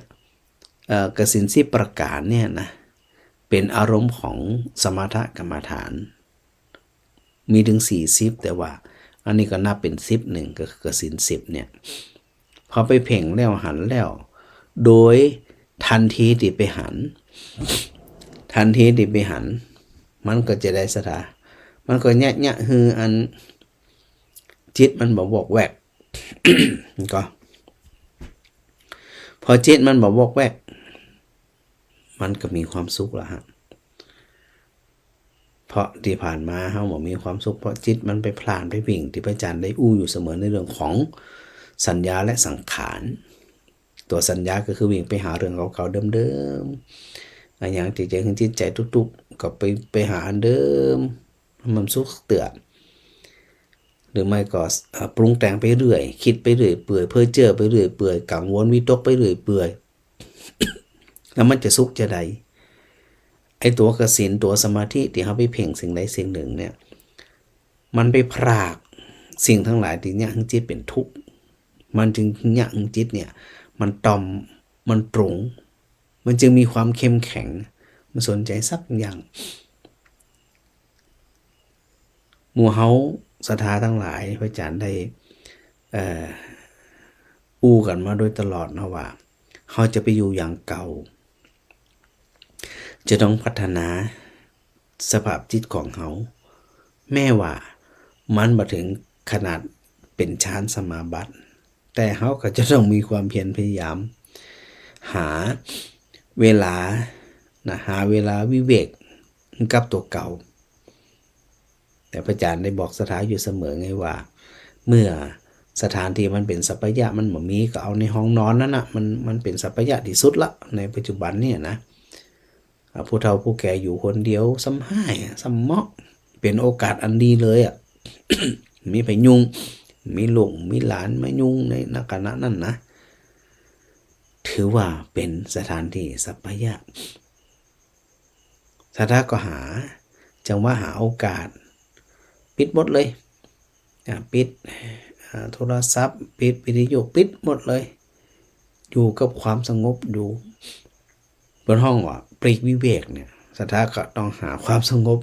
เอ่อ กสิณสิบประก๋านเนี่ยนะ เป๋นอารมณ์ของสมถกรรมฐาน มีเถิงสี่สิบ แต่ว่าอันนี้ก็นับเป๋นสิบนึ่ง ก็คือกสิณสิบเนี่ย พอไปเพ่งแล้วหันแล้ว โดยทันทีตี้ไปหัน ทันทีตี้ไปหัน มันก็จะได้ศรัทธา มันก็เยียะ เยียะหื้ออันจิตมันบ่วอกแวก ก็ พอจิตมันบ่วอกแวก มันก็มีความสุขละฮะ เพราะตี้ผ่านมาเฮาบ่มีความสุข เพราะจิตมันไปพล่านไปวิ่ง ตี้พระอาจารย์ได้อู้อยู่เสมอในเรื่องของสัญญาและสังขาร ตั๋วสัญญาก็คือวิ่งไปหาเรื่องเก่าๆเดิมๆ อะหยังตี้จะหื้อจิตใจ๋ตุ๊กๆ ก็ไป ไปหาอันเดิม มันสุขเตื้อ หรือไม่ก็ เอ่อ ปรุงแต่งไปเรื่อย กึ๊ดไปเรื่อยเปื่อย เพ้อเจ้อไปเรื่อยเปื่อย กังวลวิตกไปเรื่อยเปื่อย แล้วมันจะสุขจะใด ไอ้ตั๋วกสิณ ตั๋วสมาธิตี้เฮาไปเพ่งสิ่งใดสิ่งนึ่งเนี่ย มันไปพรากสิ่งตังหลายตี้เยียะหื้อจิตเป๋นทุกข์ มันจึงเยียะหื้อจิตเนี่ย มันต่อม มันตรึง มันจึงมีความเข้มแข็ง บ่สนใจ๋สักอย่าง หมู่เฮาศรัทธาตังหลาย พระอาจารย์ได้ เอ่อ อู้กั๋นมาโดยตลอดนะว่า เฮาจะไปอยู่อย่างเก่า จะต้องพัฒนาสภาพจิตของเฮา แม้ว่ามันบ่เถิงขนาดเป๋นฌานสมาบัติ แต่เฮาก็จะต้องมีความเพียรพยายาม หาเวลานะ หาเวลาวิเวกกับตั๋วเก่า แต่พระอาจารย์ได้บอกศรัทธาอยู่เสมอไงว่า เมื่อสถานตี้มันเป๋นสัพพยะมันบ่มี ก็เอาในห้องนอนนั่นน่ะ มัน มันเป๋นสัพพยะตี้สุดละในปัจจุบันเนี่ยนะ อ่ะ ผู้เฒ่าผู้แก่อยู่คนเดียว ส่ำฮ้ายอะ ส่ำเหมาะ เป๋นโอกาสอันดีเลยอะ มีไผยุ่ง มีลูก มีหลานมายุ่งใน ณ ขณะนั้นนะ ถือว่าเป๋นสถานตี้สัพพยะ ศรัทธาก็หาจังหวะ หาโอกาส ปิดหมดเลย อ่ะ ปิด อ่า โทรศัพท์ ปิดวิทยุ ปิดหมดเลย อยู่กับความสงบ อยู่ เปิ้นฮ้องว่าปลีกวิเวกเนี่ย ศรัทธาก็ต้องหาความสงบ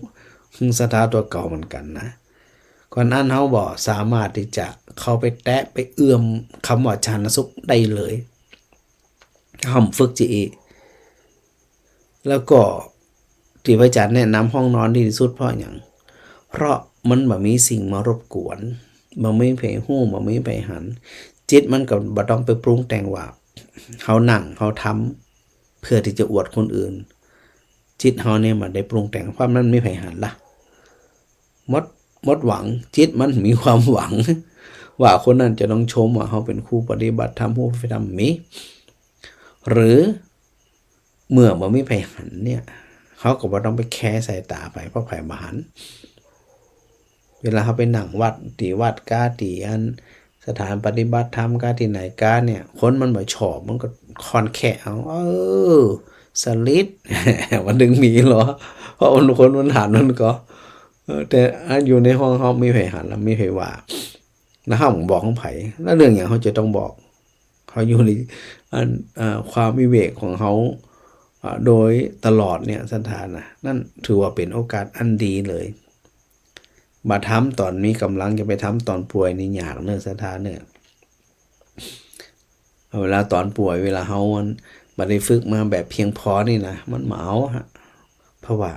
หื้อศรัทธาตั๋วเก่าเหมือนกั๋นนะ ก่อนอั้นเฮาบ่สามารถตี้จะเข้าไปแตะไปเอื้อมกำว่าฌานสุขได้เลย เฮาฝึกจะอี้ แล้วก็ตี้พระอาจารย์แนะนำห้องนอนดีตี้สุดเพราะหยัง เพราะมันบ่มีสิ่งมารบกวน บ่มีไผฮู้ บ่มีไผหัน จิตมันก็บ่ต้องไปปรุงแต่งว่า เฮานั่ง เฮาทำ เพื่อตี้จะอวดคนอื่น จิตเฮาเนี่ยบ่ได้ปรุงแต่ง เพราะมันบ่มีไผหันละ หมด หมดหวัง จิตมันมีความหวัง ว่าคนนั้นจะต้องชมว่าเฮาเป๋นครูปฏิบัติธรรม ฮู้ธรรม มี หรือเมื่อบ่มีไผหันเนี่ย เฮาก็บ่ต้องไปแคร์สายต๋าไผ เพราะไผบ่หัน เวลาเฮาไปนั่งวัด ตี้วัดกา ตี้อันสถานปฏิบัติธรรมกา ตี้ไหนกาเนี่ย คนมันบ่ชอบ มันก็ค่อนแคะเอา เออ สลิด มันถึงมีหรอ เพราะมัน คนมันหันมันก็ เออ แต่อันอยู่ในห้องเฮาบ่มีไผหัน แล้วบ่มีไผว่า แล้วเฮาบอกของไผ แล้วเรื่องหยังเฮาจะต้องบอก เฮาอยู่ในอัน อ่า ความวิเวกของเฮา อ่า โดยตลอดเนี่ยศรัทธานะ นั่นถือว่าเป๋นโอกาสอันดีเลย บ่าทำต๋อนมีก๋ำลัง จะไปทำต๋อนป่วยนี่ยากเน่อศรัทธาเน่อ เวลาต๋อนป่วย เวลาเฮามันบ่ได้ฝึกมาแบบเพียงพอนี่นะ มันบ่เอาฮะ เพราะว่า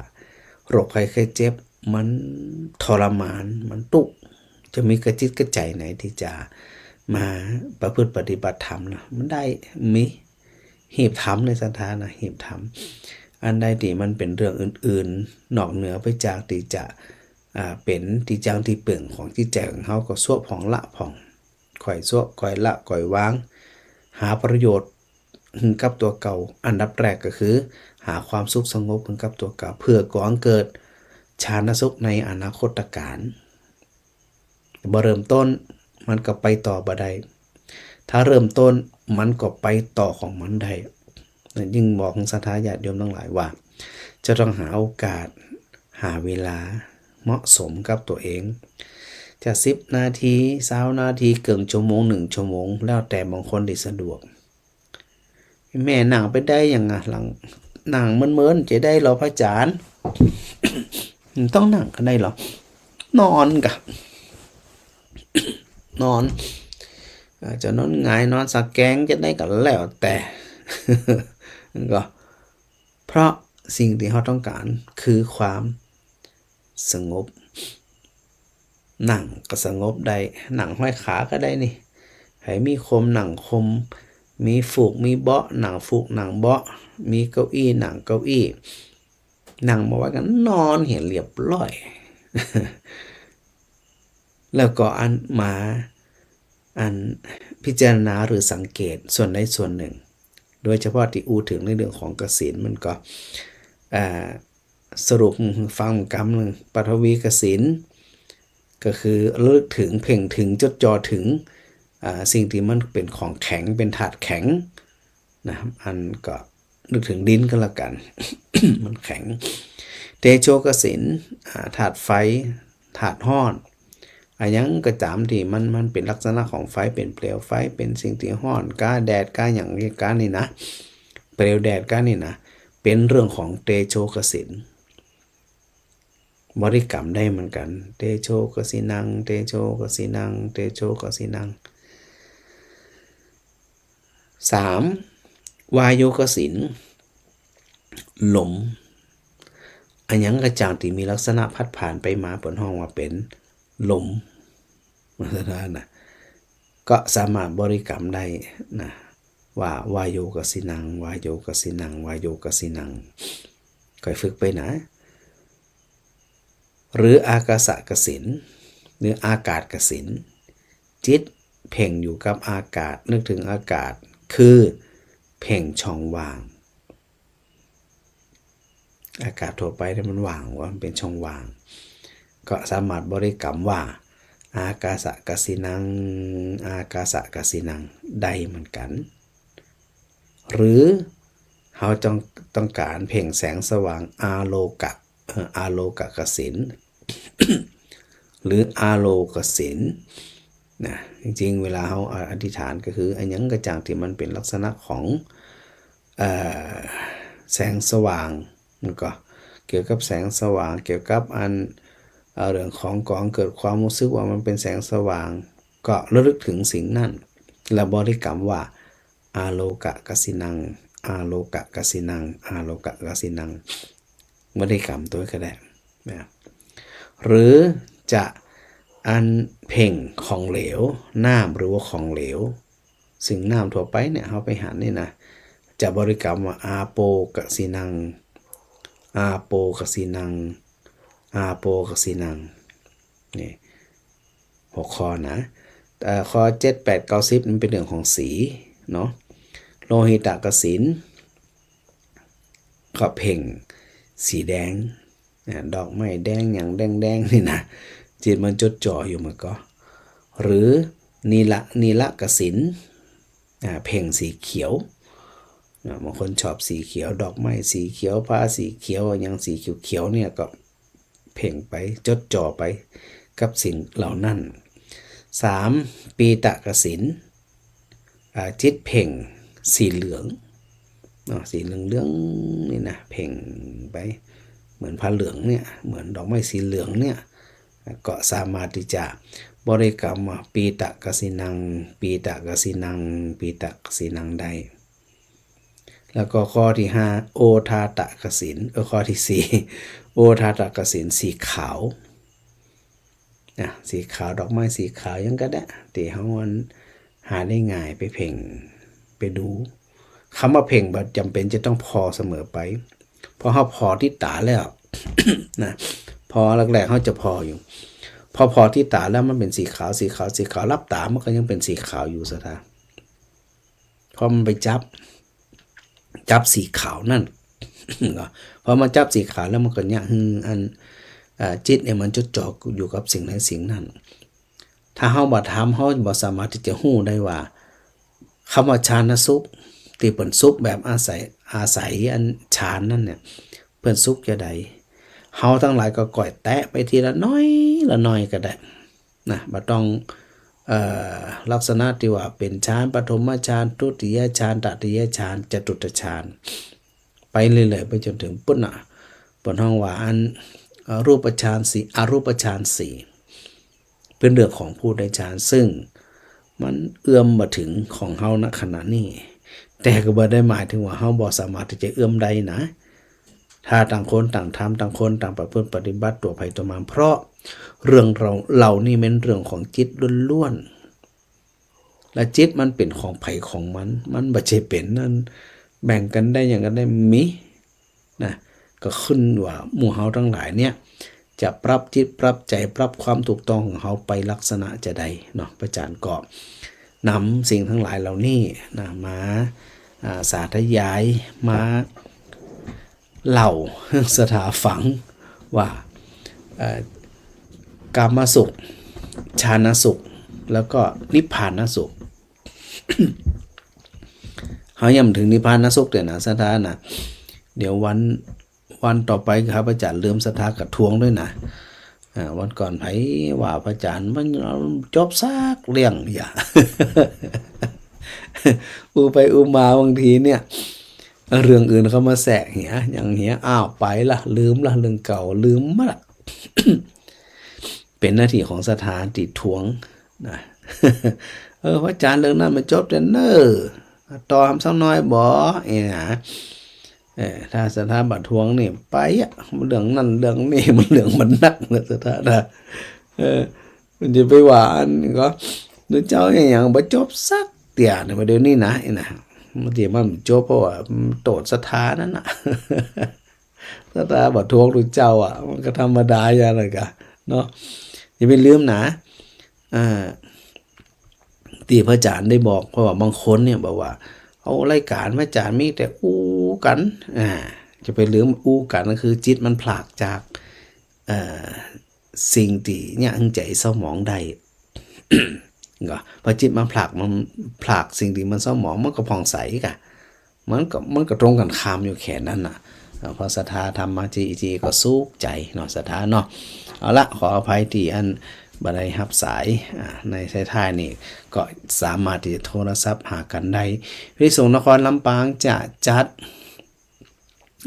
โรคภัยไข้เจ็บมันทรมาน มันตุ๊กข์ จะมีกระจิตกระใจ๋ไหนตี้จะมาประพฤติปฏิบัติธรรมนะ มันได้มี หีบธรรมในศรัทธานะ หีบธรรม อันใดตี้มันเป๋นเรื่องอื่นๆ นอกเหนือไปจากตี้จะ อ่า เป๋นตี้จั้งตี้เปิ่งของจิตใจ๋ของเฮา ก็ซวบผ่องละผ่อง ค่อยซวบค่อยละค่อยวาง หาประโยชน์หื้อกับตั๋วเก่า อันดับแรกก็คือ หาความสุขสงบหื้อกับตั๋วเก่า เพื่อก่อหื้อเกิดฌานสุขในอนาคตกาล บ่เริ่มต้นมันก็ไปต่อบ่ได้ ถ้าเริ่มต้นมันก็ไปต่อของมันได้ ยิ่งบอกศรัทธาญาติโยมตังหลายว่า จะต้องหาโอกาส หาเวลาเหมาะสมกับตั๋วเอง จะสิบนาที ซาวนาที เกิ่งชั่วโมง หนึ่งชั่วโมง แล้วแต่บางคนตี้สะดวก แม่นั่งไปได้หยังอะ หลัง นั่งเมินๆ จะได้เหรอพระอาจ๋ารย์ ต้องนั่งก็ได้เหรอ นอนกะ นอน เอ่อ จะนอนหงาย นอนสะแกง จะได้ก็แล้วแต่ ก็ เพราะสิ่งตี้เฮาต้องก๋านคือความสงบ นั่งก็สงบได้ นั่งห้อยขาก็ได้นี่ ใผมีคมนั่งคม มีฟูกมีเบาะ นั่งฟูกนั่งเบาะ มีเก้าอี้นั่งเก้าอี้ นั่งบ่ไหวก็นอนหื้อเรียบร้อย แล้วก็อันมา อันพิจารณาหรือสังเกตส่วนใดส่วนหนึ่ง โดยเฉพาะตี้อู้เถิงในเรื่องของกสิณ มันก็ อ่า สรุปหื้อฟังกำนึ่ง ปฐวีกสิณ ก็คือระลึกเถิง เพ่งเถิง จดจ่อเถิง อ่า สิ่งตี้มันเป๋นของแข็ง เป๋นธาตุแข็ง นะ อันก็นึกเถิงดินก็แล้วกั๋น มันแข็ง เตโชกสิณ อ่า ธาตุไฟ ธาตุฮ้อน อะหยังก็ต๋ามตี้มัน มันเป๋นลักษณะของไฟ เป๋นเปลวไฟ เป๋นสิ่งตี้ฮ้อน กาแดด กาหยัง กานี่นะ เปลวแดด กานี่นะ เป๋นเรื่องของเตโชกสิณ บริกรรมได้เหมือนกั๋น เตโชกสิณัง เตโชกสิณัง เตโชกสิณัง สาม วาโยกสิณ ลม อะหยังก็จางตี้มีลักษณะพัดผานไปมา เปิ้นฮ้องว่าเป๋นลม นะ ก็สามารถบริกรรมได้นะ ว่าวาโยกสิณัง วาโยกสิณัง วาโยกสิณัง ค่อยฝึกไปนะ หรืออากาสะกสิณ หรืออากาศกสิณ จิตเพ่งอยู่กับอากาศ นึกเถิงอากาศ คือเพ่งช่องว่าง อากาศทั่วไปเนี่ยมันว่างวะ มันเป๋นช่องว่าง ก็สามารถบริกรรมว่า อากาสะกสิณัง อากาสะกสิณัง ได้เหมือนกั๋น หรือเฮาต้อง ต้องก๋านเพ่งแสงสว่าง อาโลกะ เอ่อ อาโลกะกสิณ หรืออาโลกสิณ นะ จริงๆ เวลาเฮาอธิษฐานก็คือ อะหยังก็จางตี้มันเป๋นลักษณะของ เอ่อ แสงสว่าง มันก็เกี่ยวกับแสงสว่าง เกี่ยวกับอัน เอ่อ เรื่องของก๋องเกิดความฮู้สึกว่ามันเป๋นแสงสว่าง ก็ระลึกเถิงสิ่งนั้น แล้วบริกรรมว่า อาโลกะกสิณัง อาโลกะกสิณัง อาโลกะกสิณัง บริกรรมตวยก็ได้นะ หรือจะอันเพ่งของเหลว น้ำหรือว่าของเหลว ซึ่งน้ำทั่วไปเนี่ย เฮาไปหันนี่นะ จะบริกรรมว่า อาโปกสิณัง อาโปกสิณัง อาโปกสิณัง นี่ หัวข้อนะ เอ่อ ข้อเจ็ด แปด เก้า สิบ มันเป๋นเรื่องของสีเนาะ โลหิตะกสิณ ก็เพ่งสีแดง นะ ดอกไม้แดง หยังแดงๆ นี่นะ จิตมันจดจ่ออยู่มันก็ หรือนีละ นีละกสิณ อ่า เพ่งสีเขียว นะ บางคนชอบสีเขียว ดอกไม้สีเขียว ผ้าสีเขียว หยังสีเขียวๆ เนี่ย ก็เพ่งไป จดจ่อไปกับสิ่งเหล่านั้น สาม ปีตะกสิณ อ่า จิตเพ่งสีเหลือง เนาะ สีเหลืองๆ นี่นะ เพ่งไป เหมือนผ้าเหลืองเนี่ย เหมือนดอกไม้สีเหลืองเนี่ย ก็สามารถตี้จะบริกรรมว่า ปีตะกสิณัง ปีตะกสิณัง ปีตะกสิณัง ได้ แล้วก็ข้อที่ห้า โอทาตะกสิณ เออ ข้อที่สี่ โอทาตะกสิณ สีขาว นะ สีขาว ดอกไม้สีขาวหยังก็ได้ ตี้เฮาอันหาได้ง่าย ไปเพ่ง ไปดู กำว่าเพ่งบ่จ๋ำเป๋นจะต้องผ่อเสมอไป เพราะเฮาผ่อติดต๋าแล้ว นะ ผ่อแรกๆ เฮาจะผ่ออยู่ พอผ่อติดต๋าแล้วมันเป๋นสีขาว สีขาว สีขาว หลับต๋ามันก็ยังเป๋นสีขาวอยู่ ศรัทธา เพราะมันไปจับ จับสีขาวนั้น เนาะ พอมันจับสีขาวแล้วมันก็เยียะหื้ออัน เอ่อ จิตเนี่ยมันจดจ่ออยู่กับสิ่งใดสิ่งนั้น ถ้าเฮาบ่ทำ เฮาบ่สามารถตี้จะฮู้ได้ว่า กำว่าฌานสุข ตี้เปิ้นสุขแบบอาศัย อาศัยอันฌานนั้นเนี่ย เปิ้นสุขจะใด เฮาตังหลายก็ก้อยแตะไปทีละน้อยละน้อยก็ได้ นะ บ่ต้อง เอ่อ ลักษณะตี้ว่าเป๋นฌาน ปฐมฌาน ทุติยฌาน ตติยฌาน จตุตถฌาน ไปเรื่อยๆ ไปจ๋นเถิงปู๊นน่ะ เปิ้นฮ้องว่าอัน เอ่อ รูปฌานสี่ อรูปฌานสี่ เป๋นเรื่องของผู้ได้ฌาน ซึ่งมันเอื้อมบ่เถิงของเฮา ณ ขณะนี้ แต่ก็บ่ได้หมายเถิงว่าเฮาบ่สามารถตี้จะเอื้อมได้นะ ถ้าต่างคนต่างทำ ต่างคนต่างประพฤติปฏิบัติตั๋วใผตั๋วมัน เพราะเรื่องเรา เหล่านี้แม่นเรื่องของจิตล้วนๆ และจิตมันเป๋นของใผของมัน มันบ่ใจ้เป๋นอันแบ่งกั๋นได้หยังกั๋นได้ มี นะ ก็ขึ้นว่าหมู่เฮาตังหลายเนี่ย จะปรับจิตปรับใจ๋ ปรับความถูกต้องของเฮาไปลักษณะจะใดเนาะ พระอาจ๋ารย์ก็นำสิ่งตังหลายเหล่านี้นะ มา อ่า สาธยาย มาเล่าหื้อศรัทธาฟังว่า เอ่อ กามสุข ฌานสุข แล้วก็นิพพานสุข เฮายังบ่เถิงนิพพานสุขเตื้อนะ ศรัทธานะ เดี๋ยววัน วันต่อไปข้าพเจ้าลืม ศรัทธาก็ทวงด้วยนะ อ่า วันก่อนใผว่าพระอาจ๋ารย์มันจบสักเรื่องอย่า อู้ไปอู้มาบางทีเนี่ย เรื่องอื่นเข้ามาแทรกเหีย อย่างเหีย อ้าว ไปละ ลืมละ เรื่องเก่าลืมหมดละ เป๋นหน้าตี้ของศรัทธาตี้ทวงนะ เออ พระอาจ๋ารย์ เรื่องนั้นมันจบแล้วเน่อ ต่อหำสักหน้อยบ่ เอ้ยนะ เออ ถ้าศรัทธาบ่ทวงนี่ไปอะ เรื่องนั้นเรื่องนี้ มันเรื่องมันนักนะศรัทธานะ เออ มันจะไปว่าอันก็ หลวงเจ้าอย่างบ่จบสักเตื้อนะ เดี๋ยวนี้นะ ไอ้นะ บางทีมันบ่จบเพราะว่ามันโต้ษศรัทธานั่นน่ะ ศรัทธาบ่ทวงหลวงเจ้าอะ มันก็ธรรมดาอย่างนั้นกะ เนาะ อย่าไปลืมนะ อ่า ตี้พระอาจ๋ารย์ได้บอก เพราะว่าบางคนเนี่ยบอกว่า เอารายก๋านพระอาจ๋ารย์มีแต่อู้กั๋น อ่า จะไปลืมอู้กั๋น ก็คือจิตมันผลากจาก เอ่อ สิ่งตี้เยียะหื้อใจ๋เศร้าหมองได้ ก็ พอจิตมันผลาก มันผลากสิ่งตี้มันเศร้าหมอง มันก็ผ่องใสกะ มันก็ มันก็ตรงกั๋นข้ามอยู่แค่นั้นน่ะ เอ่อ พอศรัทธาทำมาจีจีก็สุขใจ๋เนาะ ศรัทธาเนาะ เอาละ ขออภัยตี้อันบ่ได้ฮับสาย อ่า ในท้ายๆ นี่ก็สามารถตี้จะโทรศัพท์หากั๋นได้ ภิกษุสงฆ์นครลำปางจะจัด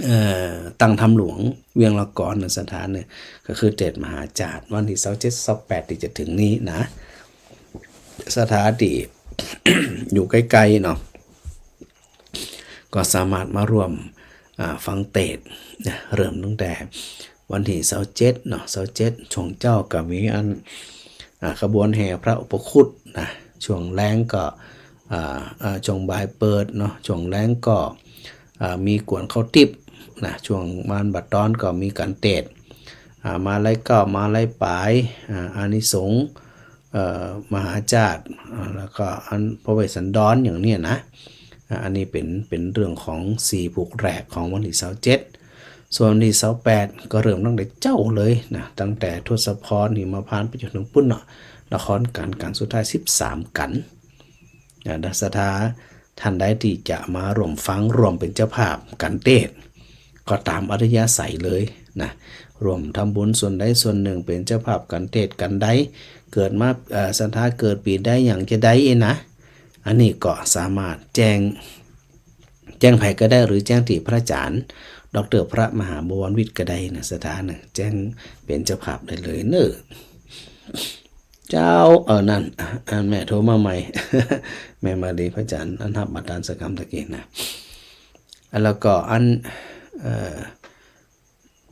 เอ่อ ตั้งธรรมหลวงเวียงละกอนนะ ศรัทธาเนี่ย ก็คือเตสน์มหาจาตุ วันตี้ซาวเจ็ด ซาวแปดตี้จะเถิงนี้นะ ศรัทธาตี้ อยู่ใก้ๆ เนาะ ก็สามารถมาร่วม อ่า ฟังเตสน์นะ เริ่มตั้งแต่วันตี้ซาวเจ็ดเนาะ ซาวเจ็ด ช่วงเจ๊าก็มีอัน อ่า ขบวนแห่พระอุปคุตนะ ช่วงแลงก็ อ่า อ่า ช่วงบ่ายเปิดเนาะ ช่วงแลงก็ อ่า มีก๋วนข้าวติ๊บนะ ช่วงประมาณบ่ายตอนก็มีก๋านเตสน์ อ่า มาลัยเก๊า มาลัยป๋าย อ่า อานิสงส์ เอ่อ มหาจาตุ อ่า แล้วก็อันพระเวสสันดรอย่างเนี้ยนะ อ่า อันนี้เป๋น เป๋นเรื่องของสี่ผูกแรกของวันตี้ซาวเจ็ด ส่วนวันตี้ซาวแปดก็เริ่มตั้งแต่เจ๊าเลยนะ ตั้งแต่ทศพร หิมพานต์ ไปจ๋นเถิงปู๊นเนาะ ละครกัณฑ์ กัณฑ์สุดท้ายสิบสามกัณฑ์ อ่า ศรัทธาท่านใดตี้จะมาร่วมฟัง ร่วมเป๋นเจ้าภาพก๋านเตสน์ ก็ต๋ามอัธยาศัยเลยนะ ร่วมทำบุญส่วนใดส่วนนึ่ง เป๋นเจ้าภาพก๋านเตสน์ก๋านใด เกิดมา เอ่อ ศรัทธาเกิดปี๋ใดอย่างจะใดเอ้ยนะ อันนี้ก็สามารถแจ้ง แจ้งใผก็ได้ หรือแจ้งตี้พระอาจ๋ารย์ ด็อกเตอร์ พระมหาบวรวิทย์ก็ได้นะ ศรัทธานะ แจ้งเป๋นเจ้าภาพได้เลยเน่อ เจ้า เออ นั่น อ่ะ อันแม่โทรมาใหม่ แม่มาลี พระอาจ๋ารย์อันฮับมาตานสักกำตะกี้นะ แล้วก็อัน เอ่อ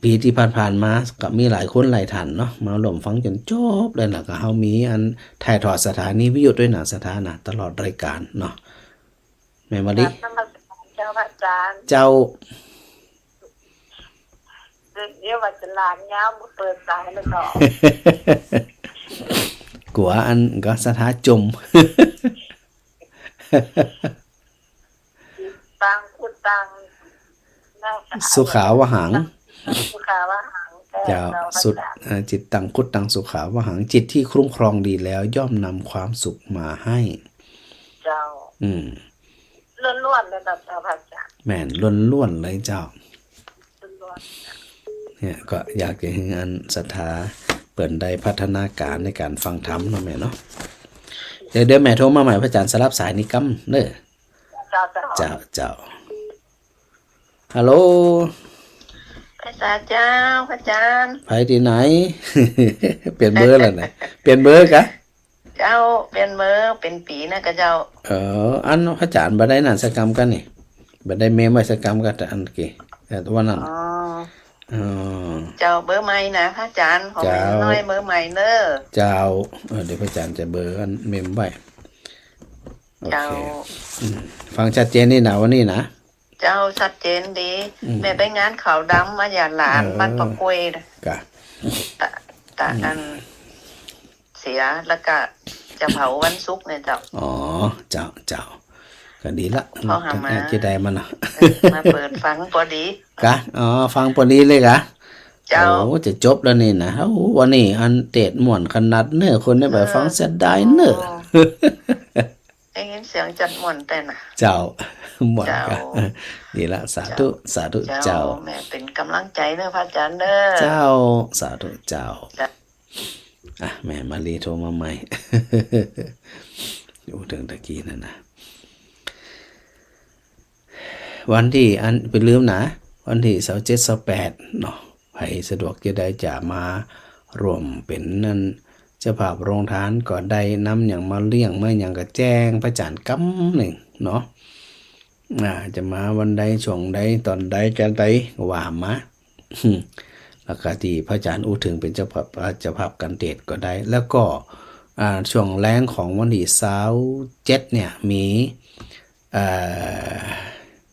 ปี๋ตี้ผ่านๆ มาก็มีหลายคนหลายท่านเนาะ มาร่วมฟังจ๋นจบเลยนะ ก็เฮามีอันถ่ายทอดสถานีวิทยุตวยนะ ศรัทธานะ ตลอดรายก๋านเนาะ แม่มาลี กราบนมัสก๋านเจ้าพระอาจ๋ารย์ เจ้า เดี๋ยวว่าจะหลานยาวบ่เปิดสายแล้วก็ กั๋วอันก็ศรัทธาจ่ม จิตตัง คุตตัง นะ สุขาวหัง สุขาวหัง เจ้า เจ้า สุด พระอาจ๋ารย์ เอ่อ จิตตัง คุตตัง สุขาวหัง จิตที่คุ้มครองดีแล้วย่อมนำความสุขมาให้ เจ้า อืม ล้วนๆ เลยนะเจ้าพระอาจ๋ารย์ แม่น ล้วนๆ เลยเจ้า ล้วนๆ เนี่ย ก็อยากจะหื้ออันศรัทธาเปิ้นได้พัฒนาก๋านในก๋านฟังธรรมเนาะแม่เนาะ เดี๋ยว เดี๋ยวแม่โทรมาใหม่ พระอาจ๋ารย์สลับสายนี้กำเน่อ เจ้า เจ้า เจ้า เจ้า ฮัลโหล พระอาจ๋ารย์เจ้า พระอาจ๋ารย์ ใผตี้ไหน เปลี่ยนเบอร์แล้วนะ เปลี่ยนเบอร์กะ เจ้า เปลี่ยนเบอร์ เป๋นปี๋นะกะเจ้า เออ อันพระอาจ๋ารย์บ่ได้นั่นสักกำกั๋นนี่ บ่ได้เมมไว้สักกำกั๋น แต่อันกี้ แต่ว่านั่น อ๋อ อ๋อ เจ้า เบอร์ใหม่นะพระอาจ๋ารย์ ของ เจ้า น้อยเบอร์ใหม่เน่อ เจ้า เออ เดี๋ยวพระอาจ๋ารย์จะเบอร์อันเมมไว้ โอเค เจ้า อืม ฟังชัดเจนนี่นะวันนี้นะ เจ้า ชัดเจนดี อืม แม่ไปงานขาวดำมาหย่าหลาน เออ บ้านปะกล้วยนะ กะ ตะ ตะ อืม อัน เสีย แล้วก็จะเผาวันศุกร์เนี่ยเจ้า อ๋อ เจ้า เจ้า ก็ดีละ พอหามา จะได้มันเนาะ เออ มาเปิดฟังปอดี กะ อ๋อ ฟังปอดีเลยกะ เจ้า โอ้ จะจบแล้วนี่นะ โอ้ วันนี้อันเตศน์ม่วนขนาดเน่อ คนได้ไปฟัง เออ เสียดายเน่อ อ๋อ ได้ยินเสียงจัดม่วนแต่นะ เจ้า ม่วน เจ้า กะ ดีละ สาธุ เจ้า สาธุ เจ้า เจ้า แม่เป๋นก๋ำลังใจ๋เน่อพระอาจ๋ารย์เน่อ เจ้า สาธุ เจ้า เจ้า อ่ะ แม่มาลีโทรมาใหม่ อู้เถิงตะกี้นั่นนะ วันตี้อัน บ่าลืมนะ วันตี้ซาวเจ็ด ซาวแปดเนาะ ใผสะดวกจะได้จะมาร่วมเป๋นนั่น เจ้าภาพโฮงตานก็ได้ นำหยังมาเลี้ยงมาหยังก็แจ้งพระอาจ๋ารย์กำนึ่งเนาะ อ่า จะมาวันใด ช่วงใด ต๋อนใด จะใด ว่ามา แล้วก็ตี้พระอาจ๋ารย์อู้เถิงเป๋นเจ้าภาพ เจ้าภาพก๋านเตศน์ก็ได้ แล้วก็ อ่า ช่วงแลงของวันตี้ซาวเจ็ดเนี่ย มี เอ่อ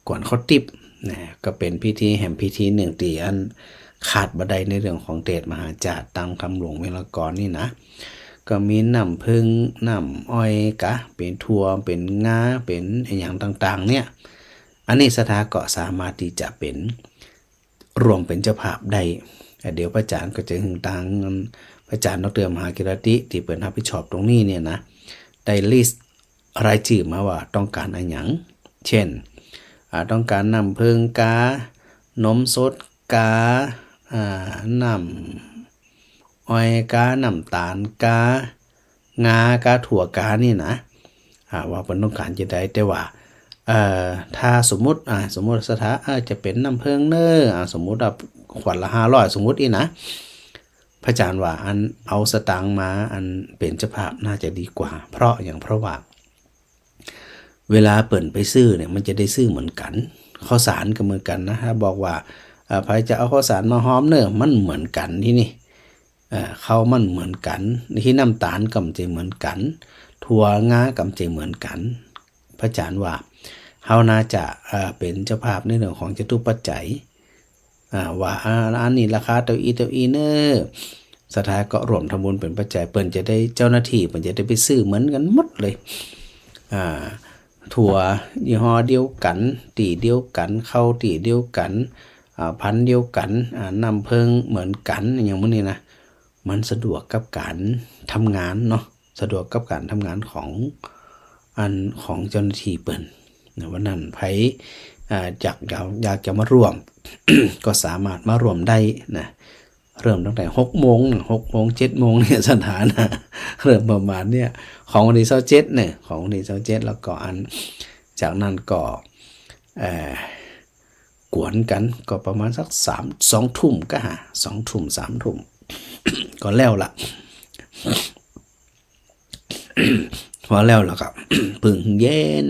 กวนข้าวติ๊บนะ ก็เป๋นพิธีแหมพิธีนึ่งตี้อันขาดบ่ได้ในเรื่องของเตศน์มหาจาตุ ต๋ามกำหลวงเวลากรนี่นะ ก็มีน้ำผึ้ง น้ำอ้อยกะ เป๋นถั่ว เป๋นงา เป๋นอะหยังต่างๆ เนี่ย อันนี้ศรัทธาก็สามารถตี้จะเป๋น ร่วมเป๋นเจ้าภาพได้ เอ่อ เดี๋ยวพระอาจ๋ารย์ก็จะหื้อตาง พระอาจ๋ารย์ดอกเตอร์มหากิรติ ตี้เปิ้นฮับผิดชอบตรงนี้เนี่ยนะ ได้ลิสต์รายจื้อมาว่าต้องก๋านอะหยัง เจ้น อ่า ต้องก๋านน้ำผึ้งกา นมสดกา อ่า น้ำอ้อยกา น้ำต๋าลกา งากา ถั่วกานี่นะ อ่า ว่าเปิ้นต้องก๋านจะใด แต่ว่า เอ่อ ถ้าสมมุติ อ่า สมมุติศรัทธา เอ่อ จะเป๋นน้ำผึ้งเน่อ อ่า สมมุติว่าขวดละห้าร้อย สมมุติอี้นะ พระอาจ๋ารย์ว่าอันเอาสตางค์มาอันเป๋นเจ้าภาพน่าจะดีกว่า เพราะหยัง เพราะว่า เวลาเปิ้นไปซื้อเนี่ย มันจะได้ซื้อเหมือนกั๋น ข้าวสารก็เหมือนกั๋นนะ ถ้าบอกว่า เอ่อ ใผจะเอาข้าวสารมาฮอมเน่อ มันเหมือนกั๋นตี้นี่ เอ่อ ข้าวมันเหมือนกั๋น ตี้น้ำต๋าลก็บ่ใจ้เหมือนกั๋น ถั่วงาก็บ่ใจ้เหมือนกั๋น พระอาจ๋ารย์ว่า เฮาน่าจะ เอ่อ เป๋นเจ้าภาพในเรื่องของจตุปัจจัย อ่า ว่า อ่า อันนี้ราคาเต้าอี้เต้าอี้เน่อ ศรัทธาก็ร่วมทำบุญเป๋นปัจจัย เปิ้นจะได้ เจ้าหน้าตี้เปิ้นจะได้ไปซื้อเหมือนกั๋นหมดเลย อ่า ถั่วยี่ห้อเดียวกั๋น ตี้เดียวกั๋น ข้าวตี้เดียวกั๋น อ่า พันธุ์เดียวกั๋น อ่า น้ำผึ้งเหมือนกั๋น อย่างหมู่นี้นะ มันสะดวกกับก๋านทำงานเนาะ สะดวกกับก๋านทำงานของ อัน ของเจ้าหน้าตี้เปิ้นนะ วันนั้นใผ อ่า อยากจะ อยากจะมาร่วม ก็สามารถมาร่วมได้นะ เริ่มตั้งแต่หกโมงนะ หกโมง เจ็ดโมงเนี่ย ศรัทธานะ เริ่มประมาณเนี่ย ของวันตี้ซาวเจ็ดเนี่ย ของวันตี้ซาวเจ็ด แล้วก็อัน จากนั้นก็ เอ่อ กวนกั๋นก็ประมาณสักสาม สองทุ่มก็หา สองทุ่ม สามทุ่ม ก็แล้วละ พอแล้วแล้วก็ เปิงเย็น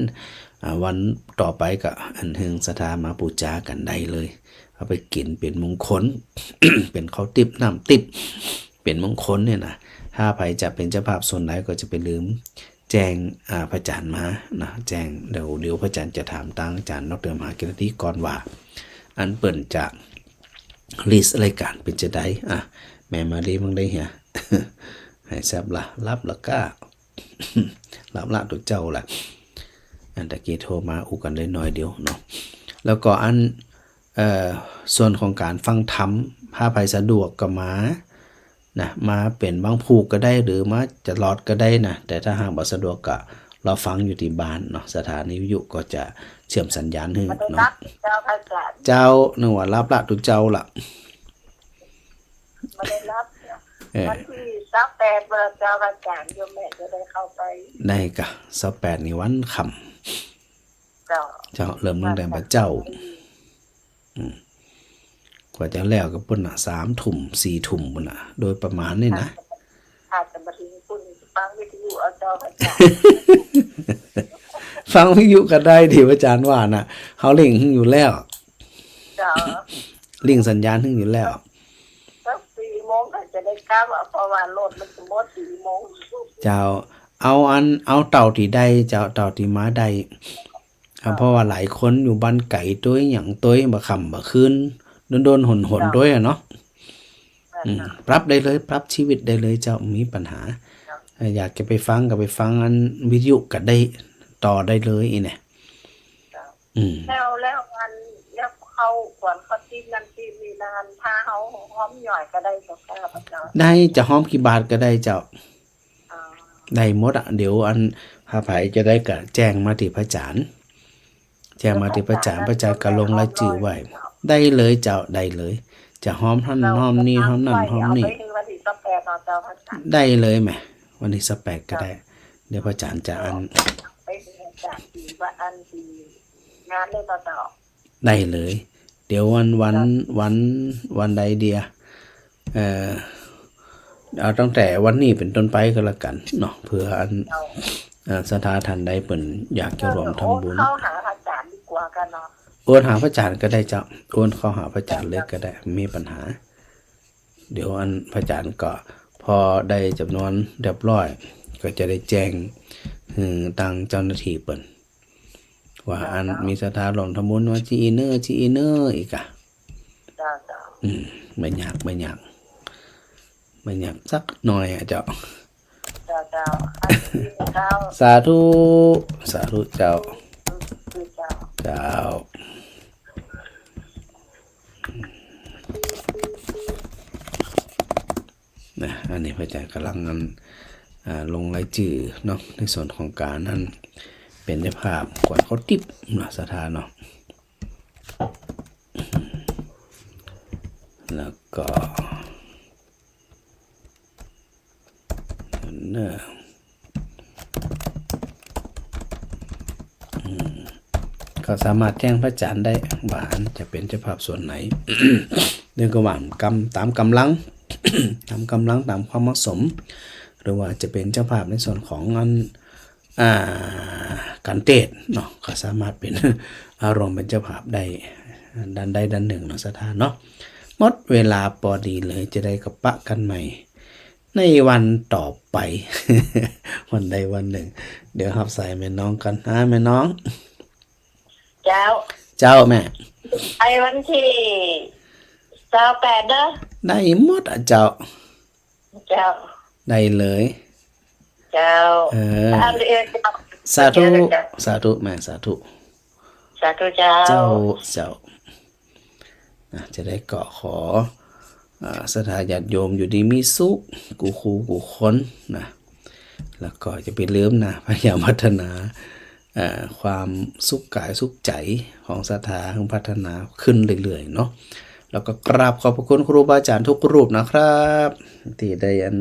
อ่า วันต่อไปก็อัญเชิญศรัทธามาปู๋จากั๋นได้เลย เอาไปกิ๋นเป๋นมงคล เป๋นข้าวติ๊บน้ำติ๊บ เป๋นมงคลเนี่ยนะ ถ้าใผจะเป๋นเจ้าภาพส่วนไหนก็จะไปลืมแจ้ง อ่า พระอาจ๋ารย์มานะ แจ้ง เดี๋ยว เดี๋ยวพระอาจ๋ารย์จะถามตางอาจ๋ารย์ดอกเตอร์มหากิตติยากรว่า อันเปิ้นจะ ลิสต์รายก๋านเป๋นจะใด อ่ะ แม่มาลีมั่งได้เหีย หายแซบละ หลับละก้า หลับละตุ๊เจ้าละ อันตะกี้โทรมาอู้กั๋นได้หน้อยเดียวเนาะ แล้วก็อัน เอ่อ ส่วนของก๋านฟังธรรม ถ้าใผสะดวกก็มา นะ มาเป๋นบางผูกก็ได้ หรือมาตลอดก็ได้นะ แต่ถ้าหากบ่สะดวกก็รอฟังอยู่ตี้บ้านเนาะ สถานีวิทยุก็จะเชื่อมสัญญาณหื้อ บ่ได้ เนาะ หลับเจ้าพระอาจ๋ารย์ เจ้า นึกว่าหลับละตุ๊เจ้าละ บ่ได้หลับเนาะ เออ วันตี้ซาวแปดเมื่อเจ้าพระอาจ๋ารย์ โยมแม่จะได้เข้าไป ได้ก่ะ ซาวแปดนี่วันค่ำ เจ้า เจ้า เริ่มตั้งแต่บ่าเจ๊า อืม กว่าจะแล้วก็ปู๊นน่ะ สามทุ่ม สี่ทุ่มปู๊นน่ะ โดยประมาณนี่นะ อาจจะบ่เถิงปู๊น ฟังวิทยุเอาเจ้าพระอาจ๋ารย์ ฟังวิทยุก็ได้ตี้พระอาจ๋ารย์ว่าน่ะ เฮาลิงก์หื้ออยู่แล้ว เจ้า ลิงก์สัญญาณหื้ออยู่แล้ว สักสี่โมงก็จะได้กลับอะ เพราะว่ารถมันจะหมดสี่โมง เจ้า เอาอัน เอาเต้าตี้ได้เจ้า เต้าตี้มาได้ อ่า เพราะว่าหลายคนอยู่บ้านไก๋ตวยหยังตวย บ่ค่ำบ่คืน โดนๆ หนๆ ตวยอะเนาะ อืม ปรับได้เลย ปรับชีวิตได้เลยเจ้า บ่มีปัญหา เอ่อ อยากจะไปฟังก็ไปฟังอันวิทยุก็ได้ ต่อได้เลยอี้เนี่ย อืม แล้ว แล้วอัน แล้วข้าว ขวัญข้าวติ๊บน้ำติ๊บนี่นะ อันถ้าเฮาฮ้อมหย่อยก็ได้เจ้าข้าพเจ้า ได้ จะฮ้อมกี่บาทก็ได้เจ้า ได้หมดอะ เดี๋ยวอันถ้าใผจะได้ก็แจ้งมาตี้พระอาจ๋ารย์ แจ้งมาตี้พระอาจ๋ารย์ พระอาจ๋ารย์ก็ลงรายจื้อไว้ ได้เลยเจ้า ได้เลย จะฮ้อมหั้นฮ้อมนี่ ฮ้อมนั่นฮ้อมนี่ เอาไปวันตี้ซาวแปดเนาะเจ้าพระอาจ๋ารย์ ได้เลยแหม วันตี้ซาวแปดก็ได้ เดี๋ยวพระอาจ๋ารย์จะอัน ไปเฮือนอาจ๋ารย์ตี้ว่าอันตี้งานเลยเนาะเจ้า ได้เลย เดี๋ยววัน วัน วัน วันใดเดีย เอ่อ เอาตั้งแต่วันนี้เป๋นต้นไปก็แล้วกั๋นเนาะ เผื่ออัน เอ่อ ศรัทธาท่านใดเปิ้นอยากจะร่วมทำบุญ โอนเข้าหาพระอาจ๋ารย์ดีกว่าก่ะเนาะ โอนหาพระอาจ๋ารย์ก็ได้เจ้า โอนเข้าหาพระอาจ๋ารย์เลยก็ได้ บ่มีปัญหา เดี๋ยวอันพระอาจ๋ารย์ก็พอได้จ๋ำนวนเรียบร้อย ก็จะได้แจ้งหื้อตางเจ้าหน้าตี้เปิ้น ว่าอันมีศรัทธาร่วมทำบุญว่า จีอีเนอร์ จีอีเนอร์ อีกอะ เจ้า เจ้า อืม บ่ยาก บ่ยาก บ่ยากสักหน่อยอะเจ้า เจ้า เจ้า เจ้า สาธุ สาธุเจ้า เจ้า เจ้า นะ อันนี้พระอาจ๋ารย์ก่ำลังอัน อ่า ลงรายจื้อเนาะ ในส่วนของก๋านอันเป๋นเจ้าภาพขวัญข้าวติ๊บเนาะ ศรัทธาเนาะ แล้วก็ เนอะ อืม ก็สามารถแจ้งพระอาจ๋ารย์ได้ว่าอันจะเป๋นเจ้าภาพส่วนไหน เรื่องก็ว่าก๋ำ ต๋ามก๋ำลัง ต๋ามก๋ำลัง ต๋ามความเหมาะสม หรือว่าจะเป๋นเจ้าภาพในส่วนของอัน อ่า ก๋านเตสน์เนาะ ก็สามารถเป๋น อ่า ร่วมเป๋นเจ้าภาพได้ ด้านใดด้านนึ่งเนาะ ศรัทธาเนาะ หมดเวลาปอดีเลย จะได้ก็ปะกั๋นใหม่ ในวันต่อไป วันใดวันนึ่ง เดี๋ยวฮับสายแม่น้องก่อน อ่า แม่น้อง เจ้า เจ้าแม่ ไปวันตี้ซาวแปดเนาะ ได้หมดอะเจ้า เจ้า ได้เลย เจ้า เออ อันเดียวเจ้า สาธุ เจ้า สาธุแม่ สาธุ สาธุเจ้า เจ้า เจ้า นะ จะได้ก็ขอ อ่า ศรัทธาญาติโยมอยู่ดีมีสุข กู้คู่กู้คนนะ แล้วก็จะไปลืมนะ พยายามพัฒนา เอ่อ ความสุขกายสุขใจ๋ของศรัทธา ให้พัฒนาขึ้นเรื่อยๆ เนาะ แล้วก็กราบขอบพระคุณครูบาอาจ๋ารย์ทุกรูปนะครับ ตี้ได้อัน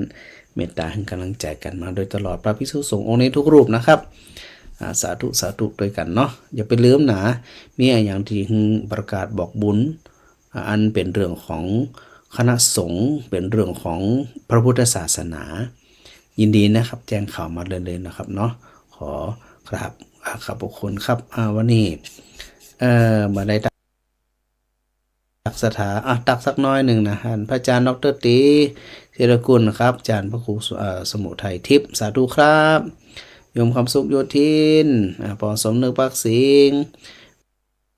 เมตต๋าหื้อก๋ำลังใจ๋กั๋นมาโดยตลอด พระภิกษุสงฆ์องค์นี้ทุกรูปนะครับ อ่า สาธุ สาธุตวยกั๋นเนาะ อย่าไปลืมนะ มีอะหยังตี้หื้อประกาศบอกบุญ อ่า อันเป๋นเรื่องของคณะสงฆ์ เป๋นเรื่องของพระพุทธศาสนา ยินดีนะครับ แจ้งข่าวมาเลยๆ นะครับเนาะ ขอกราบ อ่า ขอบพระคุณครับ อ่า วันนี้ เอ่อ บ่ได้ ตักศรัทธา อ่ะ ตักสักน้อยนึ่งนะ อันพระอาจารย์ด็อกเตอร์ตี๋ ธีรกุลครับ อาจารย์พระครูสุ เอ่อ สมุทัยทิพย์ สาธุครับ โยมคำสุข โยธิน อ่ะ ปอสมนึก ปากสิงห์